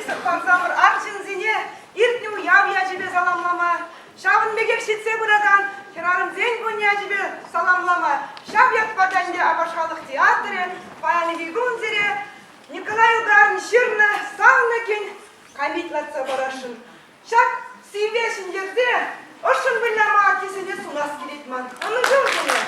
ирӗксӗр парсамӑр арҫынсене иртнӗ уяв ячӗпе саламлама, ҫавӑн пекех ҫитсе пыракан хӗрарӑмсен кунӗ ячӗпе саламлама ҫав ятпа та ӗнтӗ Апаш халӑх театрӗ паянхи кун сире Николай Угарин ҫырнӑ Савнӑ кин камит лартса парасшӑн. Ҫак сивве ҫӗнтерсе ӑшшӑн выляма аттесене сунас килет ман. Ӑнӑҫу сире!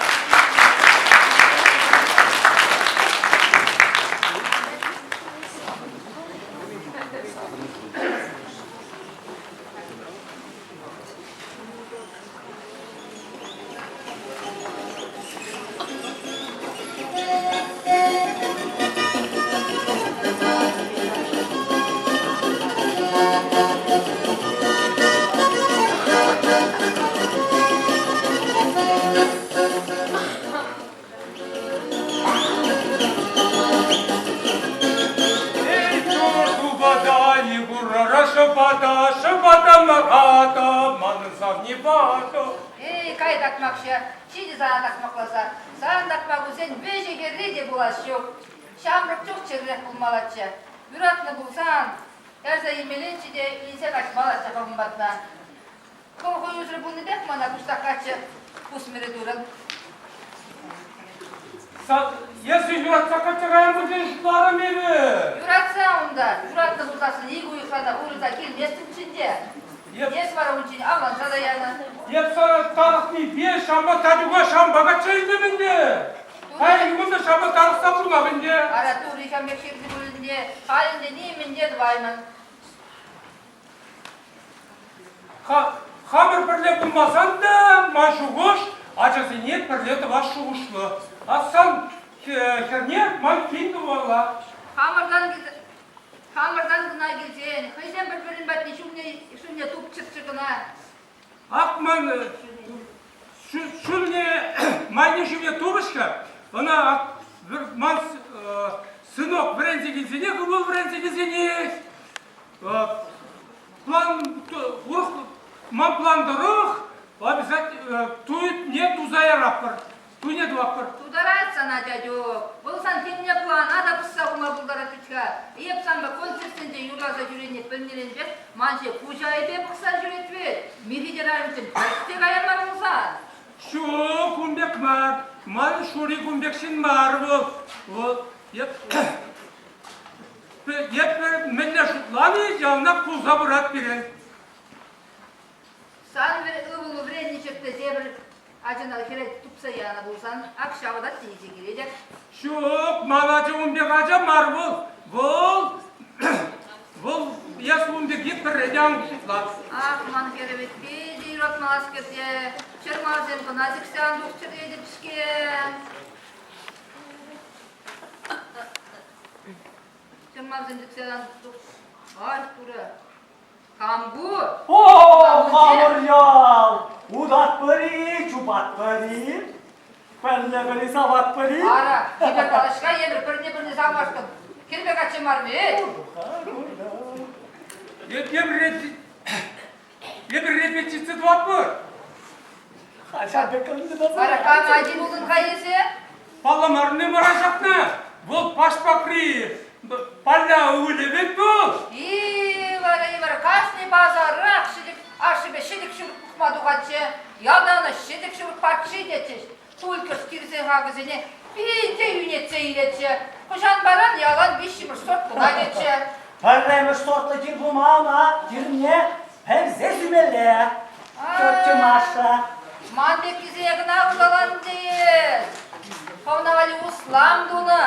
Эй, тупата, курара шӑпата, шӑпата махата, манӑн савни ватӑ. Эй, кай такмакҫӑ, ҫитӗ сана такмакласа. Сан такмакусен вӗҫӗ-хӗрри те пулас ҫук. Ҫамрӑк чух чӗррех пулмаллаччӗ. Юратнӑ пулсан, ярса илмеллеччӗ те илсе каҫмаллаччӗ хӑвӑн патна. Хӑв хӑюсӑр пулнипех мана пуҫтах каччӑ пусмӑрӗ турӑн. Эсӗ юратса качча каян пулсан шутларӑм эпӗ. Юратса унта, юратнӑ пулсассӑн ик уйӑхра та урӑлса килместӗнччӗ те. Эс вара унччен авланса та янӑ. Эп сана тарӑхнипе шампа Татюка шампа качча илтӗм ӗнтӗ. Паянхи кун та шампа тарӑхса пурӑнап ӗнтӗ. Ара, Турри ҫам пек ҫырнӑ пуль ӗнтӗ. Халь ӗнтӗ нимӗн те тӑваймӑн. Хамӑр пӗрле пулмасан та ман шухӑш ачасене пӗрле тӑвас шухӑшлӑ. А сан хӗрне ман кин тумалла. Хамӑртан хамӑртан кӑна килсен, хӑйсем пӗр-пӗрин патне ҫумне ҫумне тупчӑрччӗ кӑна. Ак ман ҫумне майне ҫумне тупӑҫ-ха. Ӑна ман сынок вӗренсе килсенех, ывӑл вӗренсе килсенех План урӑх ман план тӑрӑх обязательно туйне туса яратпӑр. Туйне тӑватпӑр. Тутарать сана, дядюк. Вӑл сан темле плана та пӑсса хума пултарать вӗт-ха. Эп санпа концертсенче юрласа ҫӳренине пӗлнӗренпех ман ҫине куҫ айӗпе пӑхса ҫӳрет вӗт. Михӗ те пӗртте кая мар пулсан. Ҫук, ун пек мар. Ман Шури кун пек ҫын мар вӑл. Вӑл эп Эпир мӗнле шутлани яланах пулса пырать пирӗн. Сан ывӑлу вӗреннӗ ҫӗрте тепӗр ачана хӗре тупса янӑ пулсан, ак ҫавӑтать те илсе килетӗп. Ҫук, ман ача ун пек ача мар вӑл. Вӑл, вӑл эс ун пирки пӗрре те ан шутла. Ах, ман хӗрӗ вӗт питӗ юратмалласкер те, чӑрмавсем кӑна сиксе ан тухчӑр тетӗп-ҫке. Чӑрмавсем тӗксе ан тух. Ай, Турӑ. Кам ку? О, хамӑр ял! Утатпӑр-и, чупатпӑр-и? Пӗрле-пӗри саватпӑр-и? Ара, эпир калаҫка евӗр пӗрне-пӗрне савмашкӑн кӗрпе каччӑ мар вӗт. Эпир репетици тӑватпӑр. Вара кам ачи пултӑн-ха эсӗ? Палламарни вара ҫакна. Вӑл пашпакри Палля ывӑлӗ вӗт вӑл. И, вара, и вара, кашни пасарах ҫӗтӗк ашшӗпе ҫӗтӗк ҫурт пухма тухатчӗ. Ялта ӑна ҫӗтӗк ҫурт патши тетчӗҫ. Тульккӑш килсе хакӗсене питӗ йӳнетсе илетчӗ. Хӑҫан паран ялан виҫҫӗмӗш сорт кӑна тетчӗ. Пӗрремӗш сортлӑ тир пулма ӑна тирне пӗвсе сӳмелле. Тетя Маша. Ман пеккисене кӑна улталан теес. Хӑвна валли услам тунӑ.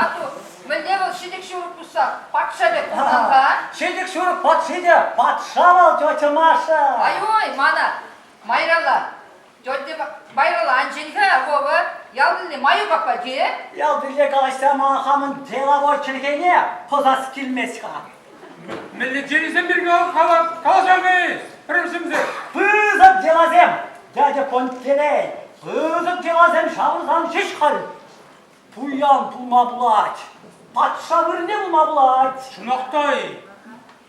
Ату, мӗнле вӑл ҫӗтӗк ҫурӑк пусса патша пек пулнӑ-ха? Ҫӗтӗк ҫурӑк патши те патша вӑл, тетя Маша. Ай-ой, мана майралла Тетя Майрала анчен-ха, Вова, ял тӗлне маю папа те? Ял тӗлне калаҫса ман хамӑн деловой чӗлхене пӑсас килмест-ха. Мӗнле чирӗсем пирки калаҫан-и, пӗрремӗшсемсем? Пысӑк деласем, дядя Пантелей, пысӑк деласем ҫавӑрсан ҫеҫ халь пуян пулма пулать, патша вырӑнне пулма пулать. Чӑнах-та-и?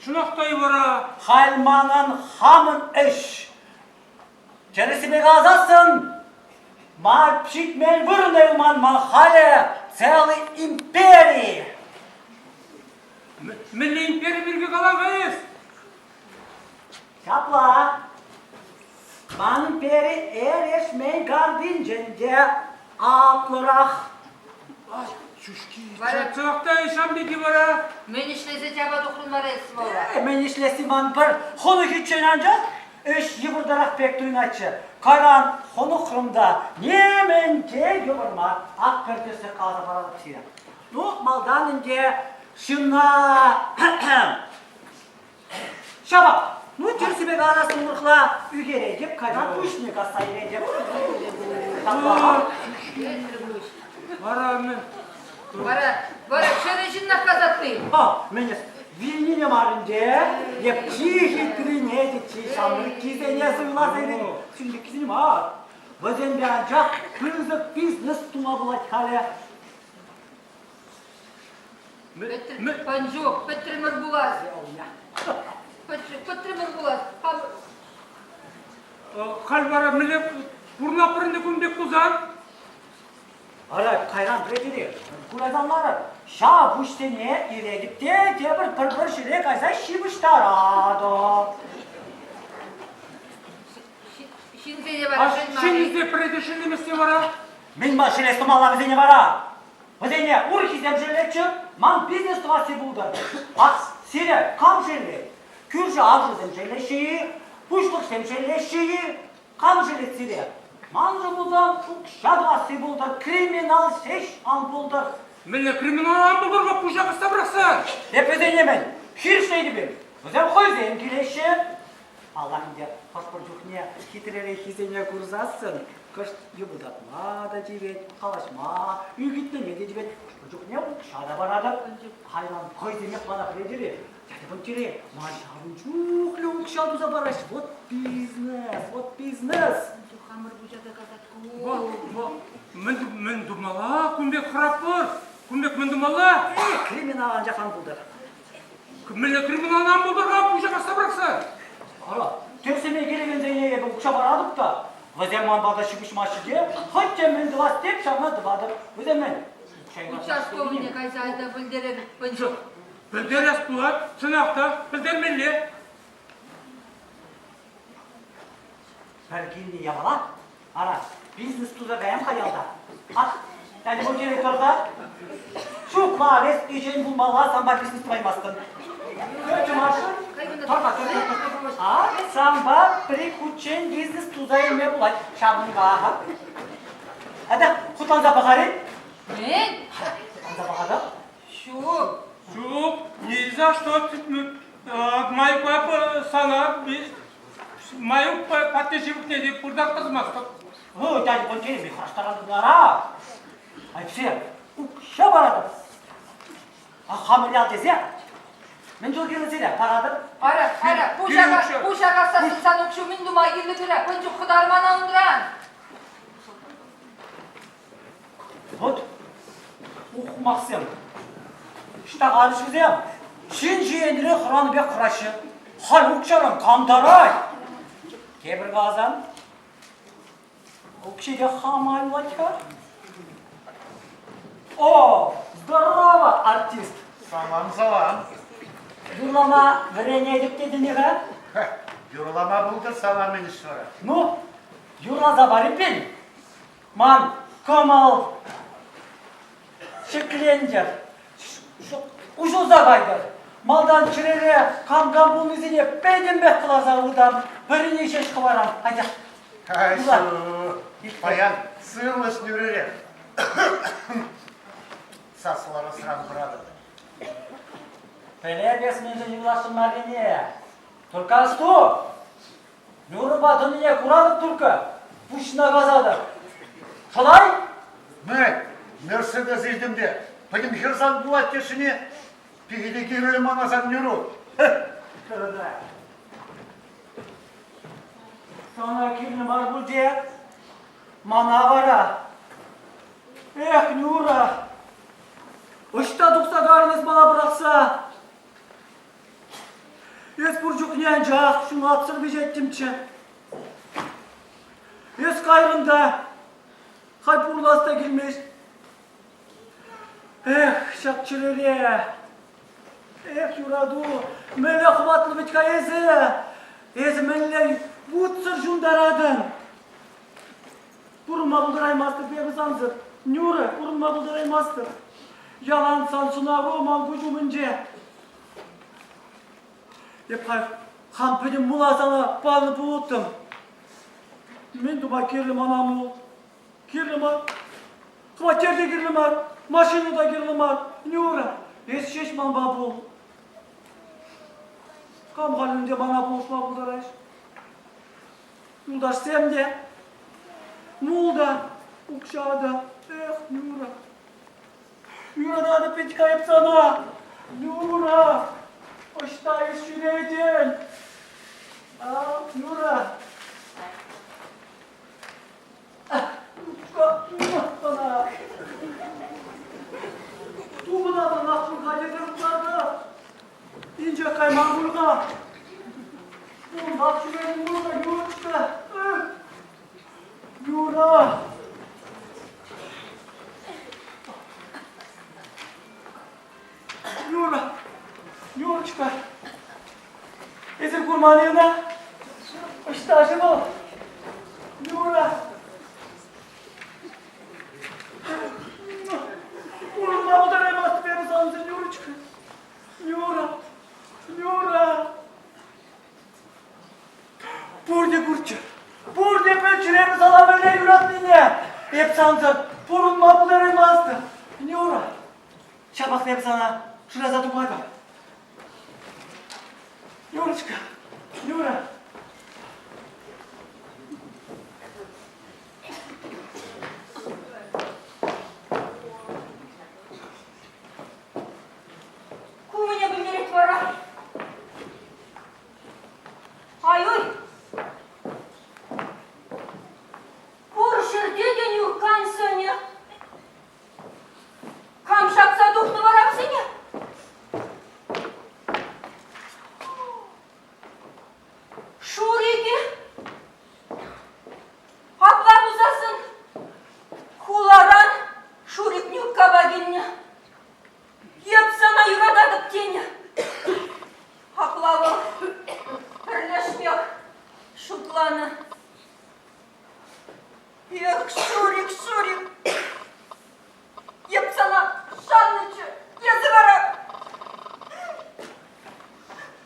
Чӑнах-та-и вара? Халь манӑн хамӑн ӗҫ. Тӗрӗссипе каласассӑн, ма ҫитмен вырӑнта юлман ман халӗ целый импери. Мӗнле импери? те анлӑрах. Чӑнах та ҫам пирки вара. Мӗн ӗҫлесе чапа тухрӑн вара эс, Вова? Мӗн ӗҫлесси ман пӗр хӑнӑхиччен анчах ӗҫ йывӑртарах пек туйӑнатчӗ. Кайран хӑнӑхрӑм та нимӗн те йывӑр мар. Ак пӗр тӗслӗх каласа паратӑп сире. Ну, малтан ӗнтӗ ҫынна Ҫапах, ну тӗрӗссипе калас урӑхла ӳкеретӗп, кайран пуҫне касса илетӗп. Вара мӗн? Вара, вара чӗрӗ ҫыннах касатти. А, мӗн эс, вилнине мар ӗнтӗ, эп чи хитрине те чи ҫамрӑккисене суйласа илетӗп. Ҫын мар. Вӗсемпе анчах пысӑк бизнес тума пулать халӗ. Панчук, пӗтрӗмӗр пулас. Пӗтрӗмӗр пулас. Халь вара мӗнле пурӑнатпӑр ӗнтӗ кун пек пулсан? Ара, кайран пӗлетӗр-и? Курайсан ларӑр. Ҫав пуҫсене илетӗп те тепӗр пӗр-пӗр ҫӗре кайса ҫыпӑҫтаратӑп. Ҫынсене вара Ҫыннисене пӗрре те шеллеместне вара? Мӗн ма шеллес тумалла вӗсене вара? Вӗсене урӑххисем шеллетчӗ, ман бизнес тӑвасси пултӑр. Ах, сире кам шеллет? Кӳршӗ аршӑсем шеллеҫҫӗ-и? Пуҫлӑхсем шеллеҫҫӗ-и? Кам шеллет сире? Маншӑн пулсан укҫа тӑвасси пултӑр, криминал ҫеҫ ан пултӑр. Мӗнле криминал ан пултӑр-ха пуҫа касса пӑрахсан? Эп вӗсене мӗн, хирӗҫлетӗп-им? Вӗсем хӑйсем килеҫҫӗ. Паллах ӗнтӗ, хӑш-пӗр чухне хитререххисене курсассӑн кӑшт йӑпӑлтатма та тивет, калаҫма, ӳкӗтлеме те тивет. Хӑш-пӗр чухне укҫа та паратӑп. Кайран хӑйсемех мана пӗлетӗр-и? Дядя Пантелей, ман ҫавӑн чухлӗ укҫа туса параҫ. Вот бизнес, вот бизнес. Хамӑр пуҫа та касать ку. Мӗн, мӗн тумалла? Кун пек хӑрап пур. Кун пек мӗн тумалла? Криминал анчах ан пултӑр. Мӗнле криминал ан пултӑр-ха пуҫа касса пӑрахса? Ара, тӗрӗслеме килекенсене эпӗ укҫа паратӑп та, вӗсем ман пата ҫыпӑҫмаҫҫӗ те, хӑть те мӗн тӑвас теп ҫавна тӑватӑп. Вӗсем мӗн? Участковӑйне кайса айта пӗлтерер пӑнчӑк. Пӗлтерес пулать, чӑнах та, пӗлтермелле. Пӗр килнӗ япала, ара, бизнес туса каям-ха ялта. Ах, тәлі директорға Ҫук мар, эс ӗҫен пулмалла, санпа бизнес тӑваймастӑн. Тетя Маша, тӑр-ха, тӑр-ха. А санпа пӗр-ик хутчен бизнес туса илме пулать. Ҫавӑнпа. Атя, хутланса пӑхар-и? Мӗн? Хутланса пӑхатӑп. Ҫук. Ҫук, ни за что Майпа сана Маюк патне ҫывӑхне те пыртах тӑсмастӑп. Ну, дядя Пантелей, хастарандара. Ай, укҫа паратӑп. А хамӑр ял тесе мӗн чул кирлӗ сире паратӑп. Ара, ара, пуҫа, пуҫа касса сан укҫу мӗн тума кирлӗ пире? Пӑнчӑк хӑтар мана унран. Вот ухмахсем. Ҫтаханҫӑсем ҫын ҫиенре хӑранӑ пек хӑраҫҫӗ. Халь укҫаран кам тарать? Тепӗр каласан, укҫи те хама юлать-ха. О, здорово, артист! Салам, салам. Юрлама вӗренетӗп тетӗн-и-ха? Юрлама пултӑр сана мӗн ӗҫ вара? Ну, юрласа пар эппин. Ман кӑмӑл ҫӗклентӗр, уҫӑлса кайтӑр. Малтан чӗрере кам-кам пулнисене пӗтӗмпех кӑларса ывӑтам, пӗрне ҫеҫ хӑварам. Атя. Ай, паян сывлӑш нӳрӗрех. Сасӑларасран хӑратӑп. Пӗлеп эс мӗншӗн юласшӑн маррине. Только асту, Юрӑпа тӑнине куратӑп турккӑ, пуҫна касатӑп. Шӑлай? Мӗн, Мерседес илтӗм те, пӗтӗм хӗр сан пулать тесшӗне пихӗте кирлӗ мана сан Нюру. Сана кирлӗ мар пуль те, мана вара. Эх, Нюра, ӑҫта тухса кайрӑн эс мана пӑрахса? Эс пур чухне анчах ҫунатсӑр вӗҫеттӗмччӗ. Эс кайрӑн та, халь пурӑнас та килмест. Эх, ҫак чӗрере! Эх, юрату, мӗнле хӑватлӑ вӗт-ха эсӗ! Эсӗ мӗнле вутсӑр ҫунтаратӑн! Пурӑнма пултараймастӑп эпӗ сансӑр. Нюра, пурӑнма пултараймастӑп. Ялан сан сӑнаву ман куҫ умӗнче. Эп халь хам пӗтӗм мула сана панӑ пулӑттӑм. Мӗн тума кирлӗ мана мул? Кирлӗ мар. Хваттер те кирлӗ мар, машина та кирлӗ мар. Нюра, эс ҫеҫ манпа пул. Кам халь ӗнтӗ мана пулӑшма пултарать? Юлташсем те, мул та, укҫа та. Эх, Нюра. Юрататӑп вӗт-ха эп сана. Нюра, ӑҫта эс ҫӳретӗн? А, Нюра. Сана. Тупӑнатӑн пуль-ха тесе шутлатӑп. Инҫе кайман пуль-ха. Унтах ҫӳретӗн пуль-ха, Юрочка. Юра! Юра! Юрочка! Эсир курман-и ӑна? Ӑҫта-ши вӑл? Юра! Пурӑнма пултараймастӑп эпӗ сансӑр, Юрочка. Юра! Юра! Пурте курччӑр, пурте пӗлччӗр эпӗ сана мӗнле юратнине. Эп сансӑр пурӑнма пултараймастӑп. Нюра, ҫапах та эп сана шыраса тупатӑп. Юрочка, Нюра. Ку мӗне пӗлтерет вара? Ай-уй! Пур ҫӗрте те Нюркан сӑнӗ. Кам ҫакса тухнӑ вара вӗсене? Шурик-и? Апла пулсассӑн хуларан Шурик Нюркапа килнӗ. Эп сана юрататӑп тенӗ. Апла вӑл пӗрлешмех шутланӑ. Эх, Шурик, Шурик, эп сана шаннӑччӗ, эсӗ вара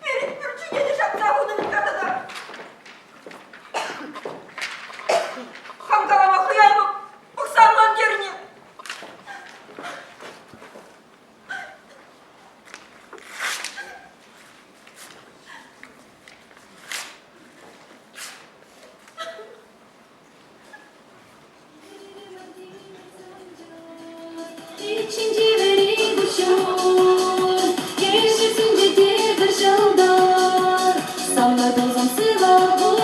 пирӗн пӳрт ҫине те ҫапса хутӑн-ха тата. Хам калама хӑяймӑп, пӑхса ӑнлан терӗн-и? Ҫинче вӗри куҫҫуль, Ешӗл сӳнчӗ те пӗр ҫӑлтӑр. Савнӑ тусӑм сывӑ пул,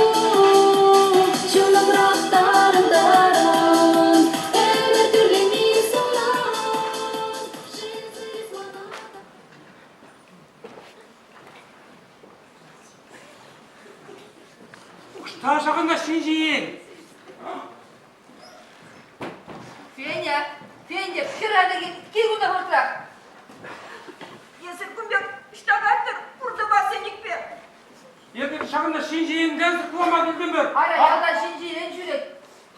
Чунӑмра тарӑн-тарӑн. Ӗмӗр тӳрленми сунан, Шелсӗр мана. Ӑҫта ҫакӑнта ҫинҫен? Феня, Феня, хӗрарӑм кил кунта хӑвӑртрах. Эсир кун пек ӑҫта кайтӑр пуртӑпа сенӗкпе? Эпир ҫакӑнта ҫинҫенрен сыхлама килтӗмӗр. Ара, ялта ҫинҫерен ҫӳрет.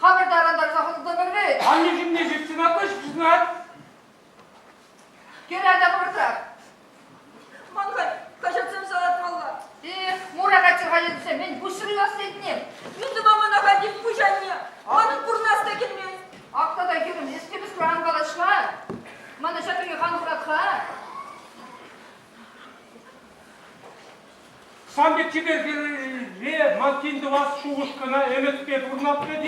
Хамӑр тарантарса хӑтӑлтӑмӑр вӗт. Анне ҫумне ҫитсен атлӑ ҫитсен Кӗр ата хӑвӑртрах. Ман халь хаҫатсем салатмалла. Эх, мура каччӑ хаҫатсем, мӗн пуҫ юлас тетне? Мӗн тума мана халь пуҫ анне? Манӑн пурӑнас та килмест. Ак тата хӗрӗм, эс темӗскер ан калаҫ-ха. Мана ҫак пирки хан хӑрат-ха. Сан пек чипер хӗре ман кин тӑвас шухӑш кӑна ӗмӗтпе пурӑнап вӗт.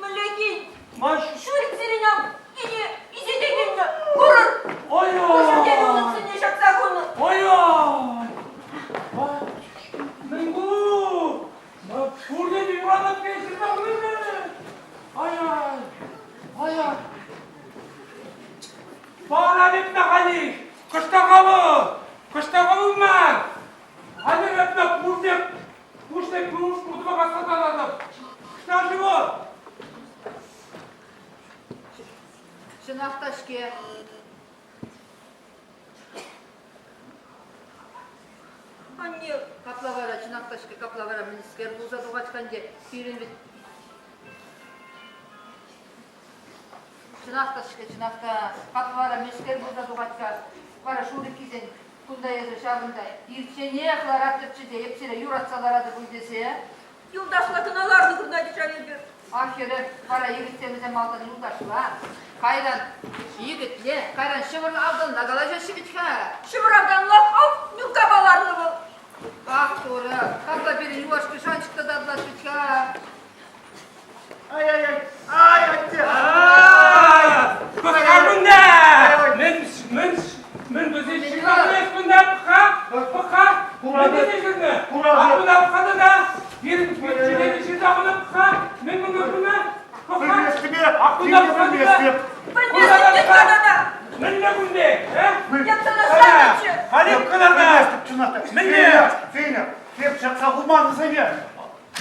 Мӗнле кин? Ман Шурик сирӗн ав кине исете килнӗ. Курӑр. Ой-ой! Пуҫӗнчен унӑн сӑнне ҫакса хунӑ. Ой-ой! Мӗн ку? Пурне те юратать пек ҫырса хунӑ. Ай-ай! Ай-ай! Пара вӗтнӗ халих! Кӑштаха вӑл! Кӑштаха вӑл ман! Халӗ вӗтнӗ пурте пуҫне пуш пуртӑпа касса тататӑп! Кӑшта-ши вӑл? Чӑнах та-ҫке. Анне, Капла вара, чӑнах та-ҫке, капла вара мӗнскер пулса тухать-ха ӗнтӗ пирӗн вӗт. Чӑнах та-ҫке, чӑнах та, капла вара мӗскер пулса тухать-ха? Вара шуриккисен кунта эсӗ ҫавӑнта ирчченех ларатӑпчӗ те эп сире юратса ларатӑп пуль тесе. Юлташла кӑна ларнӑ курнать ҫав эпир. Ах, хӗрӗ, вара йӗкӗтсем вӗсем малтан юлташла, кайран йӗкӗтле, кайран ҫӑвӑр автанла калаҫаҫҫӗ вӗт-ха. Ҫӑвӑр автанла, ав, Нюркапа ларнӑ вӑл. Ах, Турӑ, капла пирӗн юлашки шанчӑк та татӑлать вӗт-ха. Ай-ай-ай, ай, атте! Пӑх-ха кунта! Мӗн, мӗн, мӗн вӗсен ҫырлахнӑ кунта, пӑх-ха, пӑх-ха, мӗн тесе ҫырнӑ? Ах, кунта пӑх-ха тата, пирӗн чӗрене ҫырса хунӑ, пӑх-ха, мӗн кунта хунӑ? Пӑх-ха, ах, кунта пӑх-ха тата. Пӗлместӗп тет-ха тата. Мӗнле кун пек, э? Эп сана шаннӑччӗ. Халех кӑларта. Мӗнле? Феня, эп ҫакса хуман вӗсене.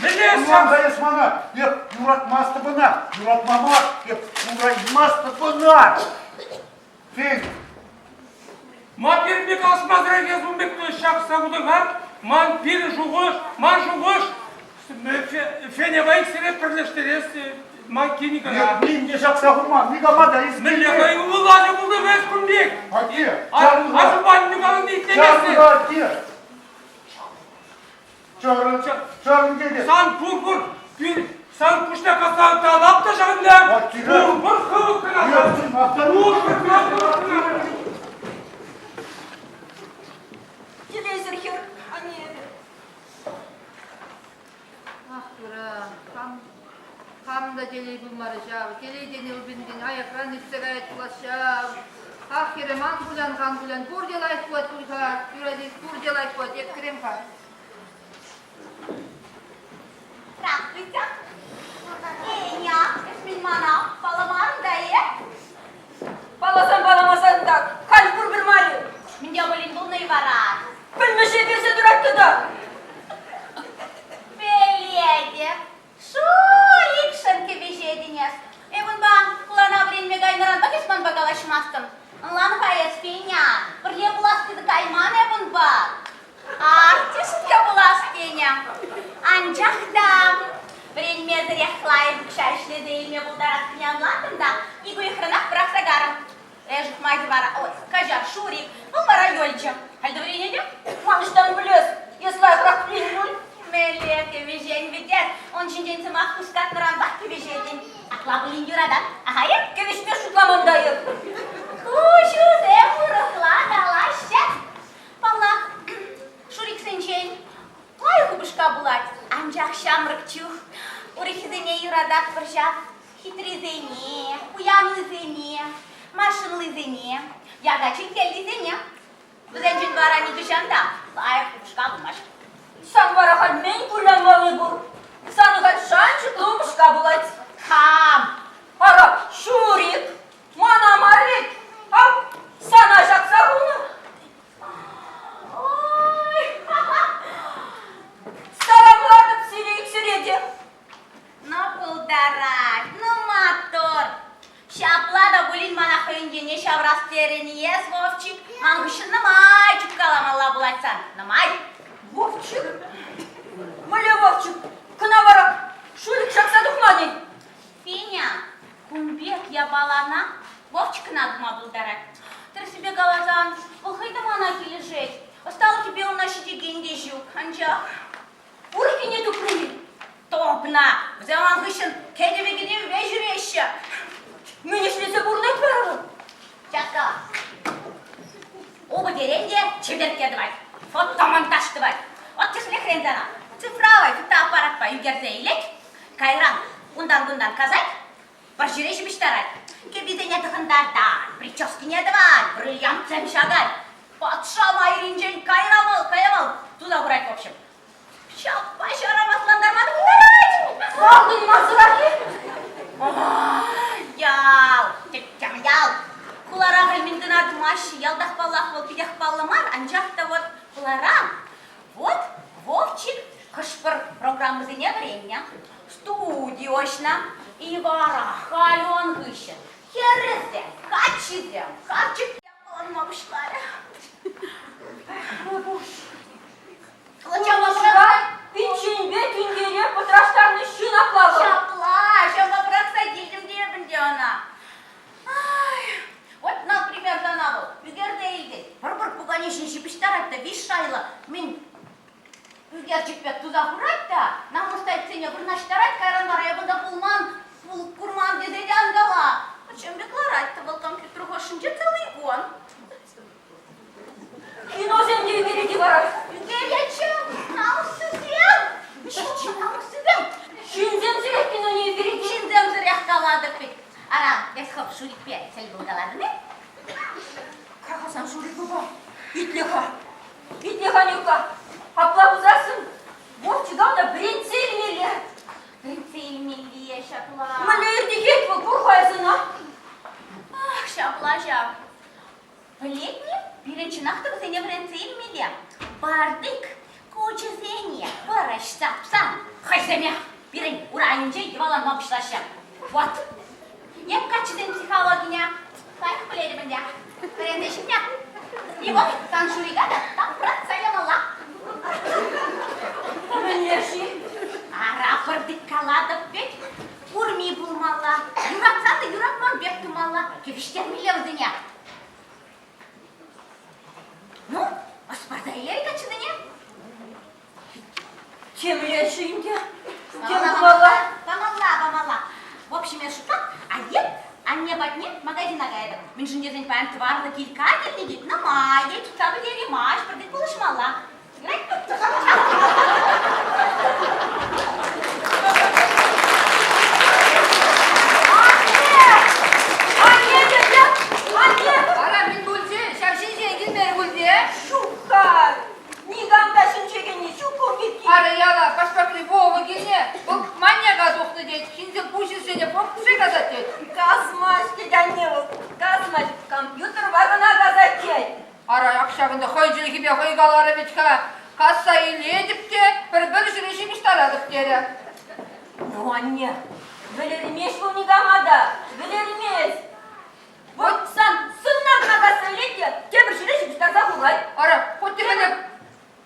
Мӗнле Ӑнланса эс мана, эп юратмастӑп ӑна, юратма мар, эп кураймастӑп ӑна. Феня. Ма пирӗнпе калаҫмасӑрах эс ун пек ҫак савутӑха? Ман пирӗн шухӑш, ман шухӑш Феняпа иксӗре пӗрлештерес ман кин кӑна. Эп ним те ҫакса хуман, никама та илсе Мӗнле хӑй ывӑлланӑ пулнӑ эс кун пек? Атте, Аҫупа аннӳ итлеместӗн. Чарӑн-ха, атте. Чарӑн, чарӑн тетӗп. Сан пур-пур, сан пуҫна касса талап та ҫавӑнта. Пур-пур хывӑх кӑна. Пур-пур хывӑх кӑна. Телейсӗр хӗр, анне эпӗ. Ах, Тура, хам, хам та телей пулмарӗ ҫав. Телей тени вӑл пирӗнтен аякран иртсе каять пулас ҫав. Ах, хӗрӗм, ан кулян, ан кулян, пурте лайӑх пулать пуль-ха. Юрать, пурте лайӑх пулать, эп кӗрем-ха. Здравствуйте. Еня, эс мӗн мана палламарӑн та-и? Палласан-палламасан та, халь пурпӗр мар-и? Мӗн те пулин пулнӑ-и вара? Пӗлмӗше персе тӑрать тата. Пӗлетӗп. Шурикшӑн кӗвӗҫетӗн эс. Эп унпа хулана вӗренме кайнӑранпах эс манпа калаҫмастӑн. Ӑнлан-ха эс, Феня, пӗрле пулас тесе кайман эп унпа. Артистка пулас тенӗ. Анчах та вӗренмесӗрех лайӑх укҫа ӗҫлесе илме пултарассине ӑнлантӑм та ик уйӑхранах пӑрахса карӑм. Эш махӗ вара, ой, каҫар, Шурик, вӑл вара юлчӗ. Халь те вӗренетӗп. Ман ӑҫтан пӗлес? Эс лайӑхрах пӗлен пуль. Мӗнле кӗвӗҫен вӗт Ун ҫинчен сӑмах хускатнӑранпах кӗвӗҫетӗн. Апла пулин юратан. Аха-и? Кӗвӗҫме шутламан та эп. Куҫусем урӑхла калаҫҫӗ. Паллах, Шуриксенчен лайӑх упӑшка пулать, анчах ҫамрӑк чух урӑххисене юрататпӑр ҫав. Хитрисене, пуянлисене, машинлисене, яка чӗлхеллисене. Вӗсенчен вара нихӑҫан та лайӑх упӑшка пулмасть. Сан вара халь мӗн кулянмалли пур? Сан халь шанчӑклӑ упӑшка пулать. Кам? Ара, Шурик, мана мар вӗт. Ав, сана ҫакса хунӑ. Ой! Саламлатӑп сире иксӗре те. Ну, пултарать, ну, маттур. Ҫапла та пулин мана хӑйӗн енне ҫавӑрас терӗн эс, Вовчик. Ман хыҫҫӑн нумай чупкаламалла пулать сан, нумай. Вовчик? Мӗнле Вовчик? Кӑна вара шулӗк ҫакса тухман-и? Феня, кун пек япалана Вовчик кӑна тума пултарать. Тӗрӗссипе каласан, вӑл хӑй те мана килӗшет. Ӑсталӑхӗпе ӑна ҫитекен те ҫук, анчах Урӑххине тупрӑн-и? Тупнӑ. Вӗсем ман хыҫҫӑн кӗтӗве-кӗтӗве ҫӳреҫҫӗ. Мӗн ӗҫлесе пурӑнать вара вӑл? Ҫакка. Упӑтерен те чиперкке тӑвать, фотомонтаж тӑвать. От тӗслӗхрен сана цифровой фотоаппаратпа ӳкерсе илет, кайран унтан-кунтан касать, пӗр ҫӗре ҫыпӑҫтарать, кӗписене тӑхӑнтартать, прическине тӑвать, бриллиантсем ҫакать. Патша майринчен кайра вӑл, кая вӑл, туса хурать в общем. Ҫаппа ҫарамаслантарма пултарать. Салтӑнмасӑрах-и? Ял, тӗттӗм ял. Хулара хӑй мӗн кӑна тумаҫҫӗ, ялтах паллах вӑл питех паллӑ мар, анчах та вот хулара вот Вовчик хӑш-пӗр программӑсене вӗреннӗ, студи уҫнӑ, и вара халь ун хыҫҫӑн хӗрӗсем, каччисем, карчӑксем палӑрма пуҫларӗ. Пурнӑҫра пичченпе тӳнтере пӑтраштарнӑ ҫын апла вӑл. Ҫапла, ҫапла пӑрахса килтӗм те эп ӗнтӗ ӑна. Виҫ тарать та виҫ шайлӑ мӗн ӳкерчӗк пек туса хурать та намӑс-тайтсене вырнаҫтарать, кайран вара эп унта пулман, курман тесе те ан кала. Чем пек ларать та вӑл компьютер хушшинче целый кун. Киносем те ӳкерет-и вара? Ӳкеретчӗ, намӑссисем! Намӑссисем! Ҫынсемсӗрех киноне ӳкерет. Ҫынсемсӗрех калатӑп вӗт. Ара, эс хӑв Шурикпе тӗл пулкалатӑн-и? Кахасан Шурикупа итле-ха. Итле-ха, Нюрка. Апла пулсассӑн Вовчика та вӗрентсе илмелле. Вӗрентсе илмелле ҫапла. Мӗнле иртӗхет вӑл, кур-ха эс ӑна. Ах, ҫапла ҫав. Пӗлетне, пирӗн чӑнах та вӗсене вӗрентсе илмелле. Бардык кучӗсене пӑрӑҫ сапсан хӑйсемех пирӗн урайӗнче йӑваланма пуҫлаҫҫӗ. Вот. Эп каччӑсен психологине лайӑх пӗлетӗп ӗнтӗ. Вӗренсе ҫитнӗ. И вот сан Шурика та тапратса ямалла. Мӗнле-ши? Ара, пӑртиккалатӑп вӗт. Курми пулмалла, юратсан та юратман пек тумалла, кӗвӗҫтермелле вӗсене. Ну, ӑс парса илер каччӑсене. Темле-ши ӗнтӗ? Тем тумалла? Памалла, памалла. В общем, я шутлап, а еп анне патне магазина каятӑп. Мӗншӗн тесен паян тӑварлӑ килька килнӗ тет, нумай тет, тытса пӗтереймасть, пӗртен пулӑшмалла. Анне! Анне! Анне! Ара, мӗн пулчӗ? Ҫав ҫинчен килмерӗ пуль те? Ҫук-ха! Никам та ҫинчекенни ҫук ун пирки. Ара, яла Пашпакри Вова килнӗ. Вӑл маньяка тухнӑ тет, ҫынсен пуҫӗсене пӑхсе касать тет. Касмасть тет анне вӑл. Касмасть. Компьютерпа кӑна касать тет. Ара, ак ҫакӑнта хӑй чӗлхипе хӑй каларӗ вӗт-ха. Касса илетӗп те пӗр-пӗр ҫӗре ҫыпӑҫтаратӑп терӗ. Ну, анне, вӗлермест вӑл никама та, вӗлермест. Вот сан сынна кӑна касса илет те тепӗр ҫӗре ҫыпӑҫтарса хурать. Ара, хоть те мӗне...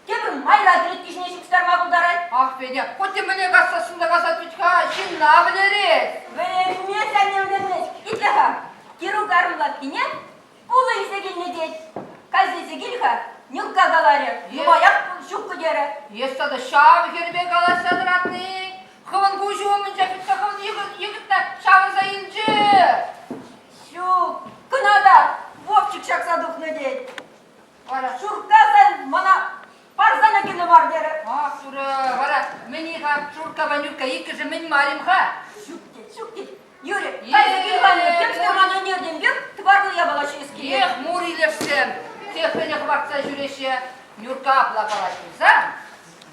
Тепӗр майра кӗлетки ҫине ҫыпӑҫтарма пултарать. Ах, Федя, хоть те мӗне касса сынна касать вӗт-ха, ҫынна вӗлерет. Вӗлермест, анне, вӗлермест. Итле-ха, Кирук арӑм лавккине Пулӑ илсе килнӗ тет. Кайса илсе кил-ха, Нюрка каларӗ. Нумаях ҫуккӑ терӗ. Эс тата ҫав хӗрпе калаҫса тӑратни хӑвӑн куҫу умӗнче хытса хӑвӑн йӑкӑтна ҫавӑрса илчӗ. Ҫук, кӑна та Вовчик ҫакса тухнӑ тет. Вара Шурка сан мана парсана кирлӗ мар терӗ. Ах, турӑ, вара мӗн-и-ха Шуркапа Нюрка иккӗшӗ мӗн мар-им-ха? Ҫук тет, ҫук тет. Юрӗ, кайса кил-ха, темскер ман ӗнертенпех тӑварлӑ япала ҫиес килет. Эх, мур илешсем, сехрене хӑпартса ҫӳреҫҫӗ. Нюрка апла калать пулсан,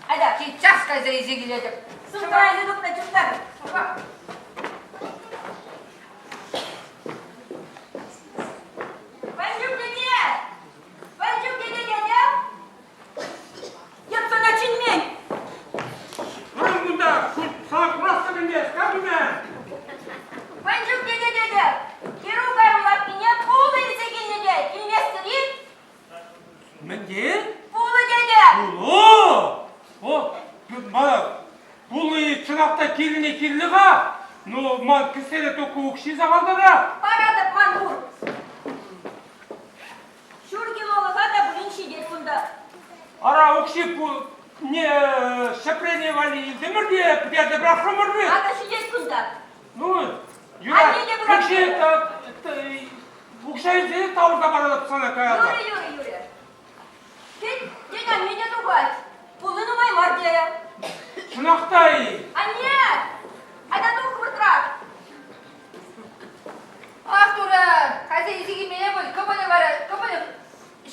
Айда, сейчас кайса илсе килетӗп. Сумка илсе тухнӑ, чуптар. Панчук тете! Панчук тете тете! Эп сана чӗнмен! Вырӑн кунта, сана курас та килмест, кам килмен? Панчук тете тете! Кирук арӑм лавккине пулӑ илсе килнӗ те, килместӗр-и? Мӗнте? Пулӑ тете! Пулӑ? О, мана пулӑ чӑнах та кирлӗ кирлӗ-ха. Ну, ман кӗсьере только укҫи сахалтарах. Паратӑп ман пур. Ҫур килолӑха та пулин ҫитет кунта. Ара, укҫи не ҫӗпрене валли илтӗмӗр те пӗтерсе пӑрахрӑмӑр вӗт. Акӑ ҫитет кунта. Ну, юрать. Укҫи укҫа илсен тавӑрса паратӑп сана каялла. Юрӗ, юрӗ, юрӗ. Тен, тен анне те тухать. Пулли нумай мар терӗ. Чӑнах та-и? Анне! Айта тух хӑвӑртрах. Ах, Турӑ, кайса илсе килмелле пуль, кӑмӑлӗ вара, кӑмӑлӗ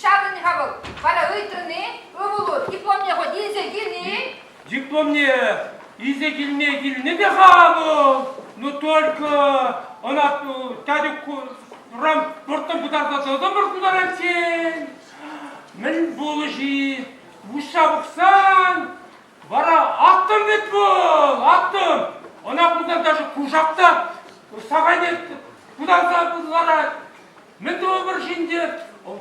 ҫаврӑнӗ-ха вӑл. Вара ыйтрӑн-и, ывӑлу, дипломне хоть илсе килнӗ-и? Дипломне илсе килме килнӗ те-ха вӑл, но только ӑна Татюк вӑрттӑн пытарса тӑтӑмӑр тутаранччен. Мӗн пулӑ-ши? Уҫса пӑхсан, Вара аттӑм вӗт вӑл, аттӑм. Ӑна кунтан даже кушак та сакайне пытарса ларать. Мӗн тӑвӑпӑр ӗнтӗ?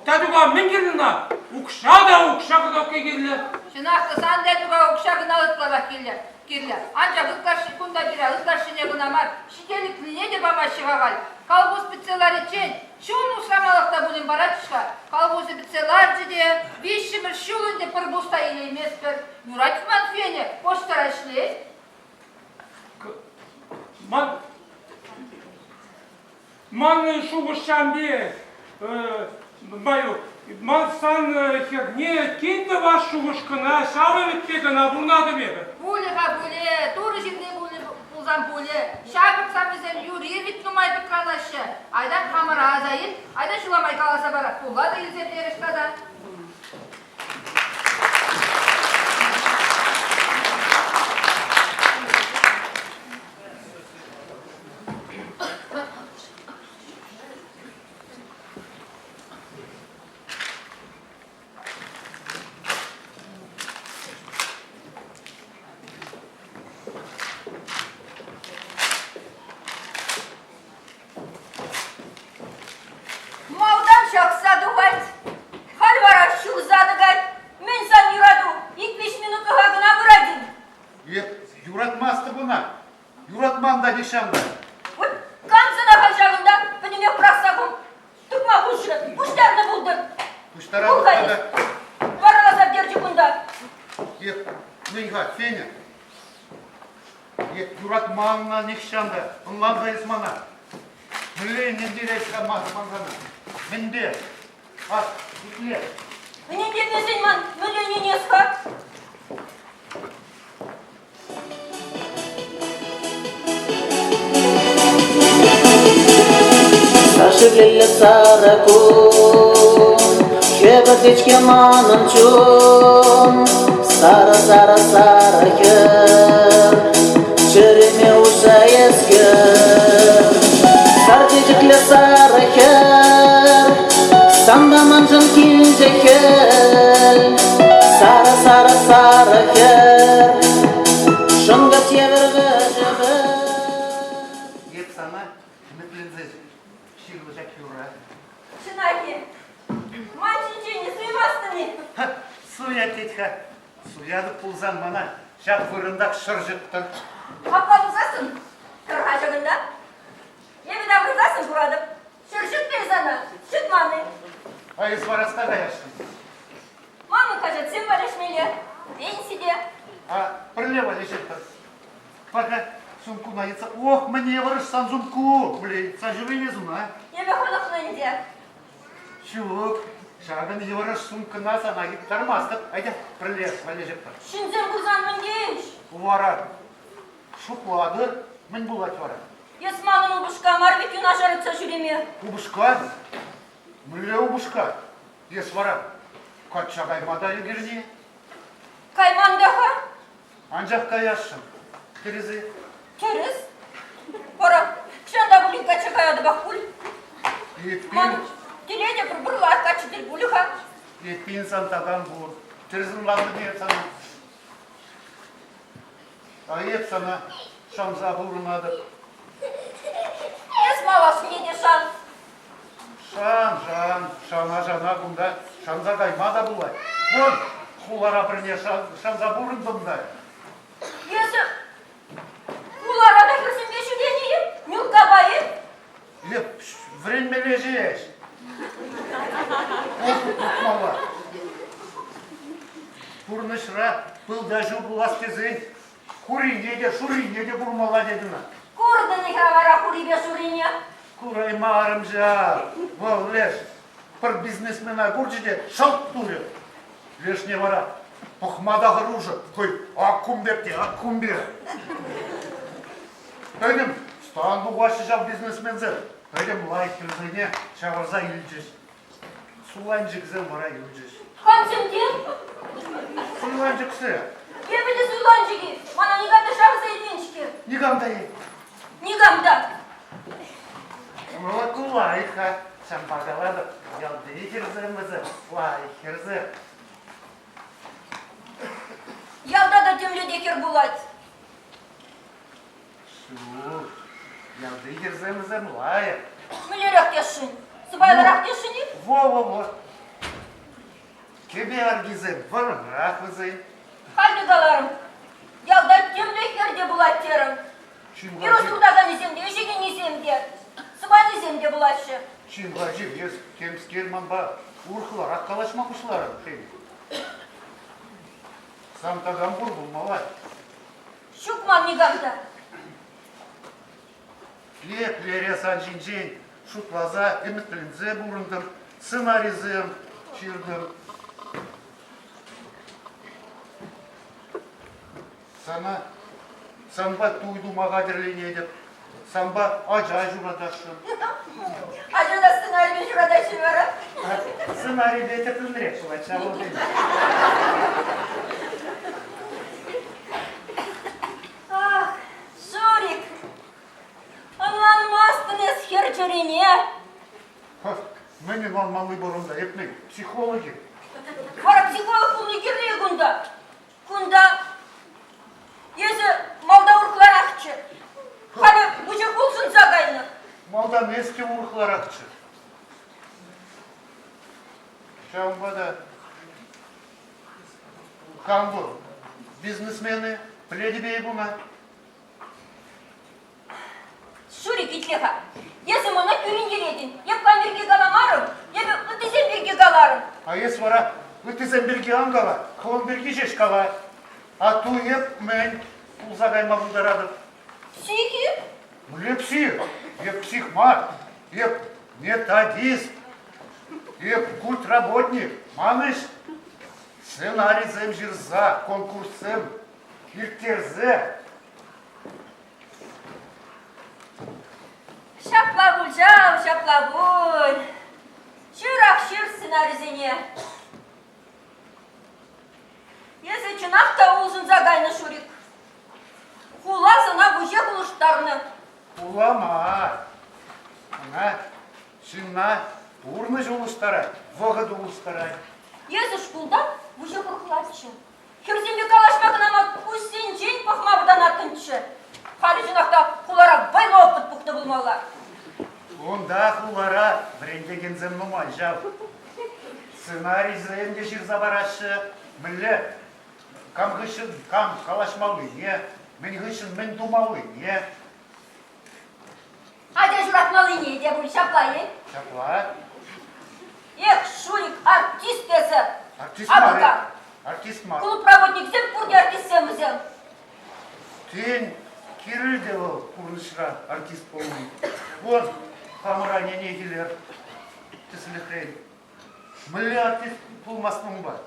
Татюка мӗн кирлӗ ӑна? Укҫа та укҫа кӑтартни кирлӗ. Чӑнах та сан Татюка укҫа кӑна ытларах кирлӗ. Кирлӗ. Анчах ытлашши кунта пире ытлашшине кӑна мар, ҫителӗклине те памаҫҫӗ-ха халь. Колхоз пӗтсе лариччен чун усрамалӑх та пулин паратчӗҫ-ха. Колхозӗ пӗтсе ларчӗ те виҫҫӗмӗш ҫул ӗнтӗ пӗр пус та илейместпӗр. Юрать ман Феня почтӑра ӗҫлет. Ман, манӑн шухӑш ҫавӑн пек, Маюк, ман сан хӗрне кин тӑвас шухӑш кӑна ҫав ӗмӗтпе кӑна пурӑнатӑп эпӗ. Пулӗ-ха, пулӗ, Турӑ ҫырни пулӗ пулсан пулӗ. Ҫамрӑксем вӗсем юри вӗт нумай пӑтранаҫҫӗ. Айта хамӑра аса ил, айта ҫула май каласа парап, пулла та илсе терӗҫ тата. Малтан ҫакса тухать, халь вара ҫурса тӑкать. Мӗн сан юрату, ик-виҫ минутлӑха кӑна пырать-им? Эп юратмастӑп ӑна. Юратман та нихҫан та. Вот кам сана халь ҫакӑнта пӗтӗмех пӑрахса хум, тупма хушрӗ, пуҫтарнӑ пултӑр. Пуҫтаратӑп тата. Вараласа пӗтерчӗ кунта. Эп, мӗн-ха, Феня? Эп юратман ӑна нихҫан та. Ӑнланса эс мана. Мӗнле ӗнентерет-ха ман сана? Мӗнпе? Ах, итле. Ӗнентермесен ман мӗнле ӗненес-ха? Сашивлелле сарӑ кун, Хӗпӗртет-ҫке манӑн чун. Сарӑ, сарӑ, сарӑ хӗр, Чӗреме уҫса эс кӗр. Сар чечеклӗ сарӑ хӗр, Санпа маншӑн килчӗ хӗл. Сарӑ, сарӑ, сарӑ хӗр, Шӑнкӑрч евӗр вӗҫӗ Эп сана ӗмӗтленсе ҫырнӑ ҫак юрра. Чӑнах-и? Ман ҫинчен не суймастӑн-и? Суя тет-ха. Суятӑп пулсан мана ҫак вырӑнтах шӑрҫӑттӑр. Апла пулсассӑн тӑр-ха ҫакӑнта. Эпӗ таврӑнсассӑн куратӑп. Ҫӗр ҫӗтмен сана, ҫӑтман-и? А эс вара ӑста каясшӑн? Манӑн хаҫатсем валеҫмелле, пенси те. А пӗрле валеҫетпӗр. Пока сумкуна йӑтса... Ох, мӗне вӑрӑш сан сумку! Блин, сан ҫӳрене суна. Эпӗ хӑнӑхнӑ ӗнтӗ. Ҫук, ҫакӑн йывӑрӑш сумкӑна сана йӑттармастӑп. Айта, пӗрле валеҫетпӗр. Ҫынсем курсан мӗн тейӗҫ? Вара шутлатӑр, мӗн пулать вара? Эс манӑн упӑшка мар вӗт юнашар утса ҫӳреме. Упӑшка? Мӗнле упӑшка? Эс вара качча кайма та ӳкерни? Кайман та-ха. Анчах каясшӑн. Тӗрӗс-и? Тӗрӗс. Вара чӑн та пулин качча каятӑпах пуль. Эппин... Ман телее те пӗр пур лайӑх каччӑ тӗл пулӗ-ха. Эппин сан такам пур. Тӗрӗс ӑнлантӑм эп сана. А эп сана шанса пурӑнатӑп. Эс малашне те шан. Шан, шан, шана-шана кунта шанса кайма та пулать. Вӑн, хулара пӗрне шанса пурӑнтӑм та. Эсӗ хулара та хӗрсемпе ҫӳренӗ-и? Нюркапа-и? Эп вӗренмелле ҫеҫ. Опыт пухмалла. Пурнӑҫра пыл та ҫу пулас тесен хурине те, шуррине те курмалла тет ӑна. Куртӑн-и-ха вара хурипе шуррине? Кураймарӑм ҫав. Вӑл леш пӗр бизнесмена курчӗ те шӑлт турӗ. Лешне вара пӑхма та хӑрушӑ. Хӑй ак кун пек те ак кун пек. Пӗтӗм стан тухаҫҫӗ ҫав бизнесменсем. Пӗтӗм лайӑх хӗрсене ҫавӑрса илчӗҫ. Суланчӑксем вара юлчӗҫ. Камсем те? Суйланчӑксем. Эпӗ те суйланчӑк-и? Мана никам та ҫавӑрса илмен-ҫке. Никам та Никам та. Ну, ку лайӑх-ха. Ҫавӑнпа калатӑп, ялти хӗрсем вӗсем, лайӑх хӗрсем. Ялта та темле те хӗр пулать. Ҫук, ялти хӗрсем вӗсем лайӑх. Мӗнлерех тесшӗн? Сӑпайлӑрах тесшӗн-и? Во-во-во. Кӗпе аркисем вӑрӑмрах вӗсен. Халь те каларӑм. Ялта темле хӗр те пулать терӗм. Пирус туртаканӗсем те, ӗҫекеннисем те. Сӑпайлисем те пулаҫҫӗ. Чим-ха, чим, эс темскер манпа урӑхларах калаҫма пуҫларӑн, Федя. Сан такам пур пулмалла. Ҫук ман никам та. Лере сан ҫинчен шутласа, ӗмӗтленсе пурӑнтӑм, сценарисем ҫыртӑм. Сана санпа туй тума хатӗрленетӗп, санпа ача ҫуратасшӑн. Ачана сценарипе ҫуратаҫҫӗ вара? Сценарипе тӗплӗнрех пулать ҫав. Ах, Шурик, ӑнланмастӑн эс хӗр чӗрине. Мӗн ӑнланмалли пур унта? Эп мӗн, психолог-и? Вара психолог пулни кирлӗ-и кунта? Кунта эсӗ малта урӑхларахчӗ. Халӗ вучах улшӑнса кайнӑ. Малтан эс те урӑхларахчӗ. Ҫавӑнпа та кам вӑл? Бизнесмены пӗлетӗп-и куна? Шурик, итле-ха. Эсӗ мана кӳрентеретӗн. Эп кам пирки каламарӑм, эпӗ ыттисем пирки каларӑм. А эс вара ыттисем пирки ан кала, хӑвӑн пирки ҫеҫ кала. А ту эп мӗн пулса кайма пултаратӑп? Псих-и? Мӗнле псих? Эп псих мар. Эп методист. Эп культработник. Ман ӗҫ сценарисем ҫырса, конкурссем ирттерсе Ҫапла пуль ҫав, ҫапла пуль. Ҫырах ҫыр сценарисене. Эсӗ чӑнах та улшӑнса кайнӑ, Шурик. Хула сана вуҫех улӑштарнӑ. Хула мар. Ӑна ҫынна пурнӑҫ улӑштарать, вӑхӑт улӑштарать. Эсӗ шкулта вуҫех урӑхлаччӗ. Хӗрсемпе калаҫма кӑна мар, куҫсенчен пӑхма вӑтанаттӑнччӗ. Халӗ чӑнах та хулара вӑйлӑ опыт пухнӑ пулмалла. Унта хулара вӗрентекенсем нумай ҫав. Сценарисем те ҫырса параҫҫӗ. Мӗнле кам хыҫҫӑн кам калаҫмаллине, мӗн хыҫҫӑн мӗн тумаллине. Ача ҫуратмаллине те пуль ҫапла-и? Ҫапла. Эх, Шурик, артист эсӗ! Артист мар. Артист мар. Клуб работниксем пурте артистсем вӗсем. Тен, кирлӗ те вӑл пурнӑҫра артист пулни. Вон, хамӑра ӗнене килер тӗслӗхрен. Мӗнле артист пулмасть унпа?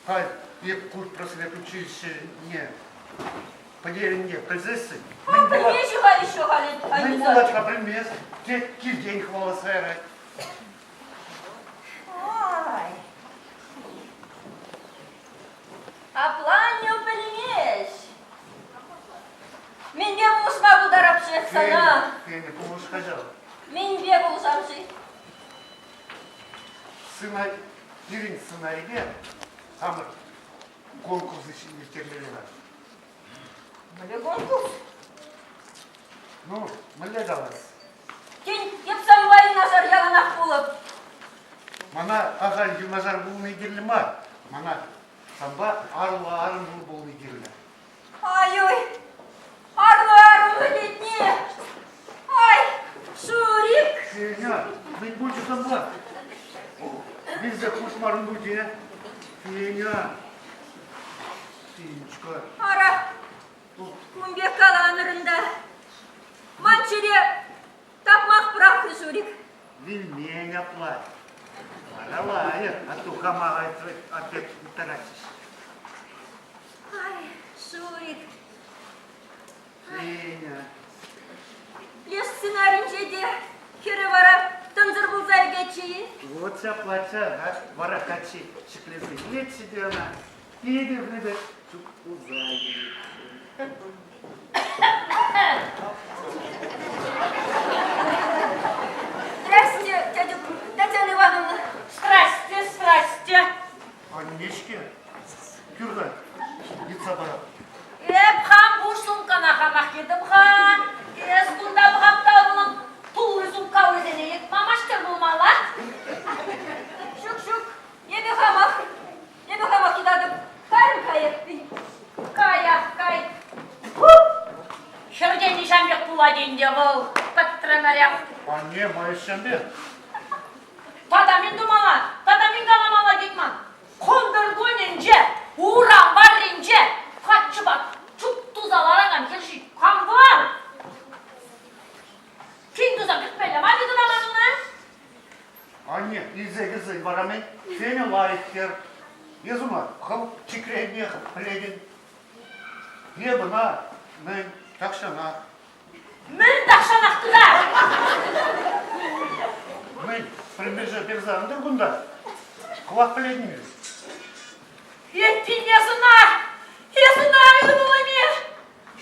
Халь эп культпросвет училищине пӗтернине пӗлсессӗн... А, пӗлмеҫҫӗ-ха еще халӗ. Мӗн пулать-ха пӗлмест. Тек килтен хӑваласа ярать. Ай. Апла аннӳ пӗлмест. Мӗнпе пулӑшма пултарап-ши сана? Феня, пулӑш-ха ҫав. Мӗнпе пулӑшам-ши? Сына, пирӗн сценарипе хамӑр конкурс ирттермелле-ха. Мӗнле конкурс? Ну, мӗнле калас? Тен, эп санпа юнашар яланах пулӑп. Мана ахаль юнашар пулни кирлӗ мар. Мана санпа арлӑ-арӑмлӑ пулни кирлӗ. Ай-ой, арлӑ-арӑмлӑ тетни. Ай, Шурик! Феня, мӗн пулчӗ санпа? Вилсе хушмарӑн пуль Феня, Фенечка. Ара, кун пек каланӑрӑн та. Ман чӗре тапмах пӑрахрӗ, Шурик. Вилмен апла. Вара лайӑх, а то хама опять тытаратчӗҫ. Ай, Шурик. Феня. Леш сценаринче те хӗрӗ вара тӑнсӑр пулса ӳкетчӗ-и? Вот ҫаплаччӗ, вара каччи ҫӗклесе илетчӗ те ӑна, питӗ хытӑ чуптуса илетчӗ. Здрасте, тетя Татьяна Ивановна. Здрасте, здрасте. Аннешке, кӳр-ха, йӑтса парап. Эп хам пуш сумкана хамах йӑтӑм-ха. Эс кунта пӑхап та ывӑлӑм тулли сумкаллисене йӑтма маҫтӑр пулмалла. Ҫук, ҫук, эпӗ хамах, эпӗ хамах йӑтатӑп. Кайрӑм-ха эппин. Каях, кай. Хӗртен ҫам пек пулать ӗнтӗ вӑл, пӗтрӗмӗр. Халех. Анне, ма ӗҫсемпе? Тата мӗн тумалла? Тата мӗн каламалла тет ман? Кӑнтӑр кунӗнче урам варринче каччӑпа чуп туса ларакан хӗр кам пар? Кин туса кӗртмелле мар кӑна ман ӑна? Анне, илсе кӗрсен вара мӗн? Сеня лайӑх хӗр. Эс ӑна хӑв чикренех пӗлетӗн. Эп ӑна мӗн тахҫанах. Мӗн тахҫанах тытар? Мӗн, пӗлмеше персе ан тӑр кунта. Хӑвах пӗлетӗн-и? Эппин эс ӑна, эс ӑна ывӑлӑме.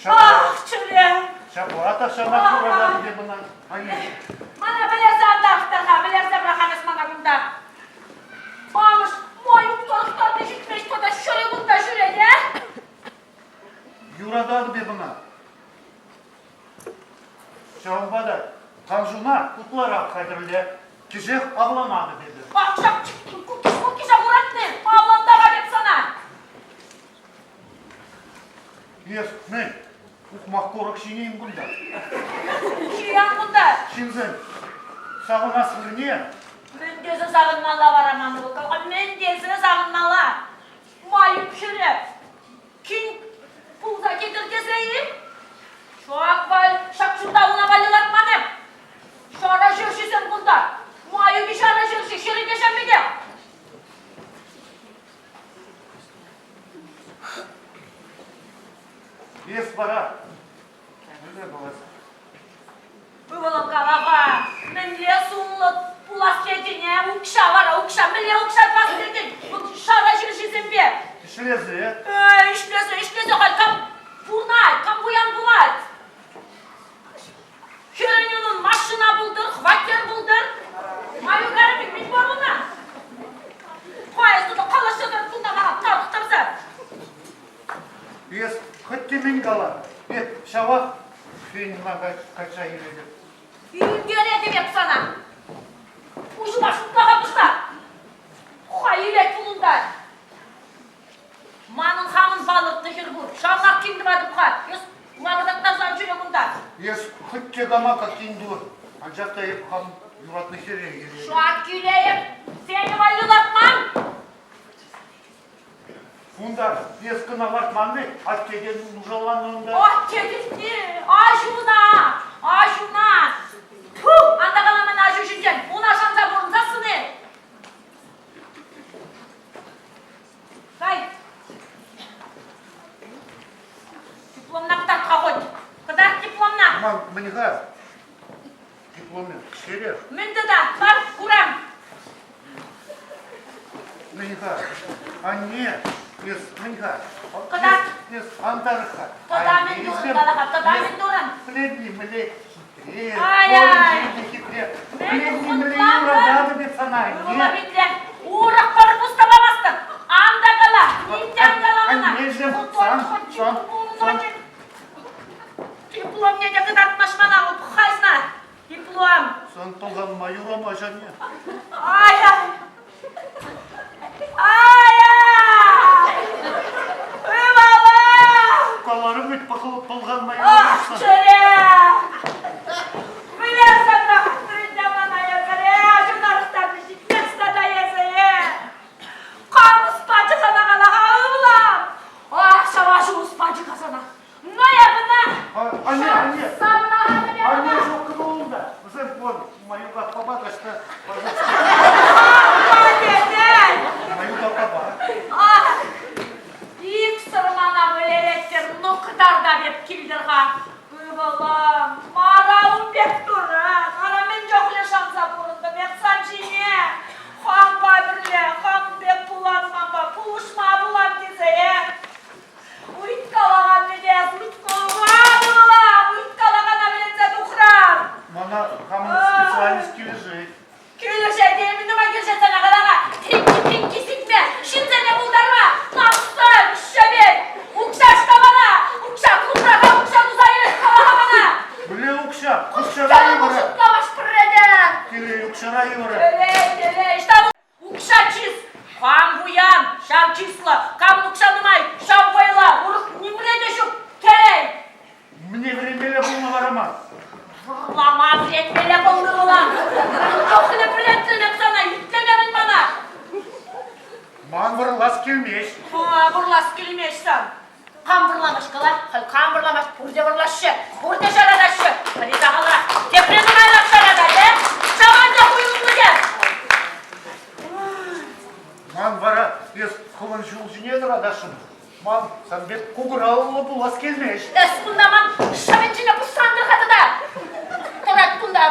Ах, чӗре! Ҫапла тахҫанах юрататӑп эп ӑна, анне. Мана вӗлерсе ан тарӑхтар-ха, вӗлерсе пӑрахам эс мана кунта. Амӑш, маюк тарӑхтарни ҫитмест тата ҫӗрӗ кунта ҫӳрет, э? Юрататӑп эп ӑна. Ҫавӑнпа та каншуна ытларах хатӗрле. Кӗҫех авланатӑп эпӗ. Ах, ҫак куккиша куратни, авлантарап эп сана. Эс мӗн, ухмах курӑк ҫинӗ-им кунта? Ҫиян кунта. Ҫынсем савӑнас вырӑнне. Мӗн тесе савӑнмалла вара ман ывӑл? Мӗн тесе савӑнмалла? Майӑп хӗрӗ Кин пулса килтӗр тесе-и? Ҫак валь, ҫак ҫурта уна валли лартман эп. Ҫара ҫерҫисем кунта. Майӑпи ҫара ҫерҫи, ҫӗрӗ те ҫав пекех. Эс вара мӗнле пулас? Ывӑлӑм кала-ха, мӗнле сумлӑ пулас тетӗн, э? Укҫа вара, укҫа, мӗнле укҫа тӑвас тетӗн? Вӑл шара ҫерҫисемпе. Ӗҫлесе. Эй, ӗҫлесе, ӗҫлесе халь кам пурӑнать, кам пуян пулать? Хӗрӗн унӑн машина пултӑр, хваттер пултӑр. Маю карӑмӗ мӗн пур уна? Ха, эс тата калаҫса тӑр кунта мана тарӑхтарса. Эс хӑть те мӗн кала, эп ҫавах Феньӑна качча илетӗп. Ӳкеретӗп эп сана. Пуҫӑма шутлаха пуҫла. Ха, илет пул унта. Манӑн хамӑн палӑртнӑ хӗр пур. Ҫавнах кин тӑватӑп-ха. Эс лапӑртаттарса ан ҫӳре кунта. Эс хӑть те кама кин ту, анчах та эп хам юратнӑ хӗре илетӗп. Ҫак килейӗп. Сене валли лартман. Унта эс кӑна лартман вӗт, атте те нушаланнӑ унта. Атте тетни, аҫуна, аҫуна. Тьфу, ан та кала мана аҫу ҫинчен, уна шанса пурӑнсассӑн-и? Кай. Дипломна кӑтарт-ха хоть. Кӑтарт дипломна. Ман мӗн-ха? Дипломӗ ҫерех. Мӗн тата? Пар, курам. Мӗн-ха? Анне, эс мӗн-ха? Кӑтарт. Эс ан тарӑх-ха. Тата мӗн турӑн кала-ха, тата мӗн турӑн? Пӗлетни мӗнле хитре, Ай-ай. хитре. Пӗлетни мӗнле юрататӑп эп сана, анне. Ывӑла итле. Урӑх пӗр пус та памастӑп. Ан та кала, ним те ан кала мана. Аннеҫӗм, сан, сан, сан. Дипломне те кӑтартмасть мана, хайсна. Диплом. Сан пӑлханма юрамасть, анне. Ай-ай. Ай-ай! Ывӑлӑм! Каларӑм вӗт пӑлханма юрамасть. Ах, чӗре! Вылярса пӑрахрӗ те мана эсӗ, ҫунарӑхтарнӑ ҫитмест тата эсӗ, э! Кам ӑс пачӗ сана кала-ха, ывӑлӑм? Ах, ҫав аҫу ӑс пачӗ-ха сана. Ну, эпӗ Анне, анне. Анне ҫук кӑмӑлунта. Вӗсем вон маюка папа каҫта. вӑрлас килмест сан. Кам вӑрламасть кала? Халь кам вӑрламасть? Пурте вӑрлаҫҫӗ, пурте ҫаратаҫҫӗ. Пӗри сахалрах, тепри нумайрах ҫаратать, э? Ҫавӑнта хуйӑлнӑ те. Ман вара эс хӑвӑн ҫул ҫине тӑратасшӑн. Ман сан пек кукӑраллӑ пулас килмест. Эс кунта ман шӑвӗнчине пуссантӑр-ха тата. Тӑрать кунта.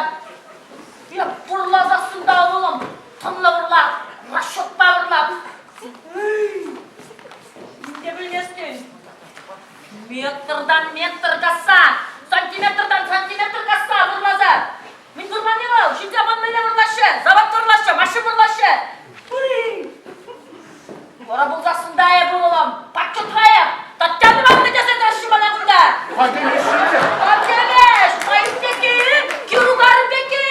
Эп вӑрласассӑн та ывӑлӑм, тӑнлӑ вӑрла, расчетпа вӑрла. Те пӗлместӗн. Метртан метр касса, сантиметртан сантиметр касса вӑрласа. Мӗн вырманни вӑл? Ҫынсем ман мӗнле вӑрлаҫҫӗ? Завод вӑрлаҫҫӗ, машина вӑрлаҫҫӗ. Вара пулсассӑн та эп ывӑлӑм, патшутра эп. Татьяна Ивановна тесе тӑраҫҫӗ мана кунта. Хатӗрлеҫҫӗ. Хатӗрлеш, Маюк пекки, Кирук арӑм пекки.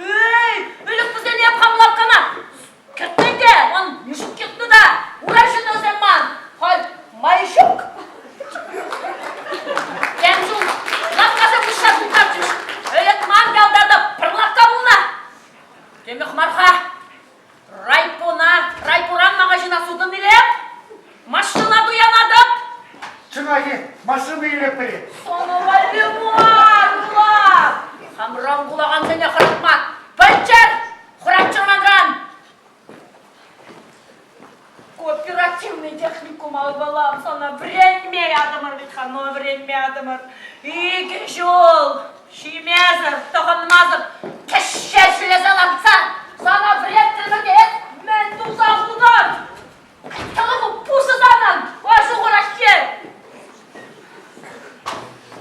Эй, ӗлӗк вӗсене эп хам лавккана Кӗртмен те, ман мешок йӑтнӑ та, ура ҫыннисем ман, халь май ҫук. Тем ҫул лавккасем уҫса тултарчӗҫ. Ӗлӗк ман ялта та пӗр лавкка пулнӑ. Темех мар-ха. Райпона, райпоран магазина сутӑн илеп, машина туянатӑп. Чӑнахи, машина илетпӗр-и? Сана валли мар, улах. Хамран кулакансене хӑратма пӗлччӗр. Хӑратчӑр манран! Кооперативный техникума ывӑлам сана вӗренме ятӑмӑр вӗт-ха, ну вӗренме ятӑмӑр. Икӗ ҫул ҫимесӗр, тӑхӑнмасӑр кӗҫҫе ҫӗлесе лартса сана вӗрентрӗмӗр те эс мӗн туса хутӑн? Тӑлӑху пушӑ санӑн, аҫу хӑраҫҫӗ.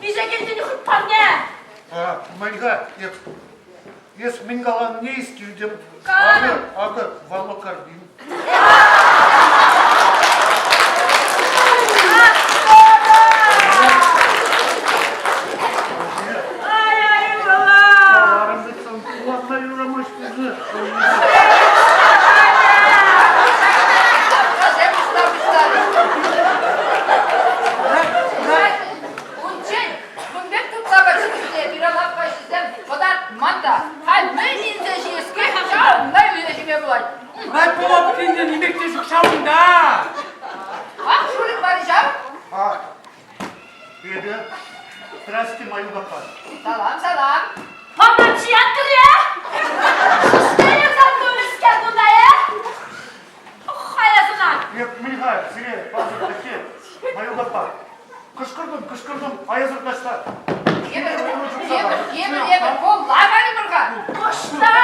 Миҫе килтӗн хут парне? Мӗн-ха, эп Эс мӗн каланине искилтӗм. Каларӑм. Акӑ, акӑ валокордин. Ай-ай, ывӑла! Каларӑм вӗт сан куланма юрамасть тесе. Лавккасем пуҫла пуҫларӗҫ. Унччен кун пек тытса пачӗ пире лавккаҫӑсем Кӑтартман та. Халь мӗн илсе ҫиес-ке, ҫавна илсе ҫиме пулать. Райпо пирӗн нимех те ҫук ҫавӑнта. Ах, шурик мар-и ҫав? А, эпӗ. Здрасте, Маюк аппа. Салам, салам. Помолчи, Андре! Шӗшкӗ тумӗскер кунта, э? Хаясына! Эп мӗн-ха сире пасӑртӑххи, Маюк аппа? Кӑшкӑртӑм, кӑшкӑртӑм, аясӑр таҫта. Эпӗр, эпӗр, эпӗр, эпӗр, пулла кайрӑмӑр-ха. Ӑҫта?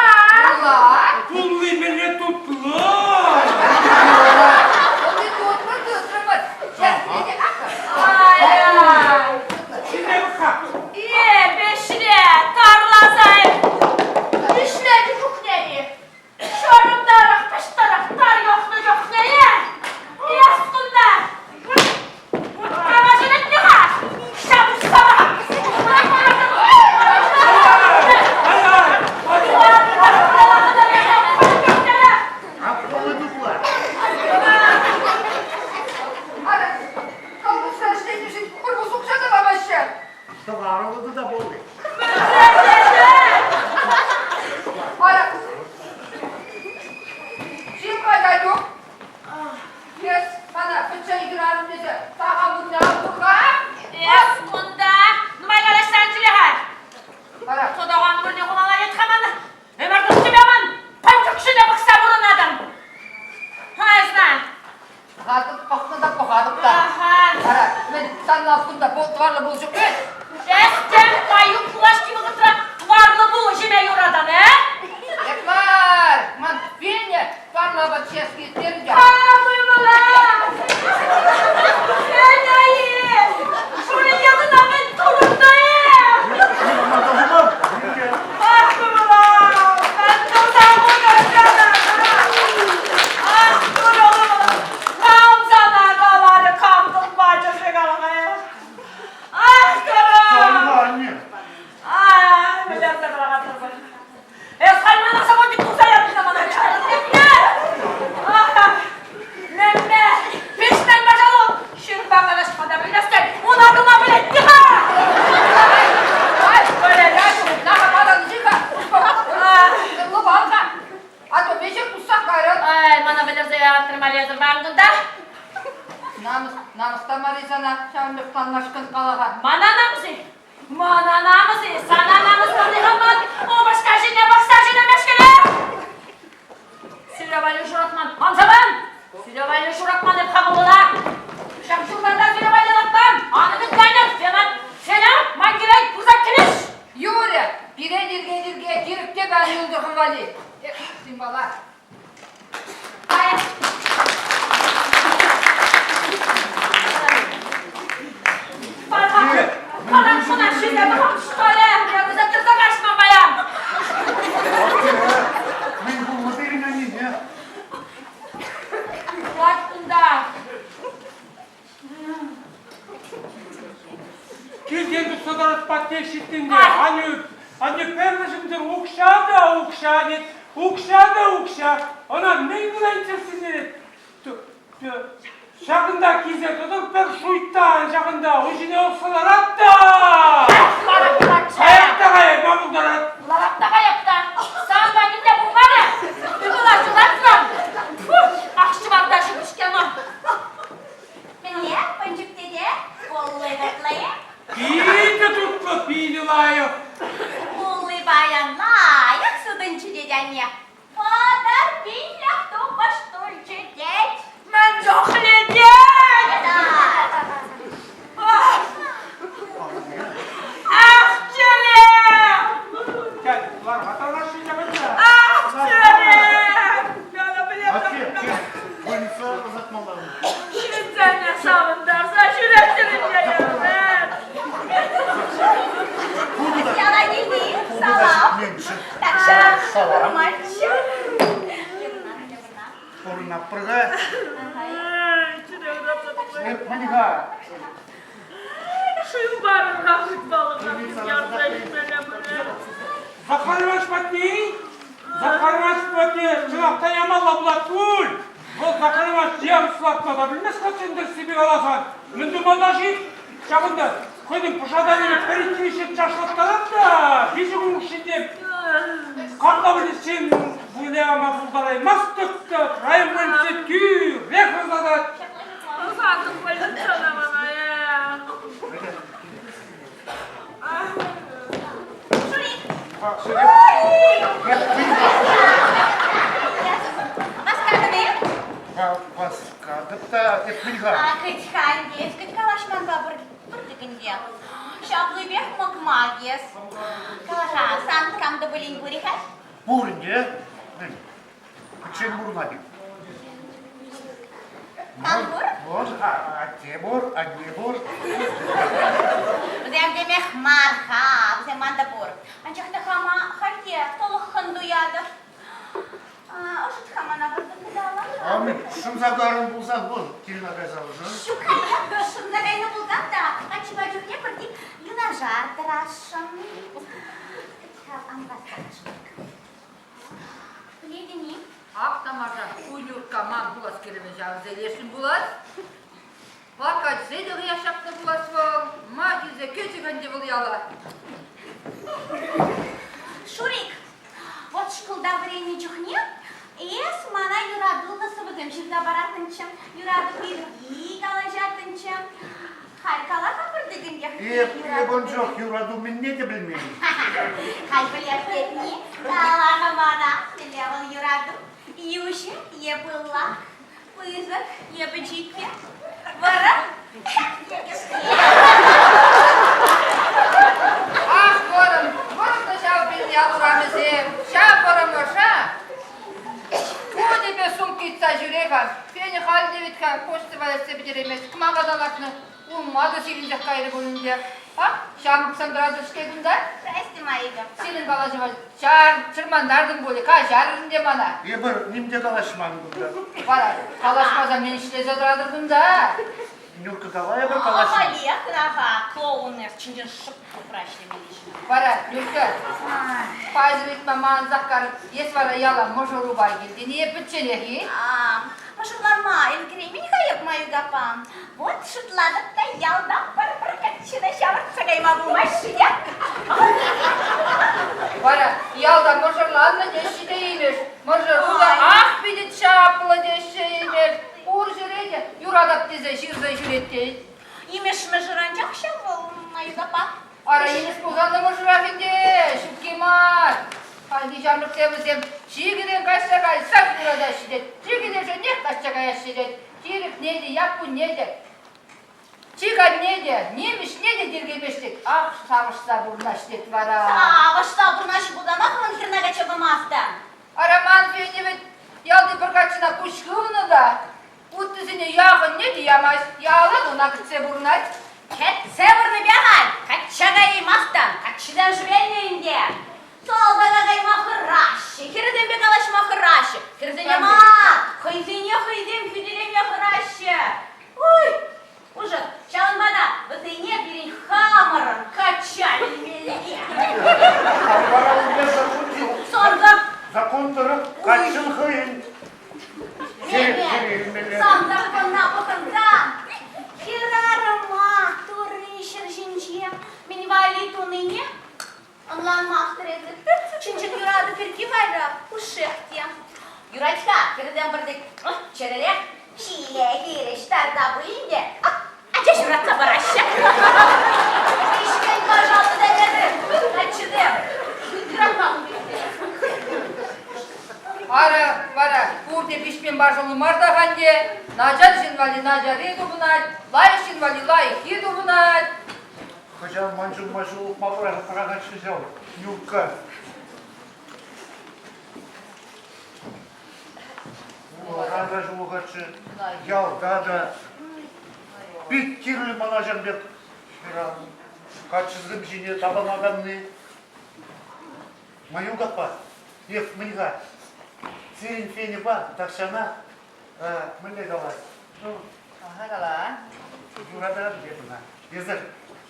Пулла. Пулли мӗнле тутлӑ! Пулли тутлӑ тытрӑмӑр. Сейчас, акӑ. Ай-ай! Ҫине пӑх-ха. Эпӗ ӗҫре тарласа ӗҫленӗ чухне-и? Ҫурӑмтарах, пӑштарах тар юхнӑ чухне эс кунта кама ҫӗнетнӗ-ха? Ҫапӑҫса Ара, колхозра ӗҫленӗшӗн пӗр укҫа та памаҫҫӗ. Тӑварлӑ та пулни. Ара, чим каятюк. Эс мана пӗччен хӗрарӑм тесе такам ытла пур-ха. Эс кунта нумай калаҫсан ҫӳре-ха. Ара, Тутаган вырӑнне хумалла вӗт-ха мана. Ӗмӗр тусӗпе ман пӑнчӑк ҫине пӑхса пурӑнатӑн. Ха, Пӑхатӑп, пӑхнӑ та пӑхатӑп та. Аха. Ара, мӗн, сан лавккунта пул тӑварлӑ пул ҫук вӗт? Эс тем Маюк юлашки вӑхӑтра тӑварлӑ пулӑ ҫиме юратан, э? Эп мар, ман Феня тӑварлӑ апат ҫиес килет терӗ те. Кам ывӑла? Феня-и? Шурӑ ятӑна мӗн турӑн та, э? Ах, ывӑлам, мӗн туса хутӑн сана? Ах, турӑ ывӑлӑм, кам сана каларӗ, кам тӑлмачӗ-ши кала-ха? Ах, турӑ! Анне. Ай, вылярса пӑрахатӑр. Эс халь мана заводик туса ятӑн мана. Мемме, пичмен пожалуй, ҫынпа калаҫма та пӗлместӗн, уна тума пӗлет-ха! Ай, А то веҫех пуссах кайрӑн. Ай, мана вӗлерсе ятрӑм, Алезр, ман кунта. Намӑс, намӑс та мар-и сана ҫавӑн пек планлашкӑн кала-ха. Мана намӑс-и? Мана намӑс-и? Сана намӑс мар-и-ха ман? Упӑшка ҫине пӑхса ҫӳремешкӗне! Сире валли шуратман, ансаман! Сире валли шуратман эп хамӑлла! Ҫак ҫултанта сире валли лартман! Ан ӗмӗтленӗр, Фена, Фена, ман килет, пырса кӗреш! Юрӗ, пире тирке-тирке тирӗк те ан юлтӑр хӑв валли. Эх, символа. Палан шуна ҫине пӑхам, что ли? Я куса тӑрса каҫман паян. Мӗн пулнӑ пирӗн аннене? Пулать кунта. Килтен тухса тӑрас патне ҫитнинде аннӳ, аннӳ пӗрмӗшӗнсӗр укҫа та укҫа тет, укҫа та укҫа. Ӑна мӗн кӑна интереслентерет? Ҫакӑнта килсе тӑтӑр пӗр шуйттан ҫакӑнта, ун ҫине ӑсса ларать та! Каяп та каяп, ма пултарать? Ларап та каяп та. Сан патӗнте пулмарӗ. Ывӑла ҫуратсан. Ах, ҫӑварта ҫӳрӗ-ҫке ӑна. Мӗнле, Пӑнчӑк тете? Пулли тутлӑ-и? Питӗ тутлӑ, питӗ лайӑх. Пулли паян лайӑх сутӑнчӗ тет анне. Патӑр пиллӗх тупӑш тулчӗ тет. Мӗн чухлӗ тет? Ах, чӗре! Ах, чӗре! Атте, больница ӑсатмалла. Ҫынсене савӑнтарса ҫӳреттӗр ӗнтӗ. Яла килни, салам. Так, мальчик. Пурӑнатпӑр-ха. Эп мӗн-ха? Шыв парӑр-ха хытмалӑха ярса илмелле пулӗ. Захар Иванович патне Захар Иванович патне чӑнах та ямалла пулать пуль. Вӑл Захар Иванович диагноз лартма та пӗлмест-ха тӗрӗссипе каласан. Мӗн тумалла-ши? Ҫакӑнта хӑйӗн пӑшатанӗпе пӗр-иккӗ ҫын чашлаттарать та виҫӗ кун хушшинче капла выльӑхсем выляма пултараймастӑп та район больници тӳрех ӑсатать. Ӑсатӑн больницана мана, э. Шурик. Васкатӑн-и? Васкатӑп та, эп мӗн-ха? Кӗт-ха, эс кӗт калаҫманпа пӗр тӗкӗнте. Ҫаплипех мӑкмак эс. Кала-ха, сан кам та пулин пур-и-ха? Пур ӗнтӗ. Пӗччен пурӑнать. Кам пур? Пур, атте пур, анне пур. Вӗсем темех мар-ха, вӗсем ман та пур. Анчах та хама халь те тӑлӑххӑн туятӑп. Ӑшӑт-ха мана вӑрттӑн кӑталла. Амин, шӑнса карӑн пулсан вӑл килне кайса ӑшӑн. Ҫук-ха, шӑнса кайнӑ пулсан та каччӑпа чухне пӗртик юнашар тӑрасшӑн. Ан васка, Пӗлетӗн-и? Ак тамаша, ку Юркка ман пулас кӗрӗвӗн ҫавӑнса илесшӗн пулать. Паккатьсе те хӑя ҫакнӑ пулас вӑл. Ма килсе кӗчӗ ӗнтӗ вӑл яла. Шурик, вот шкулта вӗреннӗ чухне эс мана юратуллӑ сӑвӑсем ҫырса параттӑнччӗ, юрату пирки калаҫаттӑнччӗ. Халь кала-ха пӗртӗкӗнтех. Эп, эп ун чух юрату мӗнне те пӗлмен. Халь пӗлес тетни, кала-ха мана, мӗнле вӑл юрату? Йӳҫӗ е пылак, пысӑк е пӗчӗккӗ, вӑрӑм е кӗске. Ах, вӑрӑм, вӑрӑм та ҫав пирӗн ял урамӗсем, ҫав вӑрӑмӑша кунӗпе сумка ыйтса ҫӳре-ха. Феня халь те вӗт-ха почта валеҫсе пӗтереймест, кӑмака та лартнӑ. Улма та сивӗнсех кайрӗ пуль ӗнтӗ. Ах, ҫамрӑк сантӑратӑр-ҫке кунта. Здрасте, Майка. Сирӗн калаҫӑва чар, чӑрмантартӑн пулӗ, каҫарӑр ӗнтӗ мана. Эпир ним те калаҫман кунта. Вара калаҫмасан мӗн ӗҫлесе тӑратӑр кунта? Нюрка, давай эпир калаҫ. Ахалех, аха, клоун эс чӑн-чӑн шӑп тупра ӗҫлемелли ҫын. Вара, Нюрка, паҫӑр ыйтма мансах карӑп, эс вара яла мӑшӑрупа килтӗн-и е пӗчченех-и? Мӑшӑрланма ӗлкӗреймен-ха эп, Маюк аппа. Вот шутлатӑп та ялта пӗр-пӗр каччӑна ҫавӑртса кайма пулмасть-ши те? Вара ялта мӑшӑрланнӑ теҫҫӗ те имӗш. Мӑшӑру та ах питӗ чаплӑ теҫҫӗ имӗш. Пур ҫӗре те юратап тесе ҫырнӑ. пулӗ тет. Имӗш мӑшӑр анчах ҫав вӑл, Маюк аппа. Ара, имӗш пулсан та мӑшӑрах ӗнтӗ, ҫукки мар. Хальхи ҫамрӑксем вӗсем чикӗрен каҫса кайсах юратаҫҫӗ тет, чикӗлешӗнех каҫса каяҫҫӗ тет. Тирӗкне те, яппунне те, чиканне те, нимӗҫне те тиркемест тет. Ах, савӑшса пурӑнаҫ тет вара. Савӑшса пурӑнаҫҫӗ пулсанах ман хӗрна качча памастӑн. Ара, ман Феня вӗт ялти пӗр каччӑна куҫ хывнӑ та Уттисене яхӑнне те ямасть, ялан ӑна кӗтсе пурӑнать. Кӗтсе пурӑннипе халь качча каяймастӑн, каччисем шӗвелнӗ ӗнтӗ. Салтака кайма хӑраҫҫӗ, хӗрсемпе калаҫма хӑраҫҫӗ, хӗрсене мар, хӑйсене хӑйсем хӳтӗлеме хӑраҫҫӗ. Уй, ужас, ҫавӑнпа та вӗсене пирӗн хамӑрӑн качча илмелле. Вара унта закон ҫук. Сонза. Закон тӑрӑх каччӑн хӑйӗн Сан законна пӑхӑнсан, хӗрарӑма Турри ҫӗр ҫинче мӗн валли тунине ӑнланмастӑр эсир. Чӑн-чӑн юрату пирки вара пушшех те. Юрать-ха, хӗрсем пӗртек чӗрӗрех ҫиле хирӗҫ тарса пулин те ача ҫуратса параҫҫӗ. Ӗҫмен пожалуйста, эсир, каччӑсем, юратма Ара, вара, пурте пиҫмен пашӑллӑ мар та-ха ӗнтӗ. Начар ҫын валли начарри тупӑнать, лайӑх ҫын валли лайӑххи тупӑнать. Хӑҫан ман ҫумма ҫулӑхма пӑрахать-ши ҫав Нюрка? Улӑхра та ҫулӑхатчӗ, ялта та. Пит кирлӗ мана ҫав пек хӗрарӑм. Каччӑсем ҫине тапӑнаканни. Маюк аппа, эп мӗн-ха, сирӗн Феньӑпа тахҫанах мӗнле калать? Ну, Ага, кала. Юрататӑп эп ӑна. Эсӗр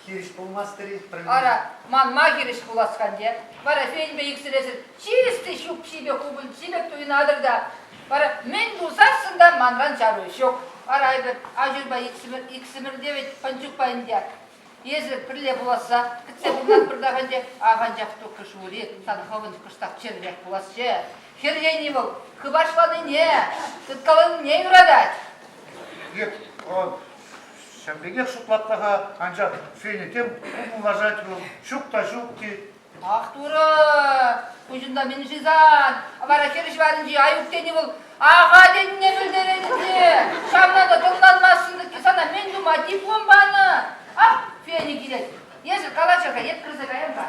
хирӗҫ пулмастӑр-и? Ара, ман ма хирӗҫ пулас-ха ӗнтӗ? Вара Феньпе иксӗлесӗр чисти ҫӳпҫипе хупӑнчи пек туйӑнатӑр та, вара мӗн пулсассӑн та манран чару ҫук. Ара, эпир аҫурпа иксӗмӗр, иксӗмӗр те вӗт Пӑнчукпа ӗнтӗ. Эсӗ пӗрле пуласса кӗтсе пурӑнатпӑр та ӗнтӗ. Ах, анчах туххӑш ури сан хӑвӑн кӑштах чӗррех пуласчӗ. Хӗр тени вӑл хыпашланине, тыткаланине юратать. Эп ҫав пекех шутлатнӑ-ха, анчах Феня тем кумӑллашать вӑл, ҫук та ҫук тет. Ах, Турӑ, пуҫунта мӗн-ши сан? Вара хӗр ҫӑварӗнчи Аюк тени вӑл аха тенине пӗлтерет ӗнтӗ. Ҫавна та тӑнланмастӑн сана мӗн тума диплом панӑ? Ах, Феня килет. Эсӗ калаҫӑр-ха, эп кӗрсе каям-ха.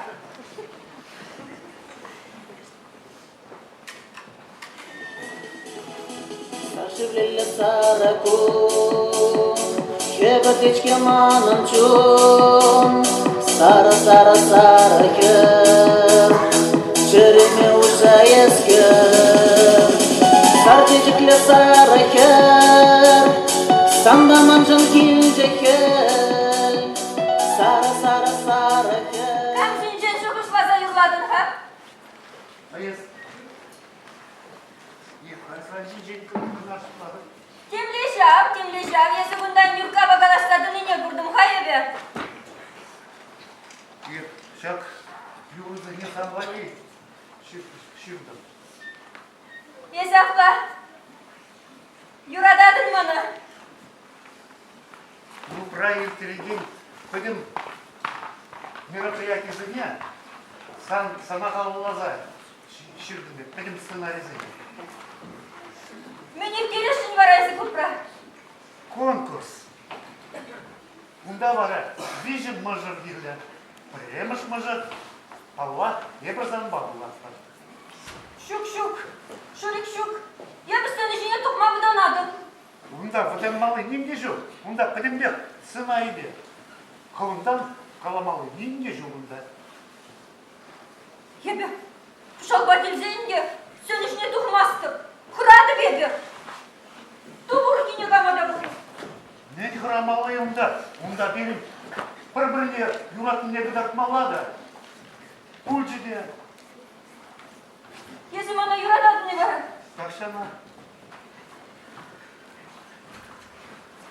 Шевлелле сарӑ кун, Хӗпӗртет-ҫке манӑн чун. Сарӑ, сарӑ, сарӑ хӗр, Чӗреме уҫса эс кӗр. Сар чечеклӗ сарӑ хӗр, Санпа маншӑн килчӗ хӗл. Сарӑ, сарӑ, сарӑ хӗр. Кам ҫинчен шухӑшласа юрлатӑн-ха? Темле ҫав, темле ҫав, эсӗ кунта Нюркапа калаҫса тӑнине куртӑм-ха эпӗ. Эп ҫак юрӑсене сан валли ҫыртӑм. Эсӗ апла юрататӑн мана? Клубра ирттерекен пӗтӗм мероприятисене сан, сана халалласа ҫыртӑм эп, пӗтӗм сценарисене. Мӗн ирттересшӗн вара эсӗ клубра? Конкурс. Унта вара виҫӗ мӑшӑр кирлӗ. Пӗрремӗш мӑшӑр, паллах, эпӗ санпа пулатпӑр. Ҫук, ҫук, Шурик ҫук. Эпӗ сцена ҫине тухма вӑтанатӑп. Унта вӑтанмалли ним те ҫук. Унта пӗтӗмпех сценарипе. Хӑвӑнтан каламалли ним те ҫук унта. Эпӗ пӑшалпа тӗлсен те сцена ҫине тухмастӑп. Хӑратӑп эпӗ. Тупӑр никама та пулин. Мӗн хӑрамалли унта? Унта пирӗн пӗр-пӗрне юратнине кӑтартмалла та. Пулчӗ те. Эсӗ мана юрататӑн-и вара? Тахҫанах.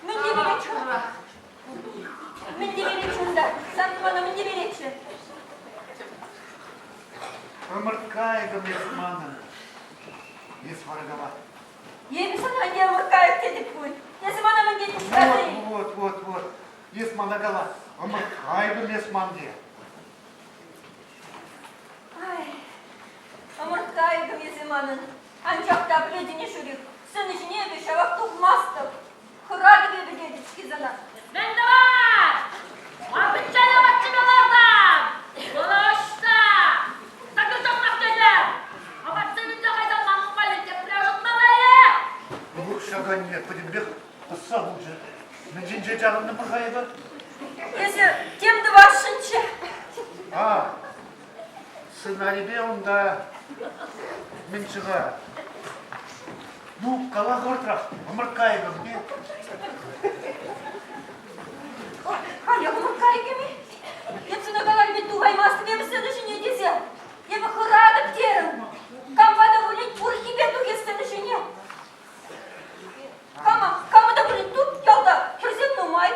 Мӗн те берет-ха? Мӗн те беретчӗ унта? Сан мана мӗн те беретчӗ? Ӑмӑрткайӑкӑм эс манӑн. Эс вара кала. Эпӗ сана ӗнтӗ ӑмӑрткайӑк тетӗп пуль. Эсӗ мана мӗн тетӗн ҫкаси? Вот, вот, вот. Эс мана кала, ӑмӑрт кайӑкӑм эс ман те. Ай, ӑмӑрт кайӑкӑм эсӗ манӑн. Анчах та пӗлетӗн-и, Шурик, сцена ҫине эпӗ ҫавах тухмастӑп. Хӑратӑп эпӗ тетӗп-ҫке сана. Мӗн тӑвас? Ман пӗччен апатчине лартам! Вӑл ӑҫта? Такӑр ҫапрах тетӗп! Апатсем илсе кайсан манӑн валли тепре ӑшӑтмалла-и? Вӑл ҫаканне пӗтӗмпех пӑсса хучӗ. Мӗн ҫинче чарӑнтӑмӑр-ха эпӗ? Эсӗ тем тӑвасшӑнччӗ. А, сценарипе унта мӗнччӗ-ха? Ну, кала хӑвӑртрах, ӑмӑрткайӑкӑм те. Халех ӑмӑрткайӑкӑм-и? Эп сана каларӑм вӗт тухаймастӑп эпӗ сцена ҫине тесе. Эпӗ хӑратӑп терӗм. Кампа та пулин урӑххипе тухӗ сцена ҫине. Кама, кама та пулин туп ялта, хӗрсем нумай.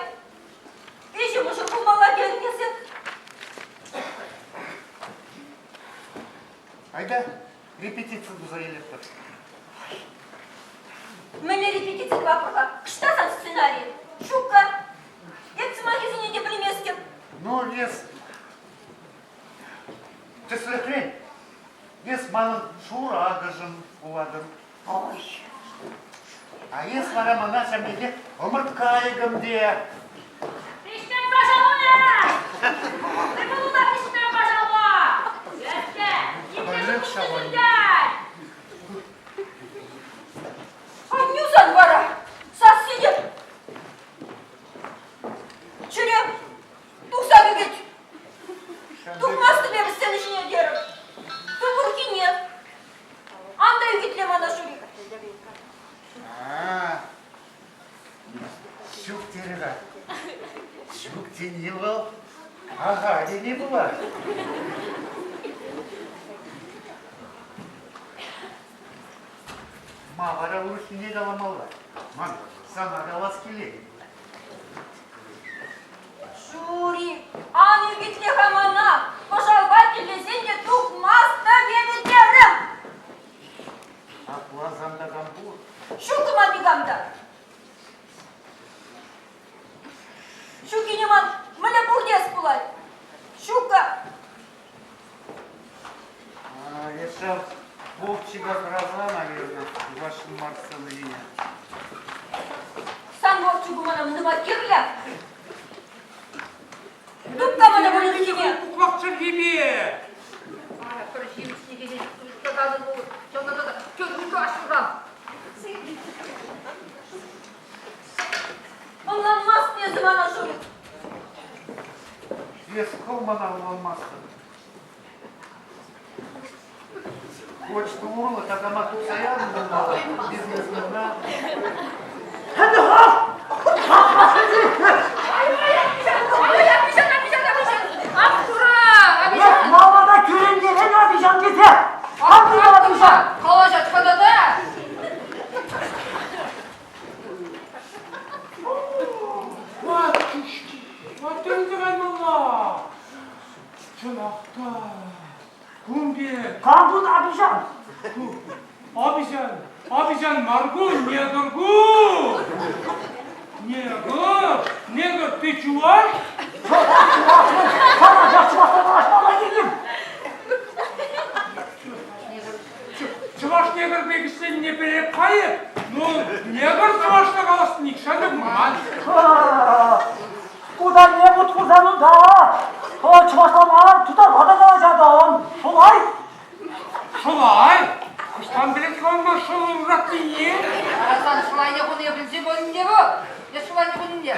Виҫӗ мӑшӑр пулмалла терӗн эсӗ. Айда, репетици туса илетпӗр. Мӗнле репетици тӑватпӑр-ха? Ӑҫта сан сценари? Ҫукка. Эп сӑмахӗсене те пӗлместӗп. Ну, эс тӗслӗхрен, эс манӑн шурӑ акӑшӑм пулатӑн. Ой. А эс вара мана ҫав пекех ӑмӑрткайӑкӑм те. Пиҫмен пашалуя! Ты была пиҫмен пашалу! Эсте, Пӗрлех ҫавӑн. Аннӳ сан вара сасси те чӗре тухса ӳкет. Тухмастӑп эпӗ сцена ҫине терӗм. Тупӑркине. Ан та ӳкӗтле мана, Шурик. А, ҫук терӗ-ха. Ҫук тени вӑл аха тени пулать. Ма вара урӑххине каламалла? Ман сана калас килет. Шурик, ан ӳкӗтле-ха мана, пӑшалпа тӗллесен те тухмастӑп эпӗ терӗм. Апла сан такам пур. Ҫук ман никам та. Ҫуккине ман мӗнле пур теес пулать. Ҫукка. А, эс ҫав Вовчика хӑраса, наверное, вашим Марселине. Сан Вовчику мана мӗн кирлӗ? Тупка мана вырӑнне. Пуклак чӗлхипе. Ара, пӗр ҫивӗч кӗнеке Ӑнланмастӑн эсӗ мана, Шурик. Эс хӑв мана ӑнланмастӑн. Почта урлӑ такама тупса янӑ пулмалла бизнесмена. Мамана кӳрентерен обижан тесе! Обижан! Калаҫать-ха тата! Матушки, тӗлсе каймалла. Чӑнах та, кун пек. Кам кун обижан? Обижан, обижан мар ку, негр ку. Негр, негр, ты чуваш? Сана чӑвашла калаҫмалла тетӗп. Чӑваш негр пек ӗҫленине переп кайӑп, ну, негр чӑвашла каласси нихҫан та курман. Куда не вут хурсан унта, чӑвашла мар, тутарла та калаҫатӑн. Шулай? Шулай? Хӑҫтан пӗлет-ха унпа шӑл ыратнине? Ара сан шулайне хунине пӗлсе пулин вӑл. Е шулайне хунине.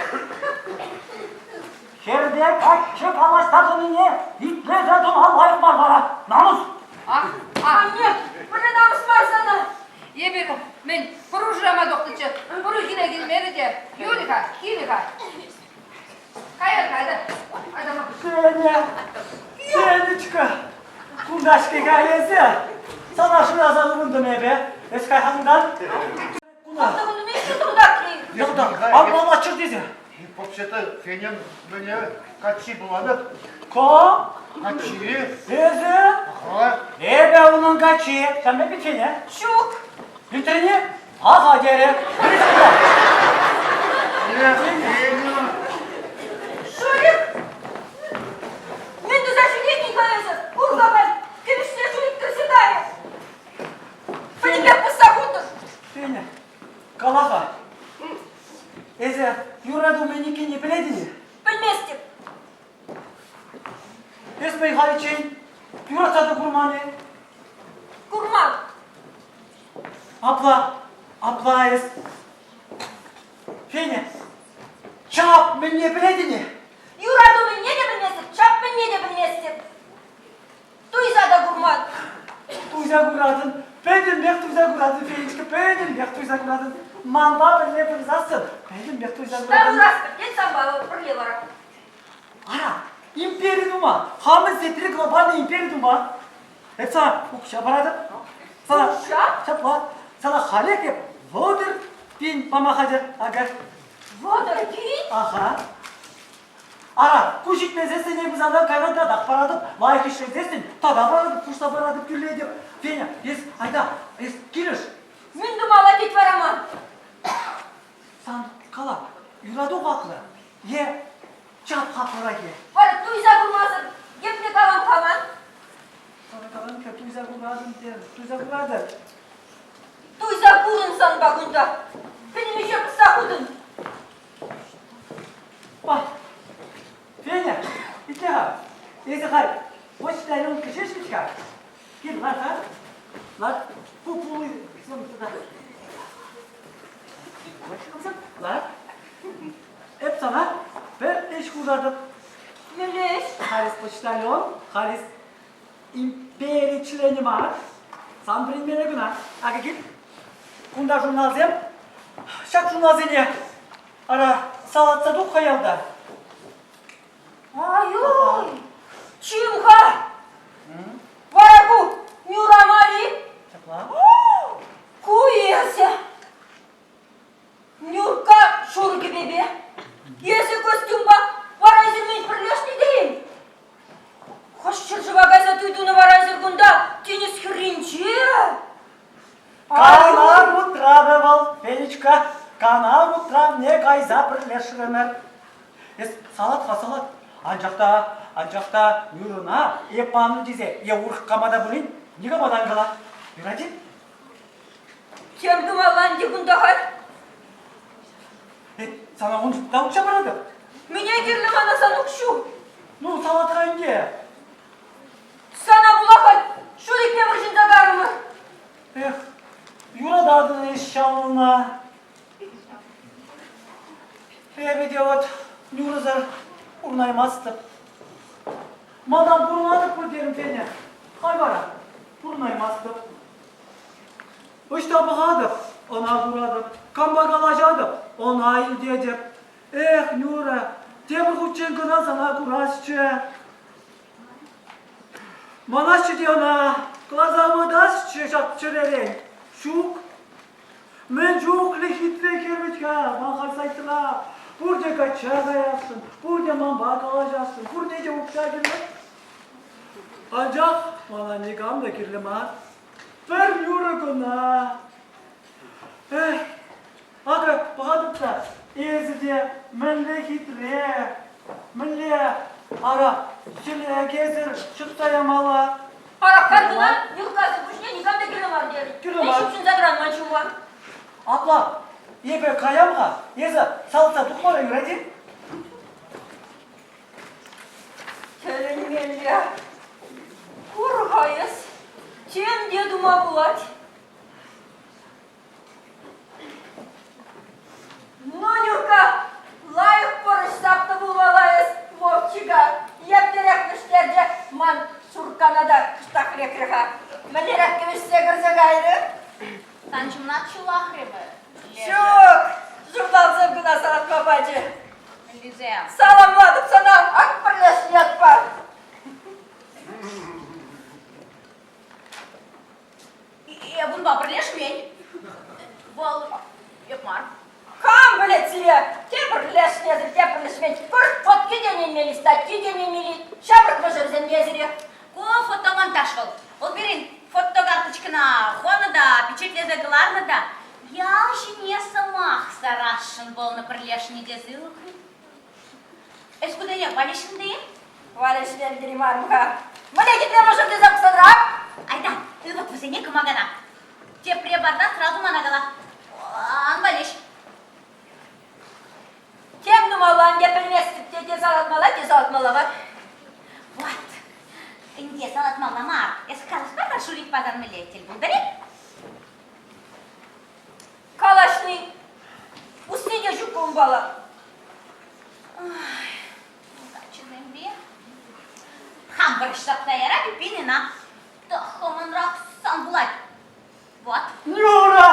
Хӗрпе каччӑ калаҫса тӑнине итлесе тӑма лайӑх мар вара. Намӑс! Ах, ах. Анне, мӗнле намӑс мар сана? Эпир, мӗн, пӑру шырама тухнӑччӗ. Пӑру хире килмерӗ те. Юрӗ-ха, килӗ-ха. Кайӑр, кайӑр. Адама. Женя, Женечка, кунта-ҫке-ха эсӗ. Сана шыраса ывӑнтӑм эпӗ. Эс кай-ха кунтан. Алмалаччӑр тесе. Вообще-то Фенин мӗне каччи пулатӑп. Ко? Каччи. Эсӗ? Ага. Эпӗ унӑн каччи. Ҫавна пиччене? Ҫук. Витрине? Аха терӗ. Эх, Феня! Шурик! Мӗн туса ҫӳретӗн-ха эсӗ? Кур-ха халь, кӗвӗҫсе Шурик кӗрсе кайрӗ. Пӗтӗмпех пӑсса хутӑн. Феня, кала-ха, эсӗ юрату мӗн иккенне пӗлетӗн-и? Пӗлместӗп. Эс мӗн халиччен юратса та курман-и? Курман. Апла, апла эс Феня, чап мӗнне пӗлетӗн-и? Юрату мӗнне те пӗлместӗп, чап мӗнне те пӗлместӗп. Туйса та курман. Туйса куратӑн, пӗтӗмпех туйса куратӑн, Фенечка, пӗтӗмпех туйса куратӑн. Манпа пӗрле пырсассӑн пӗтӗмпех туйса куратӑн. Таврас пӗтет санпа пӗрле вара. Ара, импери тума, хамӑн сетри глобальный импери тума. Эп сана укҫа паратӑп. Сана Укҫа? Ҫапла. Сана халех эп 30 000 пама хатӗр, ага. 30 000? Аха. Ара, ку ҫитмесессӗн эпӗ сана кайран татах паратӑп, лайӑх ӗҫлесессӗн тата паратӑп, хушса паратӑп, тӳлетӗп. Феня, эс айта, эс килӗш. Мӗн тумалла тет вара ман? Сан кала, юрату хаклӑ е чап хаклӑрах-и? Вара туйса курмасӑр епле калам-ха ман? Сана калам-ха, туйса куратӑн терӗм, туйса куратӑн. Туйса курӑн санпа кунта. Пӗтӗм ӗҫе пӑсса хутӑн. Па, Феня, итле-ха, эсӗ халь почтальонка ҫеҫ вӗт-ха. Кил, лар-ха. Лар, ку пулли тата. Лар. Эп сана пӗр ӗҫ хушатӑп. Мӗнле ӗҫ? Халь эс почтальон, халь эс импери членӗ мар. Сан вӗренмелле кӑна. Акӑ кил. Кунта журналсем. Ҫак журналсене ара салатса тух-ха ялта. Ай-ой! Чим-ха! Вара ку Нюра мар-и? Ҫапла. Ку эсӗ. Нюрка шур кӗпепе. Эсӗ костюмпа вара эсир мӗн пӗрлешнӗ тейӗн? Хӑш ҫӗршыва кайса туй тунӑ вара эсир кунта тинӗс хӗрринче? Канар утравӗ вӑл, Фенечка, Канар утравне кайса пӗрлешрӗмӗр. Эс салат-ха, салат. Анчах та, анчах та Нюрӑна эп панӑ тесе е урӑх кама та пулин никама та ан кала. Юрать-и? Тем тумалла ӗнтӗ кунта халь? Э, сана ун та укҫа паратӑп. Мӗне кирлӗ мана сан укҫу? Ну, салатра ӗнтӗ. Сана пула халь шурикпе вӑрҫӑнса карӑмӑр. Эх, юрататӑн эс ҫавна. Эпӗ те вот Нюрӑсӑр пурӑнаймастӑп. Малтан пурӑнатӑп пуль терӗм Феня. Халь вара пурӑнаймастӑп. Ӑҫта пӑхатӑп, ӑна куратӑп, кампа калаҫатӑп, ӑна илтетӗп. Эх, Нюра, тепӗр хутчен кӑна сана курасчӗ. Манасчӗ те ӑна, кӑларса ывӑтасчӗ ҫак чӗререн. Ҫук, мӗн чухлӗ хитре хӗр вӗт-ха ман халь сайтра. Пурте качча каясшӑн, пурте манпа калаҫасшӑн, пурне те укҫа кирлӗ. Анчах мана никам та кирлӗ мар. Пӗр юрӑ кӑна. Эх, акӑ пӑхатӑп та, эсӗ те мӗнле хитре, мӗнле, ара, чӗлхесӗр ҫӑтса ямалла. Ара, халь кӑна Нюркасӑр пуҫне никам та кирлӗ мар терӗ. Кирлӗ Мӗн мар. ҫыпҫӑнса тӑран ман ҫума? Апла, эпӗ каям-ха, эсӗ салатса тухмара юрать-и? Тӗлӗнмелле. Кур-ха эс, тем те тума пулать. Ну, Нюрка, лайӑх пӑрӑҫ сапнӑ пулмалла эс Вовчика. Еплерех вӗҫтерчӗ ман Суркана та кӑштах лекрӗ-ха. Мӗнлерех кӗвӗҫсе кӗрсе кайрӗ? Сан ҫумна чулахрӗ-пӗр. Ҫук, журналсем кӑна салатма пачӗ. Мӗнлисем? Саламлатӑп сана, ак пӗрлешнӗ ятпа. Эп унпа пӗрлешмен. Вӑл эп мар. Кам пӗлет сире? Те пӗрлешнӗ, те пӗрлешмен. Пӗр фотки те ӗненмелли, статьи те ӗненмелли. Ҫамрӑк мӑшӑрсем те сире. Ку фотомонтаж вӑл. Вӑл пирӗн фотокарточкӑна хунӑ та, пичетлесе кӑларнӑ та. Ял ҫине сӑмах сарасшӑн пулнӑ пӗрлешнӗ тесе ӳкрӗ. Эс кутене валеҫӗнтӗ-и? Валеҫне ӗлкӗреймарӑм-ха. Мӗне хитре мӑшӑр тесе пӑхсанра? Айта, ывӑт вӗсене кӑмакана. Тепре парсан сразу мана кала. Ан валеҫ. Тем тумалла ӗнтӗ пӗлместӗп те, те салатмалла, те салатмалла мар. Вот. Ӗнтӗ салатмалла мар. Эс калаҫма-ха Шурикпа сан мӗнле тӗл пултӑр-и? Калаҫни усси те ҫук унпала. Ай, удачӑсемпе. Хам вӑрҫса ярап эппин ӑна. Тӑххӑмӑнрах сан пулать. Вот. Нюра!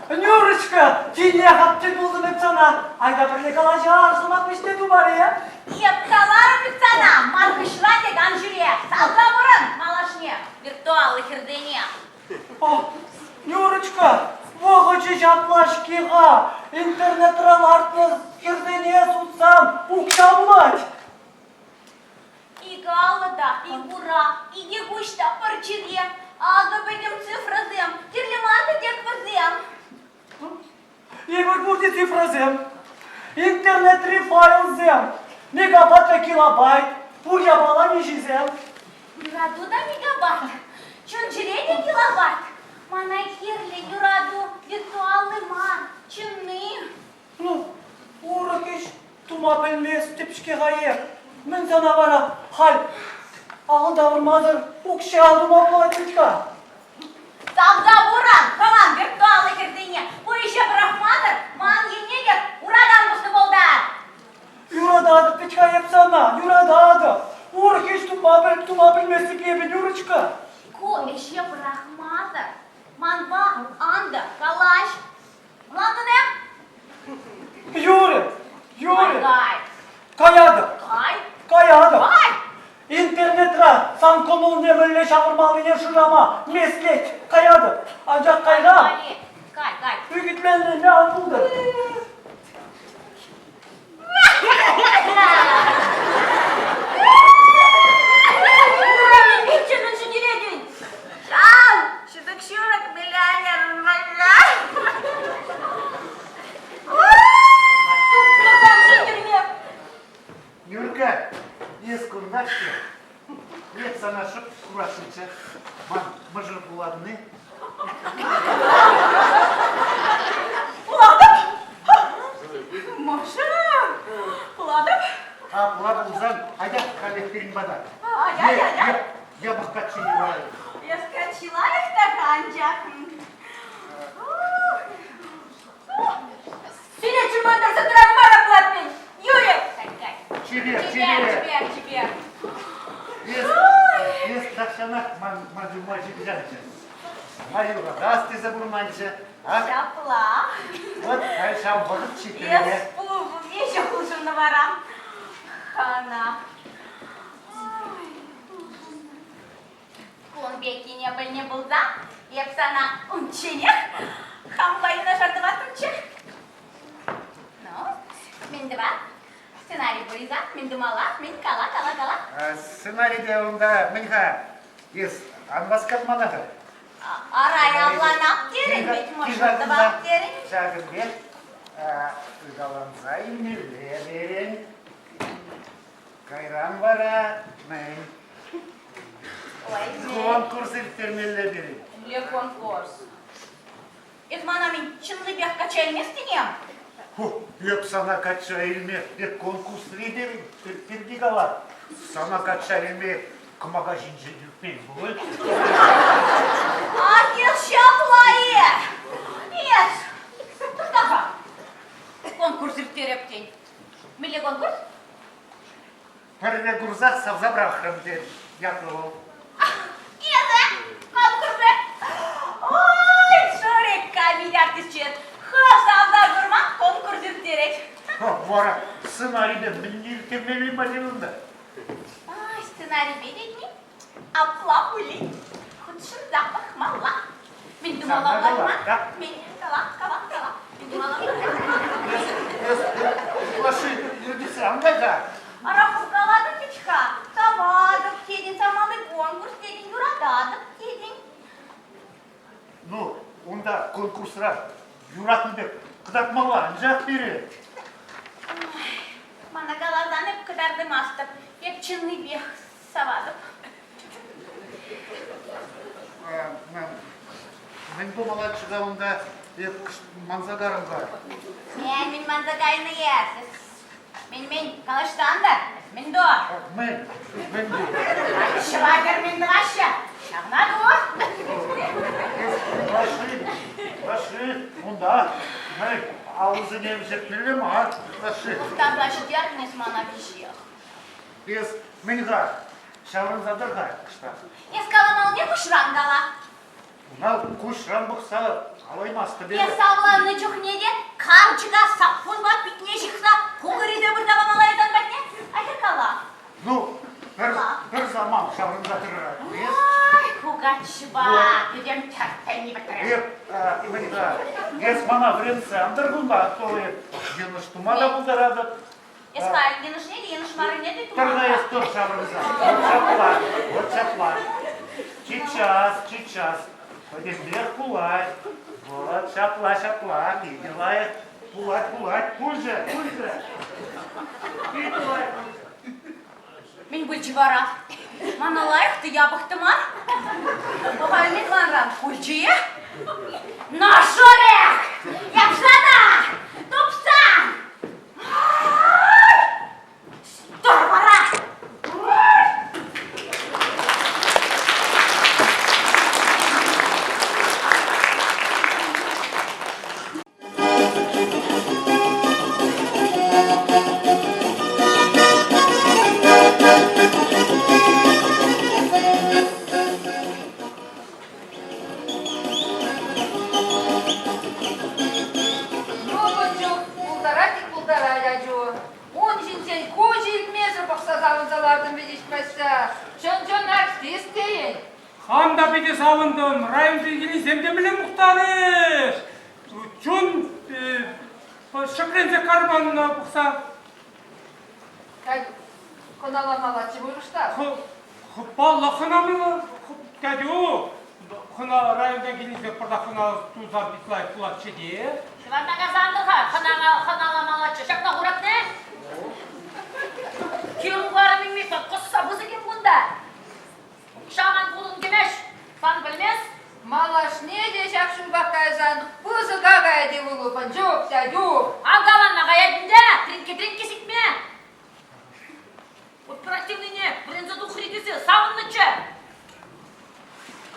Нюрочка, тинех тӗл пултӑм эп сана. Айта пӗрле калаҫар, сӑмах вӗҫне тупар-и? Эп каларӑм вӗт сана, ман хыҫра тек ан ҫӳре. Салса пурӑн малашне виртуаллӑ хӗрсене. О, Нюрочка, вӑхӑчӗ ҫапла-ҫке-ха. Интернетра лартнӑ хӗрсене сутсан укҫа пулать. Ик алӑ та, ик ура, икӗ куҫ та пӗр чире. Акӑ пӗтӗм цифрӑсем, кирлӗ мар тек вӗсем. Эпир пурте цифрӑсем, интернетри файлсем, мегабайт та килобайт, пур япала виҫисем. Юрату та мегабайт, чун-чӗре те килобайт. Мана кирлӗ юрату виртуаллӑ мар, чӑнни. Ну, урӑх ӗҫ тума пӗлместӗп-ҫке-ха эп. Мӗн сана вара халь алӑ тавӑрмасӑр укҫа тума пулать вӗт-ха? Тавта пуран, хӑван виртуаллӑ хӗрсене ку ӗҫе пӑрахмасӑр ман енне те ураран пуснӑ пултар. Юрататӑп вӗт-ха эп сана, юрататӑп. Урӑх ӗҫ тума, тума пӗлместӗп эпӗ, Нюрочка. Ку ӗҫе пӑрахмасӑр манпа ан та калаҫ. Ӑнлантӑн-и? Юрӗ, юрӗ. Кай. Каятӑп. Кай. Каятӑп. Кай. Интернетра сан кӑмӑлне мӗнле ҫавӑрмаллине шырама меслет. Каятӑп. Анчах кайран. Кай, кай. Ӳкӗтленме ан пултӑр. Урамӗн пиччӗшӗн ҫӗнтеретӗн. Ҫав ҫӗтӗк ҫурӑк миллионер валла. Тухнӑран ҫӗнтерме. Нюрка, эс кунта-ҫке. Эп сана шӑп курасшӑнччӗ. Ман мӑшӑр пулатӑн-и? Пулатӑп. Мӑшӑр пулатӑп. Апла пулсан, атя халех пирӗн пата. Ай, ай, ай. Япӑх каччи юрать. Эс каччи лайӑх та анчах. Сире чӑрмантарса тӑрам мар апла эппин. Юрӗ. Чипер, чипер, чипер, чипер. Эс, эс тахҫанах ман ман ҫумма ҫыпҫанчӗ. Ма юратас тесе пурӑнманччӗ. А? Ҫапла. Вот халь ҫав вӑхӑт ҫитрӗ. Эс веҫех улшӑннӑ вара. Хана. Кун пеккине пӗлнӗ пулсан, эп сана унчченех хампа юнашар тӑваттӑмччӗ. Ну, мӗн тӑват? Сценарий пуриза, мӗн тумалла, мӗн кала, кала, кала. Сценарийте унта мӗн-ха? Эс ан васкатмана-ха. Арай авланап терӗн вӗт, мӑшӑр тӑвап терӗн. Ҫакӑн пек ыталанса илмелле терӗн. Кайран вара мӗн? Ой, мӗн? Конкурс ирттермелле пирӗн. Мӗнле конкурс? Эс мана мӗн чӑннипех качча илместӗн-и? Ху, эп сана качча илме, эп конкурсри пирки кала. Сана качча илме кӑмака ҫинчен ӳкмен пуль. Ах, эс ҫапла-и? Эс, тӑхта-ха. Конкурс ирттереп тен. Мӗнле конкурс? Пӗрре курсах савса пӑрахрӑм, тет ятлӑ вӑл. Эсӗ конкурсӗ? Ой, Шурик, камит артисчӗ. Хӑв савса курма конкурс ирттерет. Вара сценарипе мӗнле ирттермелли мар унта? Ай, сценарипе тетни? Апла пулин хутшӑнса пӑхмалла. Мӗн тумалла пулать ман? Мӗн? Кала, кала, кала. Мӗн тумалла Ытлашши иртӗхсе ан кай-ха. Ара хускалатӑп вӗт-ха. Таватӑп тетӗн, самалли конкурс тетӗн, юрататӑп тетӗн. Ну, унта конкурсра. юратнӑ пек кӑтартмалла, анчах пире. Мана каласан эп кӑтартаймастӑп. Эп чӑннипех саватӑп. Мӗн тумалла-ши унта? Эп манса карӑм-ха. Мӗн манса кайнӑ эс? Мӗн-мӗн, калаҫсан та, мӗн ту? Мӗн? Мӗн ту? Ҫӑва кӗрмен тӑваҫҫӗ. Ҫавна ту. Лаши, лаши, унта, мӗн, алӑсене вӗҫертмелле мар, лаши. Мухтаса ҫитернӗ эс мана веҫех. Эс мӗн-ха, ҫаврӑнса тӑр-ха кӑштах. Эс каламалне куҫран кала. Ӑна куҫран пӑхса калаймастӑп эпӗ. Эс авланнӑ чухне те карчӑка саппунпа питне ҫыхса кукӑрӗпе пырса памалла сан патне. Атя кала. Ну, пӗр самант ҫаврӑнса тӑрать. Ай, кукачпа, пӗтӗм тӗртӗнни пӗтрӗ. Эп, мӗн-ха, эс мана вӗрентсе ан тӑр кунта, то эп йӑнӑш тума та пултаратӑп. Эс халь йӑнӑшне те йӑнӑш маррине те туман. Тӑрна эс тӑр ҫаврӑнса. Вот ҫапла, вот ҫапла. Сейчас, сейчас. Пӗтӗмпех пулать. Вот ҫапла, ҫапла. Питӗ лайӑх. Пулать, пулать. Пулчӗ, пулчӗ. Питӗ лайӑх пулчӗ. Мӗн пулчӗ вара? Мана лайӑх та япӑх та мар. Пӑхайми манран пулчӗ-и? Нашорех! Япса та! Тупса! Тӑр вара! Юлнӑ чух пултарать пултарать ачу. Ун ҫинчен куҫ илмесӗр пӑхса савӑнса лартӑм вӗт иҫмасса. Чӑн-чӑн артист тейӗн. Хам та питӗ савӑнтӑм. Районти килнисем те мӗнле мухтарӗҫ. Чун ҫӗкленсе карманна пӑхса. Хӑналамаллаччӗ пуль Паллах хӑнамалла. Тятю, хӑна районта килнисем пӑртак хӑна тусан пит лайӑх пулатчӗ те. Ҫӑварна касантӑр-ха, хӑналамаллаччӗ. Ҫакна хуратне? Кирункарӑм илмест, кӑсса пысӑк-им кунта? Укҫаман кулӑн кӗмест, сан пӗлмес. Малашне те ҫак ҫулпах кайсан пысӑка каять ывӑлу, Пӑнчук, тятю. Авкаланма каять ӗнтӗ, тринкке-тринкке сикме. Вот противныйне вӗренсе тухрӗ тесе савӑннӑччӗ.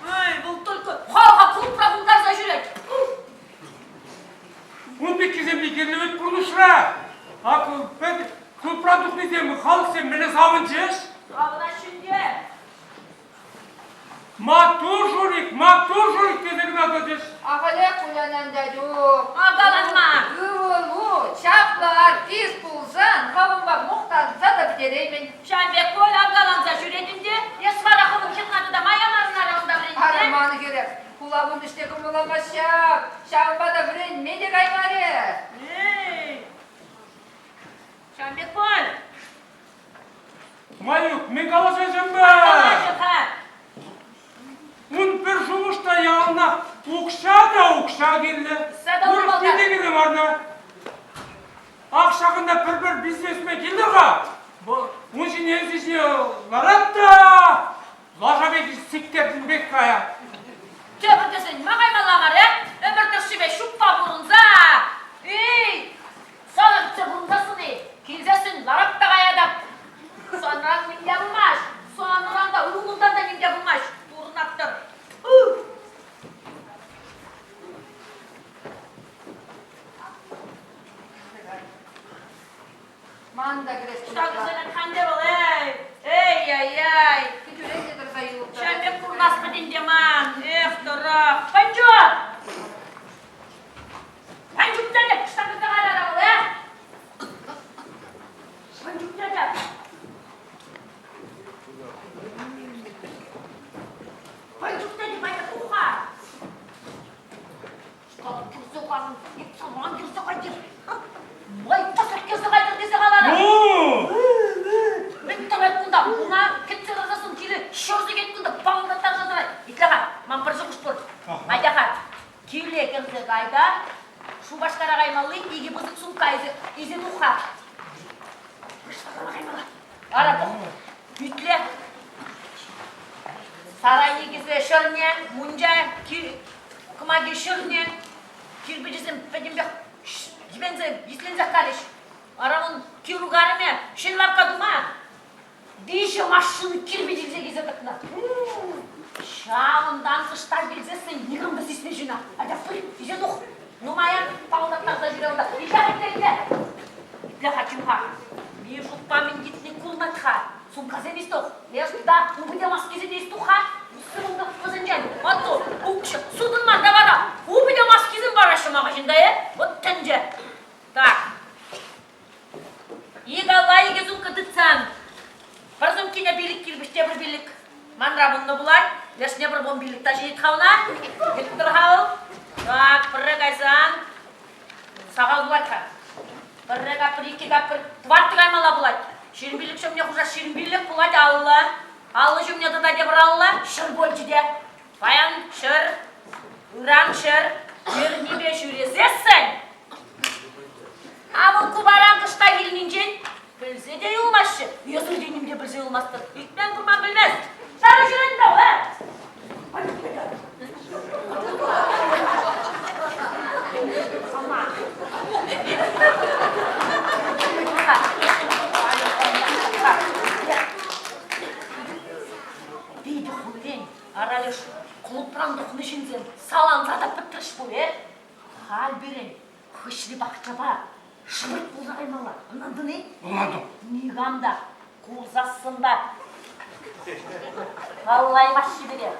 Эй, вӑл только халӑха клубра култарса ҫӳрет. Ун пеккисем те кирлӗ вӗт пурнӑҫра. Ак клубра тухнисем халӑхсем мӗнле савӑнчӗҫ? Савӑнаҫҫӗ ӗнтӗ. Маттур, Шурик, маттур, Шурик тесе кӑна тӑчӗҫ. Ахалех кулянан дядю. Авкаланма. Ывӑлу чаплӑ артист пулсан хӑвӑнпа мухтанса та пӗтереймӗн. Ҫавӑн пек Коля авкаланса ҫӳрет ӗнтӗ. Эс вара хӑвӑн хӗрна тата ма ямарӑн унта вӗренме? Арман хӗрӗ, хула пурнӑҫне кӑмӑлламасть ҫав. Ҫавӑнпа та вӗренме те каймарӗ. Эй, ҫавӑн пек Коль. Маюк, мӗн калаҫаҫӑн-ха? Калаҫӑ-ха. Ун пӗр шухӑш та яланах укҫа та укҫа кирлӗ. Урӑх питӗ кирлӗ мар-на. Ак ҫакӑнта пӗр-пӗр бизнесмен килтӗр-ха. Ун ҫине ӗнси ларать та лаша пек сиктернӗ пек каять. Тепӗр тесен ма каймалла мар, э? Ӗмӗр тӑршшӗпе ҫуппа пурӑнса. Эй, Санӑн пурӑнсассӑн-и, килсессӗн ларап та каятӑп. Санран ним те пулмасть, санран та, ывӑлунтан та ним те пулмасть. Пурӑнатӑр. Ман та кӗрес Ҫакӑ ханде вӑл, эй, эй-яй-яй. Кӗтӳрен те тӑрса юлтӑр. Ҫав пек пурӑнас пӗтӗнте ман. Эх, тӑрах. Панчук! Панчук тете, кӑштах кайрара вӑл, э? Панчук тете. Панчук тете, пайтах тух-ха. Кӗрсе кайрӑм, саман кӗрсе кайтӑр. Май пасах кӗрсе кайтӑр тесе каларӑм. Мӗн тӑрать кунта? Уна кӗтсе тӑрсассӑн киле ҫур сехет кунта паллаттарса тӑрать. Итле-ха, ман пӗр шухӑш пур. Атя-ха. Шупашкара каймалли икӗ пысӑк сумка илсе тух-ха. Шупашкара каймалла. Ара, пӑх, итле. Сарай никӗсӗ ҫӗрнӗ, мунча кӑмаки ҫӗрнӗ, кирпӗчӗсем пӗтӗмпех йӗпенсе, исленсех кайрӗҫ. Ара, ун Кирук арӑмӗ ҫӗн лавкка тума Виҫӗ машина кирпӗч илсе килсе тӑкнӑ. Ҫавӑнтан кӑштах килсессӗн никам та сисмен ҫынна. Атя, пыр, илсе тух. Нумая паллаттарса ҫӳре унта. Илсе итле, итле. Итле-ха, чим-ха. Мишукпа мӗн китни кулмать-ха. Сумкасем ис тух. Леш тата упӑте маскисене ис тух-ха. Сывӑннӑ вӗсенчен. Атту, укҫа сутӑнман та вара. Упӑте маскисем параҫҫӗ магазинта, э? Вот тӗнче. Так. Ик алла икӗ сумка тытсан, пӗр сумкине пилӗк кирпӗч те пӗр пилӗк манра пулнӑ пулать, лешне пӗр бомбилик та ҫитет-ха ӑна, тыттӑр-ха вӑл. Так, пӗрре кайсан сахал пулать-ха. Пӗрре каппӑр, иккӗ каппӑр, тӑваттӑ каймалла пулать. 25 ҫумне хушас 25 пулать аллӑ. Аллӑ ҫумне тата тепӗр аллӑ, ҫӗр пулчӗ те. Паян ҫӗр, ыран ҫӗр, эрнипе ҫӳресессӗн А вӑл купаран кӑштах илнинчен пӗлсе те юлмаҫҫӗ. Эсир ним те пӗлсе юлмастӑр. Илтмен курман пӗлмест. Сарӑ ҫӳрен тав, а? Питӗ хуллен, ара леш клубран тухнӑ ҫынсем саланса та пӗтрӗҫ пуль, э? Халь пирӗн хыҫри пахчапа шӑпӑрт пулса каймалла. Ӑнлантӑн-и? Ӑнлантӑм. Никам та курсассӑн та паллаймаҫҫӗ пире.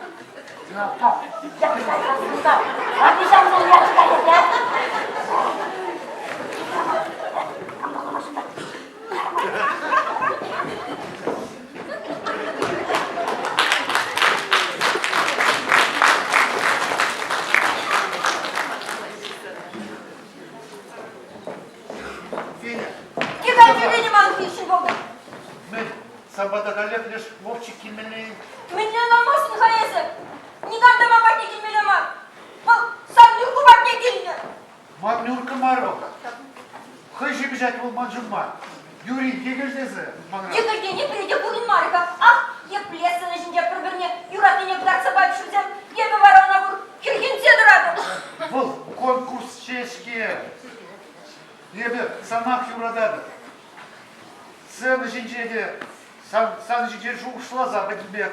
Феня. Китай тӳленӗ ман хыҫҫӑн пултӑм. Мӗн, сан пата каллех леш Вовчик килмелле-и? Мӗнле ӑнланмастӑн-ха эсӗ? Никам та ман патне килмелле мар. Вӑл сан Нюрку патне килнӗ. Ман Нюрка мар вӑл. Хӑй ҫыпӑҫать вӑл ман ҫумма. Юрий, йӗкӗлтесе манран. Йӗкӗлтени пӗри те курӑнмарӗ-ха. Ах, епле сцена ҫинче пӗр-пӗрне юратнине кӑтартса пачӗҫ вӗсем. Эпӗ вара ӑна пур хӗрхенсе тӑратӑп. Вӑл конкурс ҫеҫ-ҫке. Эпӗ санах юрататӑп. Сцена ҫинче те сан, сан ҫинчен шухӑшласа пӗтӗмпех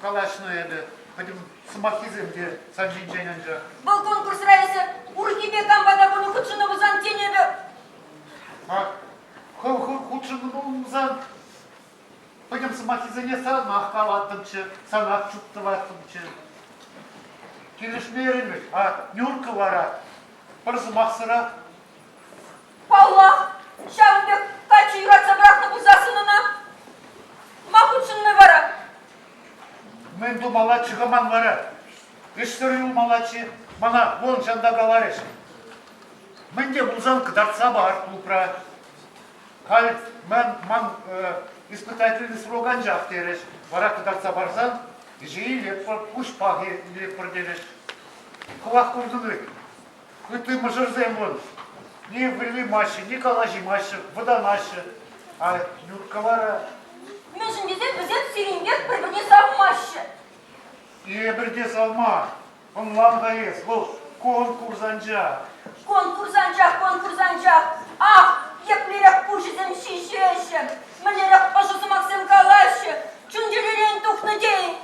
калаҫнӑ эпӗ. Пӗтӗм сӑмаххисем те сан ҫинчен анчах. Вӑл конкурсра эсӗ урӑххипе кампа та пулин хутшӑннӑ пулсан, тен эпӗ... А хӑв хутшӑннӑ пулсан пӗтӗм сӑмаххисене санах калаттӑмччӗ, санах чуптӑваттӑмччӗ. Килӗшмерӗн вӗт, а Нюрка вара пӗр сӑмахсӑрах. Паллах, ҫавӑн пек каччӑ юратса пӑрахнӑ пулсассӑн ӑна ма хутшӑнмӗ вара? Мӗн тумаллаччӗ-ха ман вара? Ӗҫсӗр юлмаллаччӗ. Мана вон ҫанта каларӗҫ. Мӗн те пулсан кӑтартса пар клубра. Халь ман, ман испытательный срок анчах терӗҫ. Вара кӑтартса парсан ӗҫе илетпӗр, куҫпах илетпӗр терӗҫ. Хӑвах куртӑн вӗт. Ытти мӑшӑрсем вӑл ни вылимаҫҫӗ, ни калаҫимаҫҫӗ, вӑтанаҫҫӗ. А Юркка вара... Мӗншӗн тесен вӗсем сирӗнпех пӗр-пӗрне савмаҫҫӗ. Эпир те савма. Ӑнлан-ха эс, вӑл конкурс анчах. Конкурс анчах, конкурс анчах. Ах, еплерех пуҫӗсем ҫиҫеҫҫӗ, мӗнлерех ӑшӑ сӑмахсем калаҫҫӗ, чун-чӗререн тухнӑ тейӗн.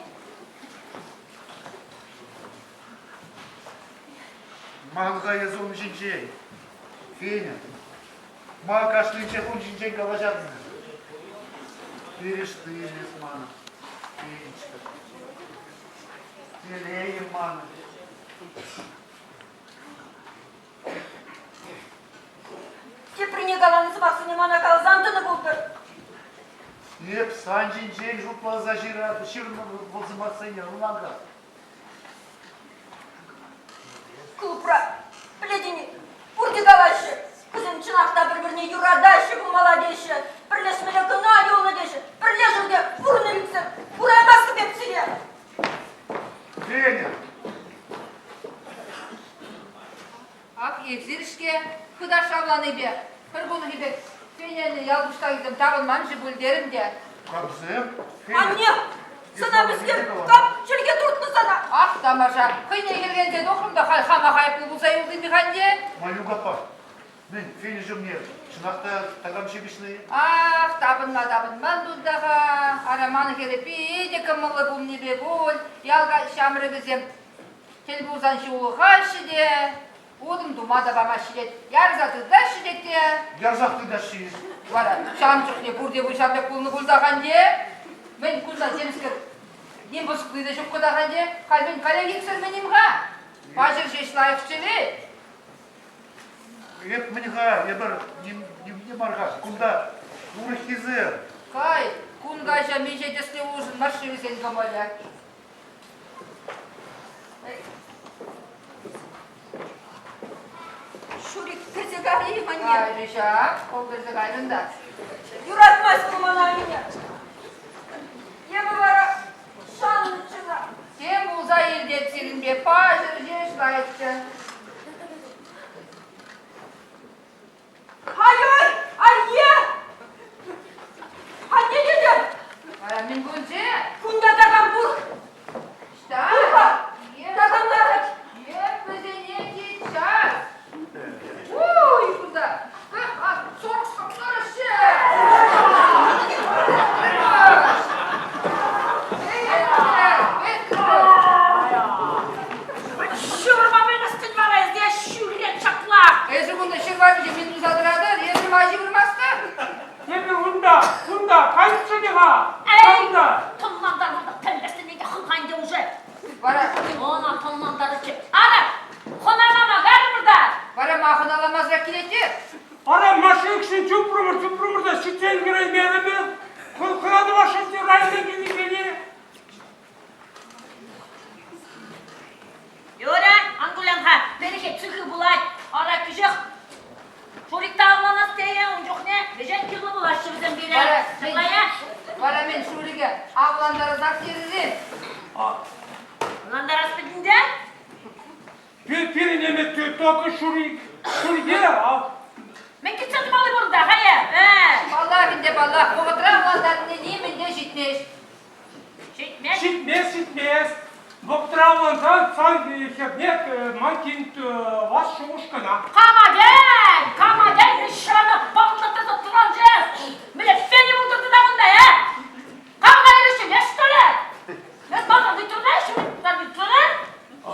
Ман-ха эс ун ҫинчен, Феня. Ма кашнинчех ун ҫинчен калаҫатӑн? Пирӗштин эс манӑн, Фенечка. Телейӗм манӑн. Теприне каланӑ сӑмахсене мана каласан тӑнӑ пултӑр. Эп сан ҫинчен шутласа ҫырнӑ вӑл сӑмахсене, ӑнлан-ха. Клубра, пӗлетӗн-и, пурте калаҫҫӗ. Вӗсем чӑнах та пӗр-пӗрне юратаҫҫӗ пулмалла теҫҫӗ. Пӗрлешмелле кӑна юлнӑ теҫҫӗ. Пӗрлешӗр те пурӑнӑр ӳксӗр. Кураймастӑп эп сире. Женя! Ах, эс. Эсир-ҫке хытах шавланипе пӗр кунхи пек Феняне ял пуҫтахӗсем тапӑнман-ши пуль терӗм те. Камсем? Анне, сана мӗскер кам чӗлхе туртнӑ сана? Ах, тамаша, хӑйне хӗрхенсе тухрӑм та халь хамах айӑплӑ пулса юлтӑм-и анне? Малюк аппа, мӗн, Феня ҫумне чӑнах та такам ҫыпӑҫнӑ-и? Ах, тапӑнма тапӑнман тунта-ха. Ара, ман хӗрӗ питӗ кӑмӑллӑ пулнипе пуль ял ҫамрӑкӗсем тӗл пулсан ҫулӑхаҫҫӗ те, утӑм тума та памаҫҫӗ тет, ярса тытаҫҫӗ тет те. Ярсах тытаҫҫӗ-и? Вара ҫавӑн чухне пурте пуҫ пек пулнӑ пулсах анне. Мӗн кунта темскер ним пӑсӑкли те ҫук кӑтах анне. Халь мӗн каллех иксӗлмен-им-ха? Паҫӑр ҫеҫ лайӑхчӗ-и? Эп мӗн-ха, эпӗр ним, ним те мар-ха, кунта урӑххисем. Кай, кун каҫа миҫе тӗслӗ улшӑнмасть-ши вӗсен кӑмӑлӗ? Шурик кӗрсе кайрӗ-и анне? Кайрӗ ҫак, хӑв кӗрсе кайрӑн та. Юратмасть ку мана анне. Эпӗ вара шаннӑччӗ ӑна. Тем пулса иртет сирӗнпе, паҫӑр ҫеҫ лайӑхчӗ. Ай-ой, анне! Анне тетӗп! Вара мӗн пулчӗ? Кунта такам пур. Ӑҫта? Пур-ха! Такам ларать. Еп вӗсене час. Уй, кунта. Сорок сорок Ҫывӑрма пӗлместӗн вара эсӗ, ҫӳрет ҫапла. Эсӗ кунта ҫырванчӗ мӗн туса тӑратӑн? Эсӗ ма ҫывӑрмастӑн? Эпӗ унта, кунта кайччӗ-ха. Эй, тӑнлантарма пӗлместӗн ӗнтӗ хӑлханчӗ уже. Вара Ӑна тӑнлантарчӗ. Ара, хӑналама кайрӑмӑр та. Вара ма хӑналамасӑрах килет-и? Ара, машинкшӗн чупрӑмӑр, чупрӑмӑр та ҫитсен кӗреймерӗмӗр. Хӑнатӑва шӑлчӗ района килнисене. Юрӗ, ан кулян-ха, перехет сыхӑ пулать. Ара, кӗҫех Шурик та авланас тейӗ, ун чухне вӗҫех кирлӗ пулаҫҫӗ вӗсем пире. Ҫапла-я? Вара мӗн, Шурике авлантарасах терӗр-и? Авлантарас пӗтӗнте? Пирӗн ӗмӗт только Шурик, Шурике. Мӗн кӗтсе тӑмалли пур-та, хая? Паллах ӗнтӗ, паллах, вӑхӑтра авлантарнине нимӗн те ҫитмест. Ҫитмест. Ҫитмест, ҫитмест. Вӑхӑтра авлансан сан хӗрне ман кин вас шухӑш кӑна. Кама тен, кама тен, ҫӑрана паллаттарса тӑранчӗ. Мӗне феня пултӑр та кунта, э? Кам кайрӗ-ши, леш что ли? Эс малтан ыйтрӑн-а, ҫуртан ыйтрӑн-а?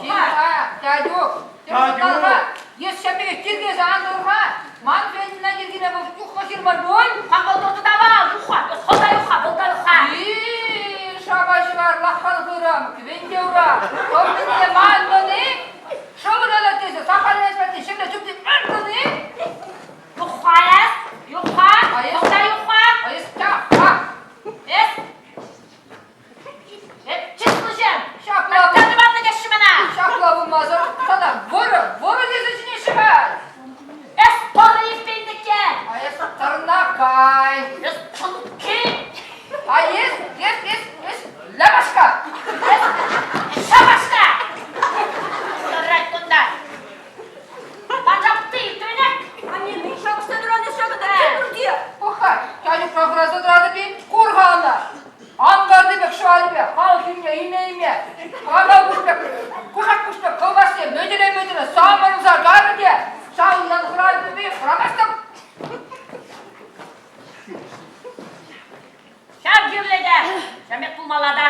Ҫын-ха, Татюк, тӗрӗс Эс ҫав пекех тиркесе ан тӑр-ха. Ман Феньӑна тиркеме вӑл юхха ҫырман пуль. Кам вӑл тӑрса та юхха, эс хӑв та юхха, вӑл та юхха. И, шапа ҫӑвар, лаххан хырӑм, кӗвенте ура. Хӑв мӗнле мантӑн-и? Шӑвӑрӑлать тесе сахаллас патне ҫӗрле чупни мантӑн-и? Юхха эс, юхха, вӑл та юхха. А эс тяхха. Эс Чыслӑҫем! Ҫапла Тӑванлӑ мана! Ҫапла пулмасӑр сана вӑрӑ, вӑрӑ тесе чӗнеҫҫӗ-ха. Эс тӑрӑ иртпендӗкке! А эс тӑрнакай! Эс чӑнкки! А эс, эс, эс, эс лямашка! Эс шапашка! Тӑрать кунта! Панчах ты иртрӗне! Анне, мӗн шапӑшса тӑран эс ҫакӑнта? Кил пурте! Пӑх-ха, Тянюкра хӑраса тӑратӑп-и? Кур-ха ӑна! Анкарти пек шӑварӗпе халӑх илме име-име, кана пуҫ пек, кушак пуҫ пек кӑлпасне мӗтӗре-мӗтӗре самӑрӑлса карӗ те ҫавӑнтан хӑратӑп-и, хӑрамастӑп. Ҫав кирлӗ те, ҫамек пулмалла та.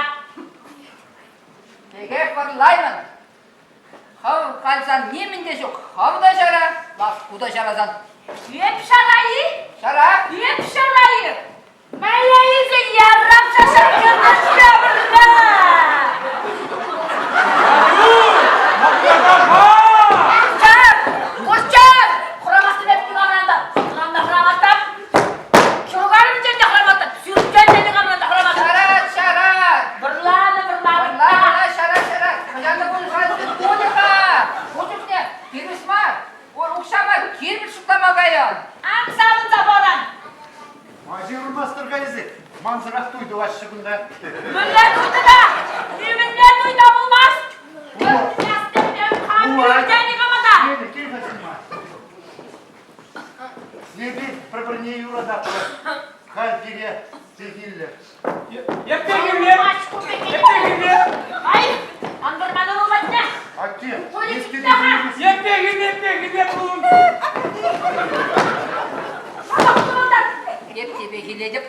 Текех вӑрлаймӑн. Хӑв кайсан нимӗн те ҫук. Хӑв та ҫара, лашку та ҫарасан. Эп ҫара-и? Ҫара. Эп ҫара-и? Мӗле ярап шашаккӑна Курчак! Хурамастӑп эп никамран та. Сӑнран та хӑрамастӑп. Ҫуркарӗнчен те хӑрамастӑп. Сӳртен те никамран та хӑрамастӑп. Ҫара, ҫара! Вӑрланӑ, вӑрланӑ. Вӑрланӑ, ҫара, ҫара. Хӑҫан пуль пулӗ-ха. Ку чухне пирус мар, укҫа мар, кирпӗч шутлама каян. Ан савӑнса паран. Ма ҫывӑрмастӑр-ха эсир? Мансӑрах туй тӑваҫҫӗ кунта. Мӗнле туй тата? Нимӗнле туй та пулмасть. Пулать. Никама та. Кил-ха ҫырма. Эпир пӗр-пӗрне юрататпӑр. Халь пире пехиллӗ. Епле кирлӗ? Епле кирлӗ? Ай, ан вӑрмана патне. Атте, Епле кирлӗ, епле кирлӗ пулун. Эп те пехилетӗп.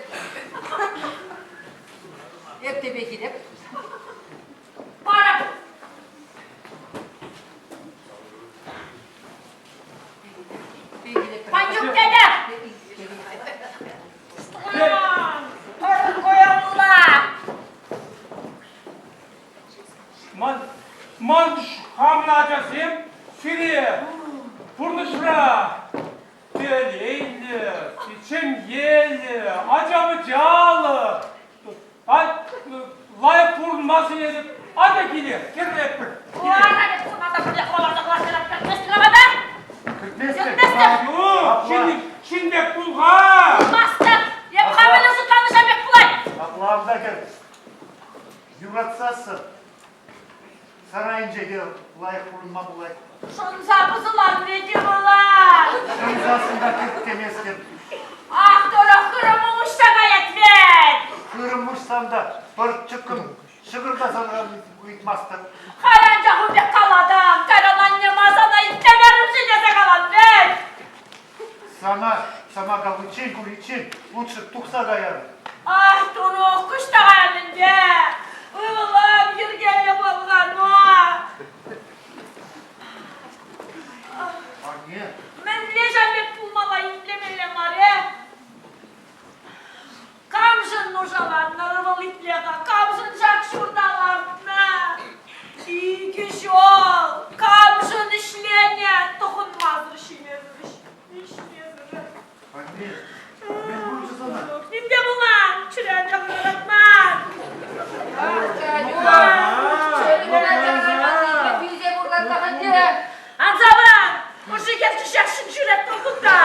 Эп те пехилеп. Пара. Панчук тете! Ман, ман хамӑн ачасем сире пурнӑҫра телейлӗ, ҫемьеллӗ, ача-пӑчаллӑ, лайӑх пурӑнма сӗнетӗп. Атя киле, кӗретпӗр. Ҫын пек пул-ха! Пулмастӑп! Эп хам мӗнле шутланӑ пек пулать! Апла ан кӗр. Юратсассӑн сарайӗнче те лайӑх пурӑнма пулать. Шӑнса пӑсӑлан вӗт пулать! Шӑнсассӑн та кӗрт теместӗп. Ах, Турӑ, хырӑм уҫса каять вӗт! Хырӑм уҫсан та пӗр чӑккӑн ҫӑкӑр та санран ыйтмастӑп. Халь анчах ун пек калатӑн, кайран анне ма сана итлемерӗм-ши тесе калан вӗт! Сана сама каличчен куриччен лучше тухса каяр. Ах, Турӑ, куҫ та каян ӗнтӗ! Ывӑлӑм, йӗркеллӗ пулсан-ма! Анне. Мӗнле ҫав пек пулмалла итлемелле мар, э? Камшӑн нушаланнӑ ывӑл итле-ха, камшӑн ҫак ҫурта лартнӑ? Икӗ ҫул камшӑн ӗҫленӗ? Тӑхӑнмасӑр ҫимесӗр, ӗҫмесӗр. Анне, мӗн пулчӗ сана? Ним те пулман, чӗре анчах ыратман. Ансаван, мужик ҫын ҫӳрет кунта.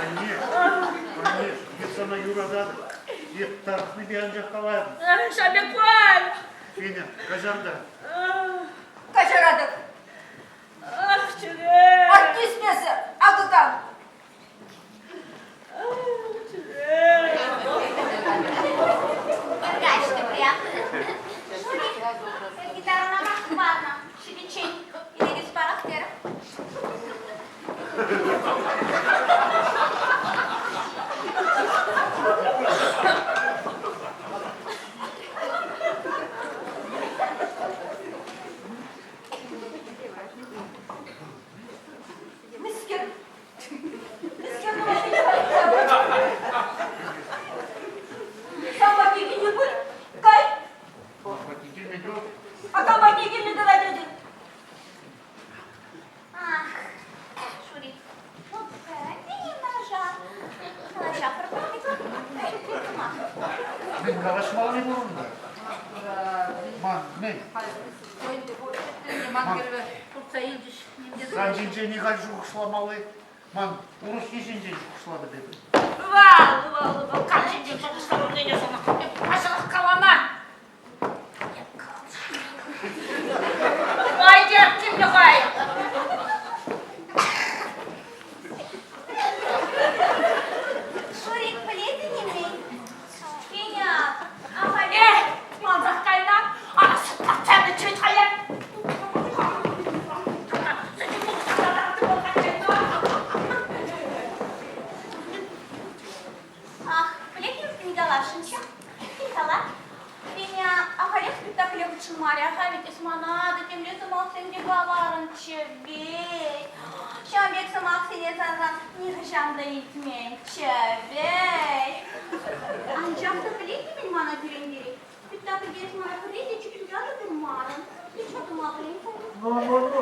Анне, анне, эп сана юрататӑп. Эп тарӑхнипе анчах каларӑм. Шамекваль! Феня, каҫар та. Каҫаратӑп. Ах, чӗре! Аттисмесӗр, акӑ кам. Ах, чӗре! Каҫтӑ прям. Шурик, гитарӑна мах хӑварнӑ. Ҫитиччен илетес парах терӗм. Мӗскер? Мӗскер Сан патне килнӗ пуль? Кай. Патне килмен А кам патне килнӗ тӑрать ӗнтӗ? Ах, Шурик, ну погоди ножа. Калаҫа Мӗн калаҫмалли пур унта? Ман, мӗн? Сан ҫинчен нихаль шухӑшламалли, ман урӑххи ҫинчен шухӑшлатӑп эпӗ. Вал, вал, вал, кам ҫинчен шухӑшламаллине сана паҫӑрах калама. Айдер, кимлӗ-хай! Шурик, пӗлетӗн-и-мӗн? Феня, ахаль... Эх, мансах кайнӑ. Ара, сытлатсанӑ чӗрет-хаяр. Ах, пӗлетӗн-и каласшӑнччӗ? Кала. Феня ахалех спектакле хутшӑнмарӗ-ха ведь эс мана та темле сӑмахсем те каларӑнччӗ вӗт. Ҫавӑн пек сӑмахсене санран нихӑҫан та илтменччӗ вӗт. Анчах та пӗлетӗн-и мана кӳрентерет? Спектакльте эс мана пӗрре те чӳклӗ та курмарӑн. Ничего тума пӗлен-ха. Ну-ну-ну.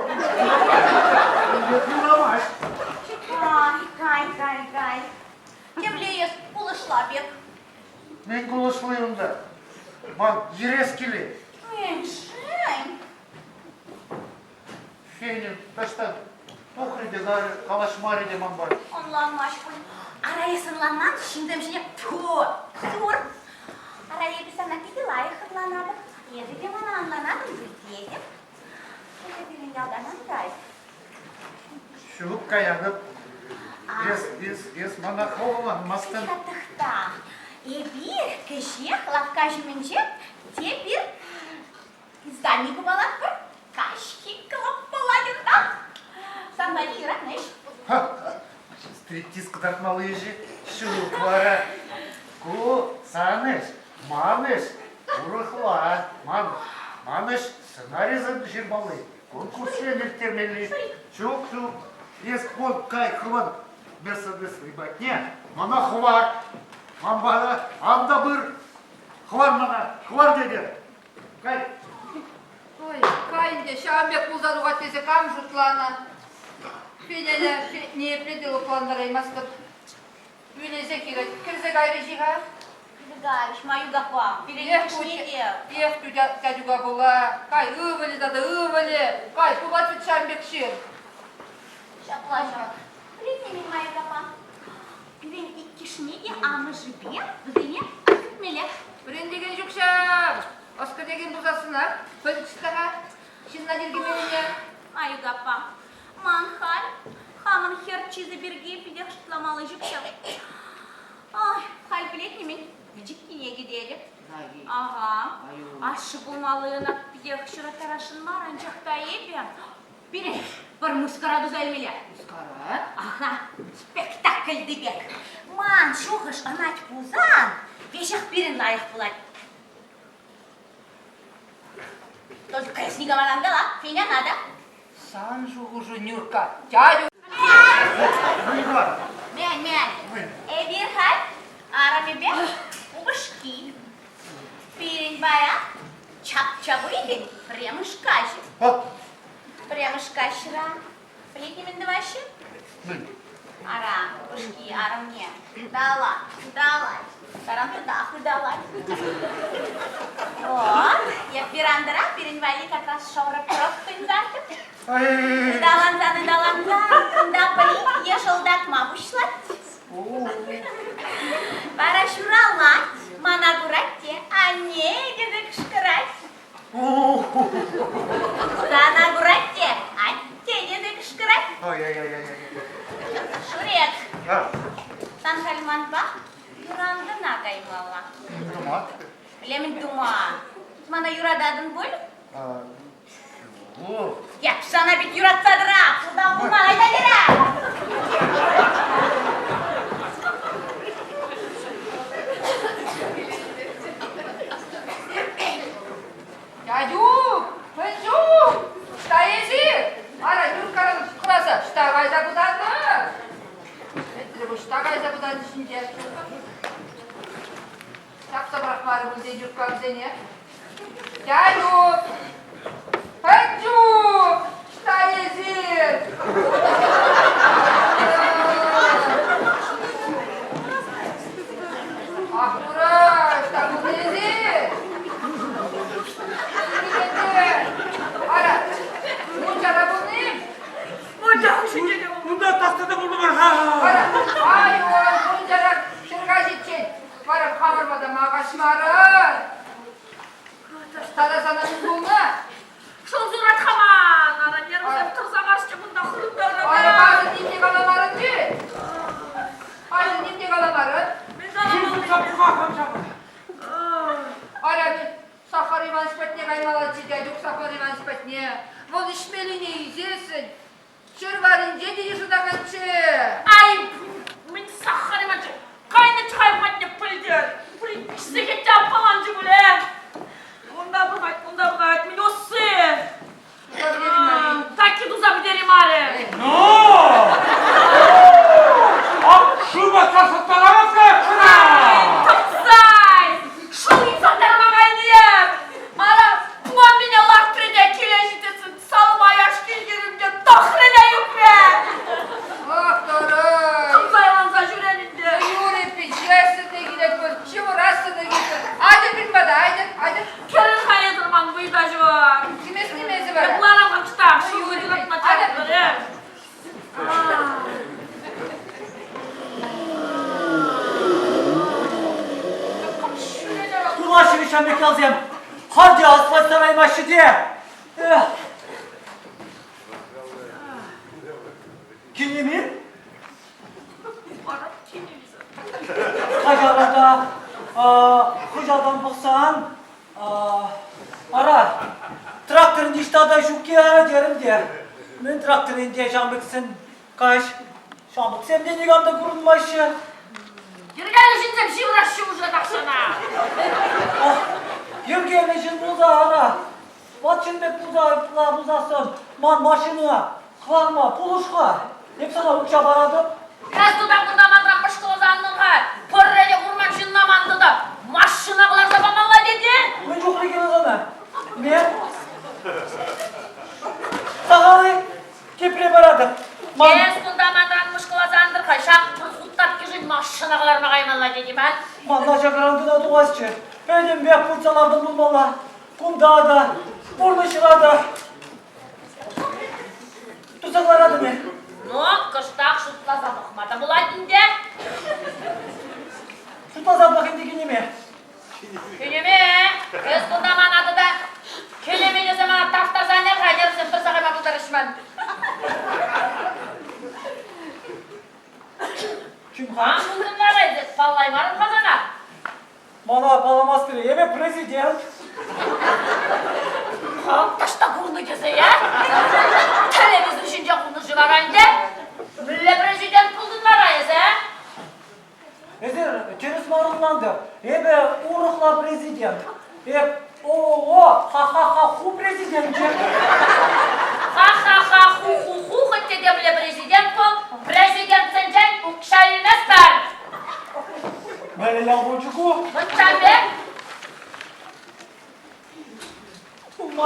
Юрамасть. Ай, кай, кай, кай. Темле эс кулӑшла пек. Мӗн кулӑшли унта? Ман йӗрес килет. Мӗншӗн? Феня таҫта тухрӗ те кайрӗ, калаҫмарӗ те манпа. Ӑнланмасть пуль. Ара эс ӑнланман ҫынсем ҫине тьфу, тур. Ара эпӗ сана питӗ лайӑх ӑнланатӑп. Эсӗ те мана ӑнланатӑн пуль тетӗп. Эсӗ пирӗн ялтан ан кай. Ҫук, каятӑп. Эс, эс, эс мана хӑваланмастӑн. Тӑхта, эпир кӗҫех лавкка ҫумӗнче тепӗр издани купалатпӑр. Каҫхи клуб пулать унта. Сан валли юратнӑ ӗҫ. Стриптиз кӑтартмалли ӗҫ-и? Ҫук вара. Ку сан ӗҫ, ман ӗҫ, урӑхла. Ман, ман ӗҫ сценарисем ҫырмалли, конкурссем ирттермелли. Ҫук, ҫук, эс вон кай хӑвӑн Мерседес патне, мана хӑвар. Ман пата ан та пыр. Хӑвар мана, хӑвар тетӗп. Кай. Ой, кай ӗнтӗ, ҫавӑн пек пулса тухать тесе кам шутланӑ? Федяне ниепле те лӑплантараймастӑп. Ӳлесе килет. Кӗрсе кайрӗҫ-и-ха? Кайрӗҫ, Маюк аппа. Пирӗн хушни те. Эх, тятюка пула. Кай ывӑлӗ тата ывӑлӗ. Кай, пулать вӗт ҫавӑн пек ҫын. Ҫапла ҫав. Пӗлетне-мӗн, Маюк аппа? Пирӗн иккӗшне те амӑшӗпе вӗсене ӑс кӗртмелле. Вӗрентекен ҫук ҫав. Ӑс кӗртекен пулсассӑнах пӗлчӗ-ха ҫынна тиркемеллине. Маюк аппа, ман халь хамӑн хӗр чысӗ пирки питех шутламалли ҫук ҫав. Ай, халь пӗлетне-мӗн, пӗчӗккине кӗтетӗп. Ага, ашшӗ пулмалли ӑна питех ҫыраттарасшӑн мар, анчах та эпӗ пирӗн пӗр мыскара туса илмелле. Мыскара? Аха, спектакльти пек. Ман шухӑш ӑнать пулсан, веҫех пирӗн лайӑх пулать. Только эс никому ан кала, Феня надо. Сан шухӑшу, Нюрка, дядю. Мӗн, мӗн? Эпир халь арӑмӗпе упӑшки. Пирӗн пая чап-чап уйӑхӗн пӗрремӗш каҫӗ. Пӗрремӗш каҫра пӗлетне мӗн тӑваҫҫӗ? Ара, упӑшки арӑмне ыталать, ыталать, тарантутах ыталать. Вот, эп верандӑра пирӗн валли как раз шӑрӑх тӑнсартӑм. Ыталансан, ыталансан, кунта пӗри йӑшӑлтатма пуҫлать. Вара ҫуралать, мана курать те анне тесе кӑшкӑрать. Сана курать те атте тесе кӑшкӑрать. Шурек, сан халь манпа юрантӑна каймалла. Тума? Лемӗн тума. Мана юрататӑн пуль? Ҫук. Эп сана пит юратса тӑра, пултан пулман, айта тӑра. Дядюк, Пӗнчук, ӑҫта эсир? Ара, Нюркаран хӑраса ӑҫта кайса пытаннӑ? Пӗтрӗ ӑҫта кайса пытаннӑ ҫинче? Ҫапса пӑрахмарӗ пуль те Нюрка вӗсене. Дядюк, Пӗнчук, ӑҫта эсир? Ах, ура, ӑҫта пулнӑ эсир? Ара, мунчара пулни? Мунча хушшинче те Унта таҫта та пултӑмӑр-ха. Вара, ай-ой, мунчара ҫӗр каҫиччен вара хамӑр пата ма каҫмарӑр? Тата сана мӗн пулнӑ? Шӑл суратха ман, ара, нервсем тӑрса каҫчӗ кунта хырӑнтарнӑ. Ара, пасӑр ним те каламарӑн-ши? Пасӑр ним те каламарӑн? Мӗн каламалли? Ара, Сахар Иванович патне каймаллаччӗ, дядюк Сахар Иванович патне. Вӑл ӗҫмеллине илсессӗн ҫӗр варринче те йышӑнаканччӗ. Ай, мӗн Сахар Иванович кайнӑччӗ хай патне пӗлтӗр. Пӗр сехет те аппаланчӗ пулӗ. Унта пӑхать, кунта пӑхать, мӗн усси? Такки туса пӗтереймарӗ. Ну! Ак шыва сасӑттарамас-ха кӑна! Тӑпсай! Шӑл юсаттарма кайнӑ Ара, мамине лартрӗ те киле ҫитесен салма яш килтерӗм те тӑхрӗ те ӳкрӗ. Ах, тӑрӑй! Тӑмсайланса ҫӳрен ӗнтӗ. Юрӗ, пичесӗ те килет пуль, ҫывӑрасса та килет. Атьӑр пирӗн пата, атьӑр, атьӑр. Кӗрӗр хайӗтӗр ман вӑйта ҫук. Кӗмес-кӗмесӗ вара. Ларам кӑштах, шыв юратма чарӑнтӑр, э? Кулаҫҫӗ ҫамрӑк ялсем. Халь те асфальт сараймаҫҫӗ те. Эх. Кинеми? пӑхсан, ара, трактор ниҫта та ҫукки ара терӗм те. Мӗн трактор ӗнтӗ ҫамрӑксен каҫ. Ҫамрӑксем те никам та курӑнмаҫҫӗ. Йӗркеллӗ ҫынсем ҫывӑраҫҫӗ уже тахҫанах. Йӗркеллӗ ҫын пулса ара, ват ҫын пек пулса пулсассӑн ман машина хӑварма пулӑш-ха. Эп сана укҫа паратӑп. Эс тата кунта манран мӑшкӑласа антӑн-ха. Пӗрре те курман ҫынна ман тата машина кӑларса памалла тете. Мӗн чухлӗ кирлӗ сана? Ме? Сахал-и? Тепре паратӑп. Ман... Эс кунта манран мӑшкӑласа антӑр-ха. Ҫак пӗр хут таткишӗн машина кӑларма каймалла тет-и ман? Ман начарран кӑна тухасчӗ. Пӗтӗмпех пырса лартӑм пулмалла. Кунта та, пурнӑҫра та. Туса ларатӑн-и? Ну, кӑштах шутласа пӑхма та пулать ӗнтӗ. Шутласа пӑх ӗнтӗ кинеме. Кинеме, эс кунта мана тата кинеме тесе мана таптаса ӗнер-ха, йӗрсем тӑрса кайма пултарӗҫ ман. Чим-ха. Кам пултӑн вара эсӗ? Паллаймарӑм-ха сана. Мана палламастӑр, эпӗ президент. Хам таҫта курнӑ тесе, э? Телевизор ҫинче курнӑ-ши вара ӗнтӗ? Мӗнле президент пултӑн вара эсӗ, э? Эсир тӗрӗс мар ӑнлантӑр. Эпӗ урӑхла президент. Эп ООО ха-ха-ха-ху президенчӗ. Ха-ха-ха-ху-ху-ху хӑть те темле президент пул, президентсенчен укҫа илместпӗр. Мӗнле ял пулчӗ ку? Вӑтса пек.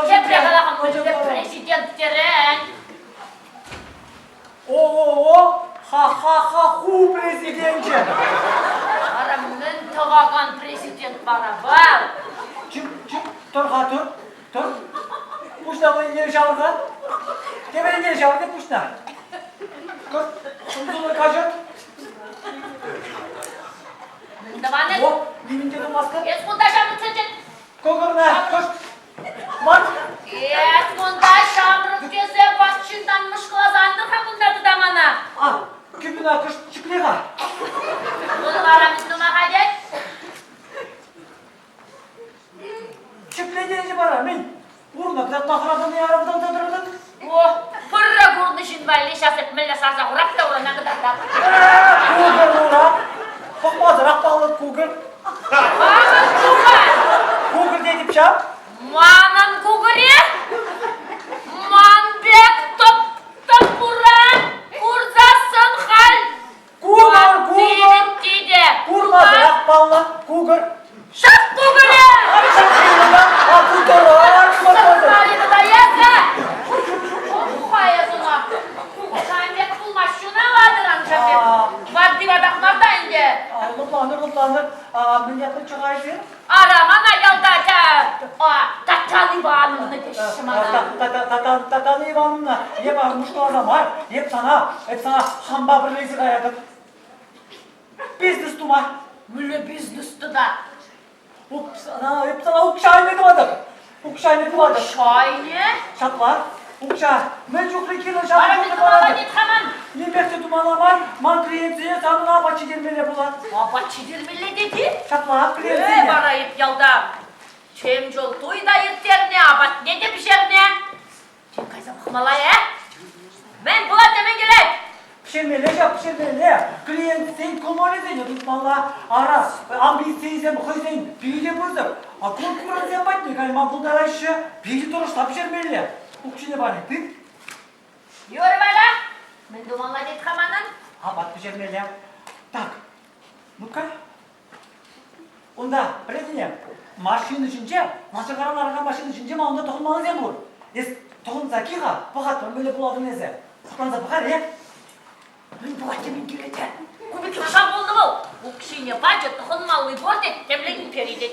Тепре калакан мӗнле президент терӗн? ООО ха-ха-ха-ху президенчӗ. Вара мӗн тӑвакан президент вара вӑл? Чим, чим, тӑр-ха, тӑр, тӑр. Пуҫна вӑйне ҫавӑр-ха. Тепӗр ҫавӑр пуҫна. Кӑшт сумсуллӑ каҫӑр. Тӑванӗ. О, нимӗн те тумастӑн. Эс кунта ҫамрӑксенчен. Кӑкӑрна кӑшт мар. Эс кунта ҫамрӑк тесе ват ҫынтан мӑшкӑласа антӑр-ха кунта тыта мана. А, кӗпӳна кӑшт ҫӗкле-ха. Вӑл вара мӗн тума хатӗр? Ҫӗклентерчӗ вара, мӗн? Урнӑ кӑтартма хӑратӑн-и арӑмтан тӑтӑртӑн? О, пырра курнӑ ҫын валли ҫав мӗнле сарса хурап та урана кӑтартап. Кукӑр ура. Пӑхмасӑрах паллӑ кукӑр. Манӑн кукӑр! Кукӑр тетӗп ҫав. Манӑн кукӑре? Ман пек тӑп-тӑп ура курсассӑн халь Кукӑр, кукӑр! Тите! Курмасӑрах паллӑ, кукӑр. Ҫак кукӑре! А кукӑрах Сӑртарӗ тата эсӗ! Ха эс ӑна! Кукшан пек пулмасть ҫуна ватӑран ҫав пек. Ватти ватах мар та ӗнтӗ. Лӑпланӑр, лӑпланӑр. Мӗн ятлӑччӗ-ха эсир? Ара, мана ялта Татьяна Ивановна теҫҫӗ мана. Татьяна Ивановна, эп мушкаласа мар, эп сана, эп сана хампа пӗрле каятӑп. Бизнес тума. Мӗнле бизнес тата? Эп сана укҫа илме тӑватӑп. Укҫа илме тӑватӑп. Укҫа илме? Ҫапла. Укҫа. Мӗн чухлӗ кирлӗ ҫавӑн чухлӗ паратӑп. Нимех те тумалла мар, ман клиентсене санӑн апат ҫитермелле пулать. Апат ҫитермелле тет-и? Ҫапла, клиентсене. Э, вара эп ялта тем чул туй та ирттернӗ, апатне те пӗҫернӗ. Тем кайса пӑхмалла, э? Мӗн пулать те мӗн килет? Пӗҫермелле ҫав, пӗҫермелле. Клиентсен кӑмӑлӗсене тытмалла. Ара, амбицийӗсем хӑйсен питӗ пысӑк. А конкурентсем патне кайма пултараҫҫӗ. Питӗ тӑрӑшса пӗҫермелле. Укҫине пани тыт. Юрӗ вара. Мӗн тумалла тет-ха манӑн? Апат пӗҫермелле. Так, ну-ка. Унта, пӗлетӗн-и, машина ҫинче, начаркара ларакан машина ҫинче ман унта тӑхӑнмаллисем пур. Эс тӑхӑнса кил-ха, пӑхатпӑр, мӗнле пулатӑн эсӗ. Хӑтланса пӑхар-и? Мӗн пулать те мӗн килет те? Ку пек лаша пулнӑ вӑл. Укҫине пачӗ, тӑхӑнмалли пур тет, темле импери тет.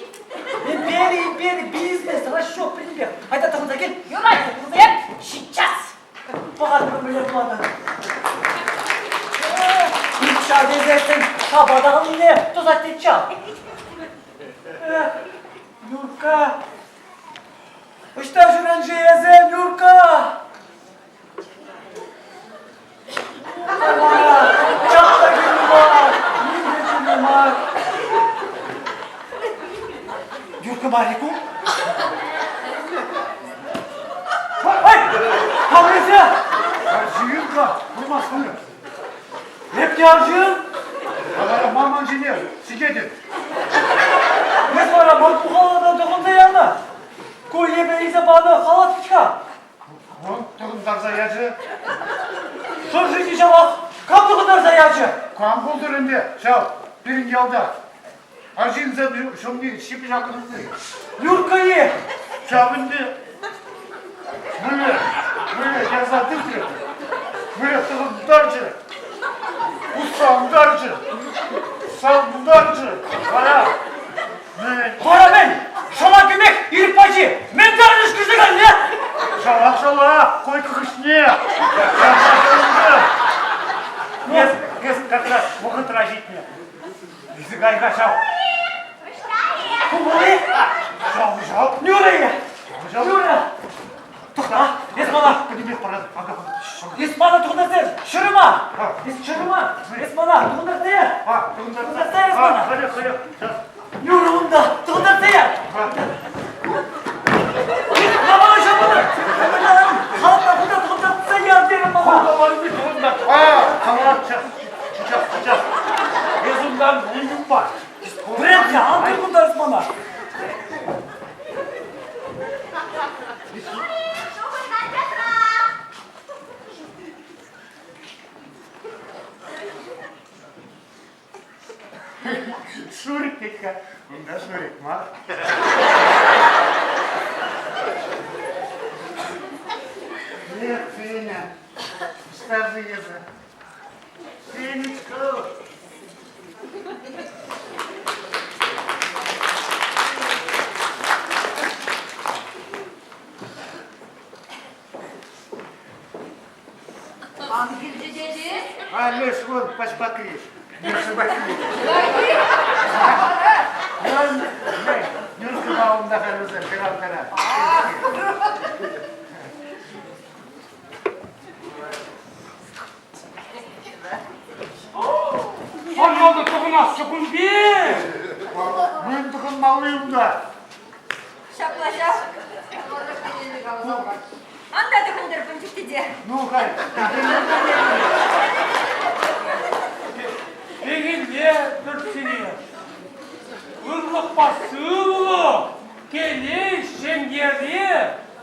Импери, импери, бизнес, расчет пӗтӗмпех. Айта тӑхӑнса кил. Юрать, эп сейчас. Пӑхатпӑр мӗнле пулатӑн. Укҫа тесессӗн шапа та аллине тӑсать тет ҫав. Нюрка, ӑҫта ҫӳрен-ши эсӗ, Нюрка? Чап та кирлӗ мар, ним те кирлӗ мар. Нюрка мар-и ку? Ай! Кам эсӗ? Арҫын-ха, курмастӑн. Эп те арҫын. Вара ман ҫине сикетӗн. Эс вара ман кухалана тӑхӑнса янӑ. Ку эпӗ илсе панӑ халат вӗт-ха. Вӑл тӑхӑнтарса ячӗ. Шӑрши ҫавах кам тӑхӑнтарса ячӗ? Кам пултӑр ӗнтӗ ҫав пирӗн ялта? Арҫынсем ҫумне ҫип ҫакӑнни. Юркка-и? Ҫав ӗнтӗ. Мӗнле? Мӗнле ярса тытрӗ? Мӗнле тӑхӑнтарчӗ? Усрантарчӗ? Савӑнтарчӗ? Вара мӗн? Вара мӗн? Шала кӗмех ирӗк пачи. Мӗн тарӑнӑш кӗрсе кайнӑ? Шала шала, койка хыҫне. Эс, эс как раз вӑхӑтра ҫитнӗ. Илсе кай-ха ҫав. Кумали? Ҫав, ҫав. Нюра! Ҫав. Нюра! Тухта, эс мана. Пӗтӗмпех паратӑп. Ага. Эс мана тухтарсен, шырма! Эс шырма! Эс мана тухтарсен! А, тухтарса. Тухтарса эс мана! Халех, халех. Сейчас. Нюра унта, тухтарса! Мана шырмана! Халта кунта тухтарса яр терӗм мана! А, халат, сейчас, сейчас, сейчас. Эс унтан мӗн юпа? Вӗрентсе, ан тӑр кунта эс мана! Шурик тет-ха. Унта Шурик мар. Эх, Феня, ӑҫта-ши эсӗ? Фенечка! Кам килчӗ тете? А, леш, вон, пачпакри. Нюркӑпа унта халь хӗрарӑмтара. Ӑнланнӑ тӑхӑнасчӗ кун пек. Мӗн тӑхӑнмалли унта? Ҫапла ҫав. Ан та тӑхӑнтӑр пӑнчӑк тете. Ну, халь. Пехилте тӗртсене. Ырлӑхпа сывлӑх, телей ҫемьере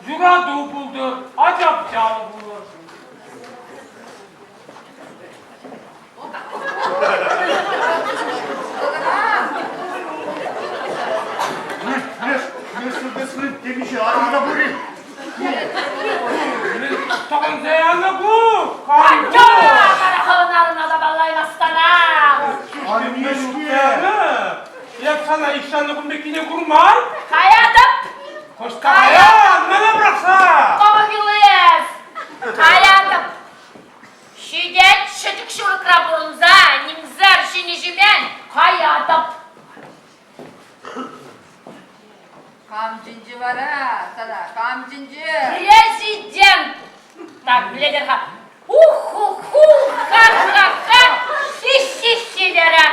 юрату пултӑр, ача-пӑчаллӑ пулӑр. Темиҫе арӑм та пур-и? Тӑхӑнса янӑ ку! Эп сана ишаннӑ кун пеккине курман. Каятӑп! Кӑшт каян, мӗне пӑрахса? Кӑмӑл Каятӑп! Ҫитет ҫӗтӗк ҫурӑкра пурӑнса, нимсӗр ҫинӗ-ҫимен каятӑп. Кам чӗнчӗ вара сана? Кам чӗнчӗ? Президент! Так, билетер-ха. Ух-ху-ху, ха-ха-ха, хи-хи-хи терӗ.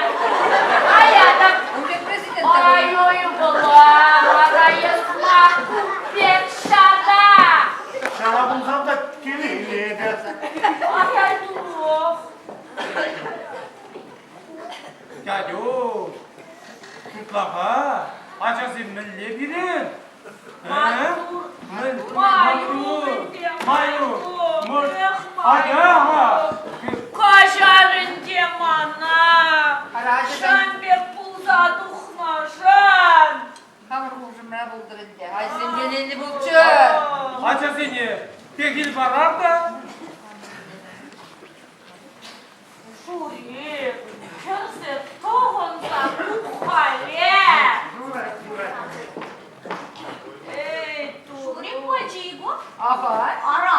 Каятӑп. Ун пек президент Ай-ой, была, вара эс мар пек ҫара. Ҫара пулсан та телейлӗ эпӗ. Ай, Дуров. Дядю, шутлаха, ачасем мӗнле пирӗн? Маттур. Маттур. Майрук. Ача-ха. Каҫар ӗнтӗ мана. Ҫан пек пулса тухмашӑн. Хамӑр хушӑмра пултӑр ӗнтӗ. Айсем телейлӗ пулччӑр. Ачасене пехил парар та. Шурик, кӗрсе тӑхӑнса тух-хале. Эй, Шурик пулчӗ-и ку? Ага. Ара,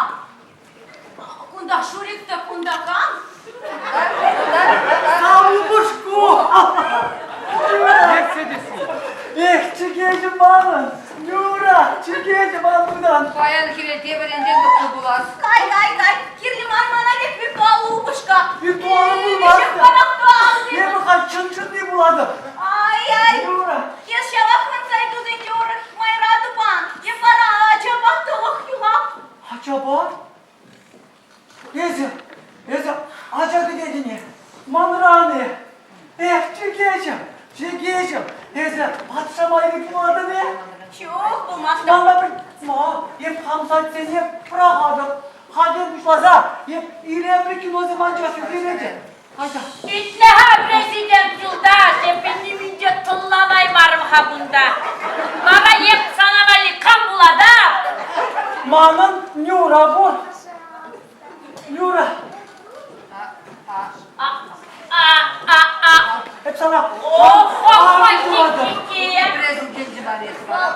кунта Шурик та кунта кам? Савӑпӑшку! Ертсе тесси. Эх, чӗкеҫӗм манӑн! Нюра, чӗкеҫӗм ман унтан! Паян хӗвелте вӗрентен тухнӑ пулас. Кай, кай, кай, кирлӗ мар мана пек виртуаллӑ упӑшка. Виртуаллӑ пулмастӑп. Панахталлӑ. Эпӗ халь чӑн-чӑнни пулатӑп. Ай-ай, Нюра. эс ҫавах ман сайтусенче ур. Ача кӗтетӗн-и? Манран-и? Эх, чӗкеҫӗм, чӗкеҫӗм, эсӗ патша майри пулатӑн-и? Ҫук, пулмастӑп. Манпа пӗр ма, эп хам сайтсене пӑрахатӑп. Хатӗр пуҫласа эп илемлӗ киносем анчах ӳкеретӗп. Айта. Итле-ха, президент юлташ, эпӗ нимӗн те тӑнланаймарӑм-ха кунта. Вара эп сана валли кам пулатап? Манӑн Нюра пур. Нюра. А-а-а. Эп сана Президенчӗ мар эс вара.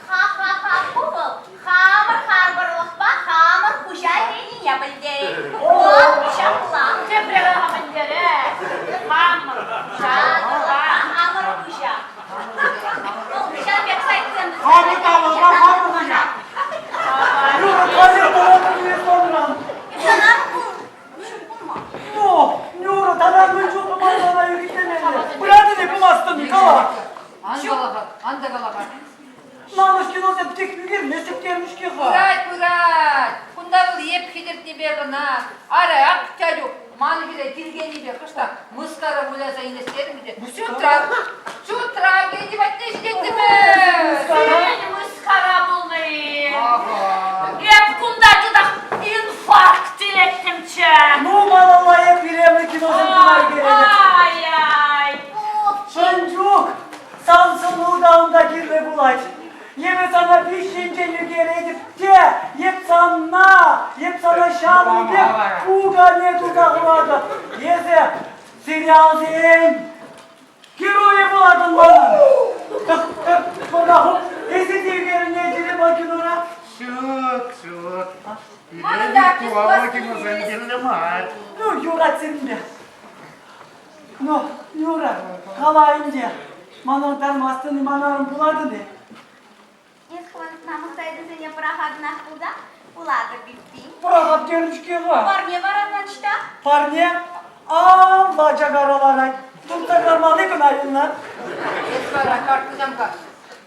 Ха-ха-ха, ку вӑл хамӑр харпӑрлӑхпа хамӑр хуҫа тенине пӗлтерет. Вӑл ҫапла. Тепре мӗнлере? Хамӑр. Харпӑрлӑхпа хамӑр хуҫа. Вӑл ҫав пек сайтсем Хамӑр тавӑлпа хамӑр хуҫа. Юра, каллех тӑватӑн телефонран. Сана ҫук пулма. Ну, Нюра, тата мӗн чухлӗ ман сана ӳкӗтлемелле? Пыратӑн-и, пымастӑн-и, кала. Ан кала-ха, ан та кала-ха. Манӑш киносем тек ӳкерместӗп терӗм-ҫке-ха. Пырать, пырать. Кунта вӑл еп хӗтӗртнипе кӑна. Ара, ак Тялюк, ман хӗре тиркенипе кӑштах мыскара выляса илес терӗм те. Чутра, чутра кӗнеки патне ҫитеттӗмӗр. Сирӗн мыскара пулнӑ-и? Эп кунта чутах инфаркт илеттӗмччӗ. Ну, малалла эп илемлӗ киносем кӑна ӳкеретӗп. Ай-ай. Шӑнчук, сан сӑну та унта кирлӗ пулать. Эпӗ сана виҫ енчен ӳкеретӗп те, эп сана, эп сана ҫавӑн пек пукане туса хуратӑп. Эсӗ сериалсен геройӗ пулатӑн манӑн. Пӑрахут, эсӗ те ӳкерӗнетӗн-и ман кинора? Ҫук, ҫук. Манӑн та Пире артист виртуаллӑ пулас киносем килмест. кирлӗ мар. Ну, юрать сирӗнпе. Ну, Нюра, кала ӗнтӗ, мана тармастӑн-и, манарӑм пулатӑн-и? Эс хӑвӑн намӑс сайтӑсене пӑрахатӑнах пулсан, пулатӑп эппин. Пӑрахап терӗм-ҫке-ха. Парне вара ӑҫта? Парне алла чакара ларать. Туртса кӑлармалли кӑна юлнӑ. Эс вара карттусем-ха.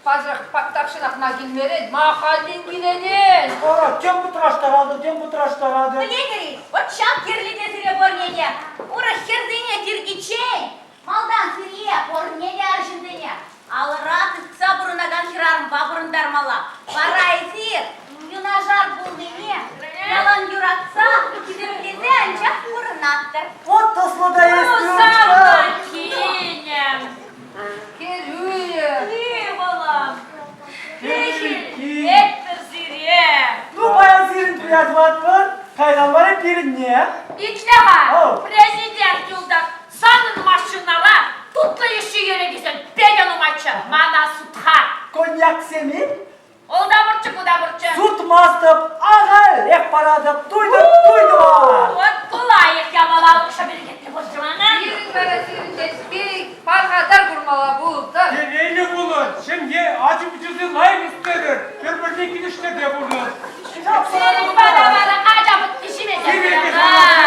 Пасӑрах паттахҫӑнах ма килмерӗн, ма хальлӗн килетӗн? Ара, тем пӑтраштаратӑр, тем пӑтраштаратӑр. Пӗлетӗр-и, вӑт ҫав кирлӗ те сире парнене. Урӑх хӗрсене тиркиччен малтан сире парне те арҫынсене алӑра тытса пурӑнакан хӗрарӑмпа пурӑнтармалла. Вара эсир юнашар пулнине ялан юратса, хисеплесе анчах пурӑнаттӑр. Вот ӑслӑ та эс, Савнӑ кинӗм. Хӗрӳ. Ывӑлӑм. Пехиллетпӗр сире. Ну, паян сирӗн туя тӑватпӑр, кайран вара пирӗнне. Итле-ха, президент юлташ, санӑн машинӑра тутлӑ йышши йӗркесем питӗ нумайччӗ. Мана сутха. Коньяксем-и? Ул та пурччӗ, ку та пурччӗ. Сутмастӑп, ахалех паратӑп, туйтӑп, туйтӑм. Вот ку лайӑх япала укҫа перекетлӗ пулчӗ мана. Пирӗн вара сирӗнтен пит пархатар курмалла пултӑр. Телейлӗ пулӑр, ҫемье ачи-пӑчисем лайӑх ӳстерӗр, пӗр-пӗрне килӗштерсе пурӑнӑр. Сирӗн пата вара ача пӑтти ҫиме те Сире те пырать.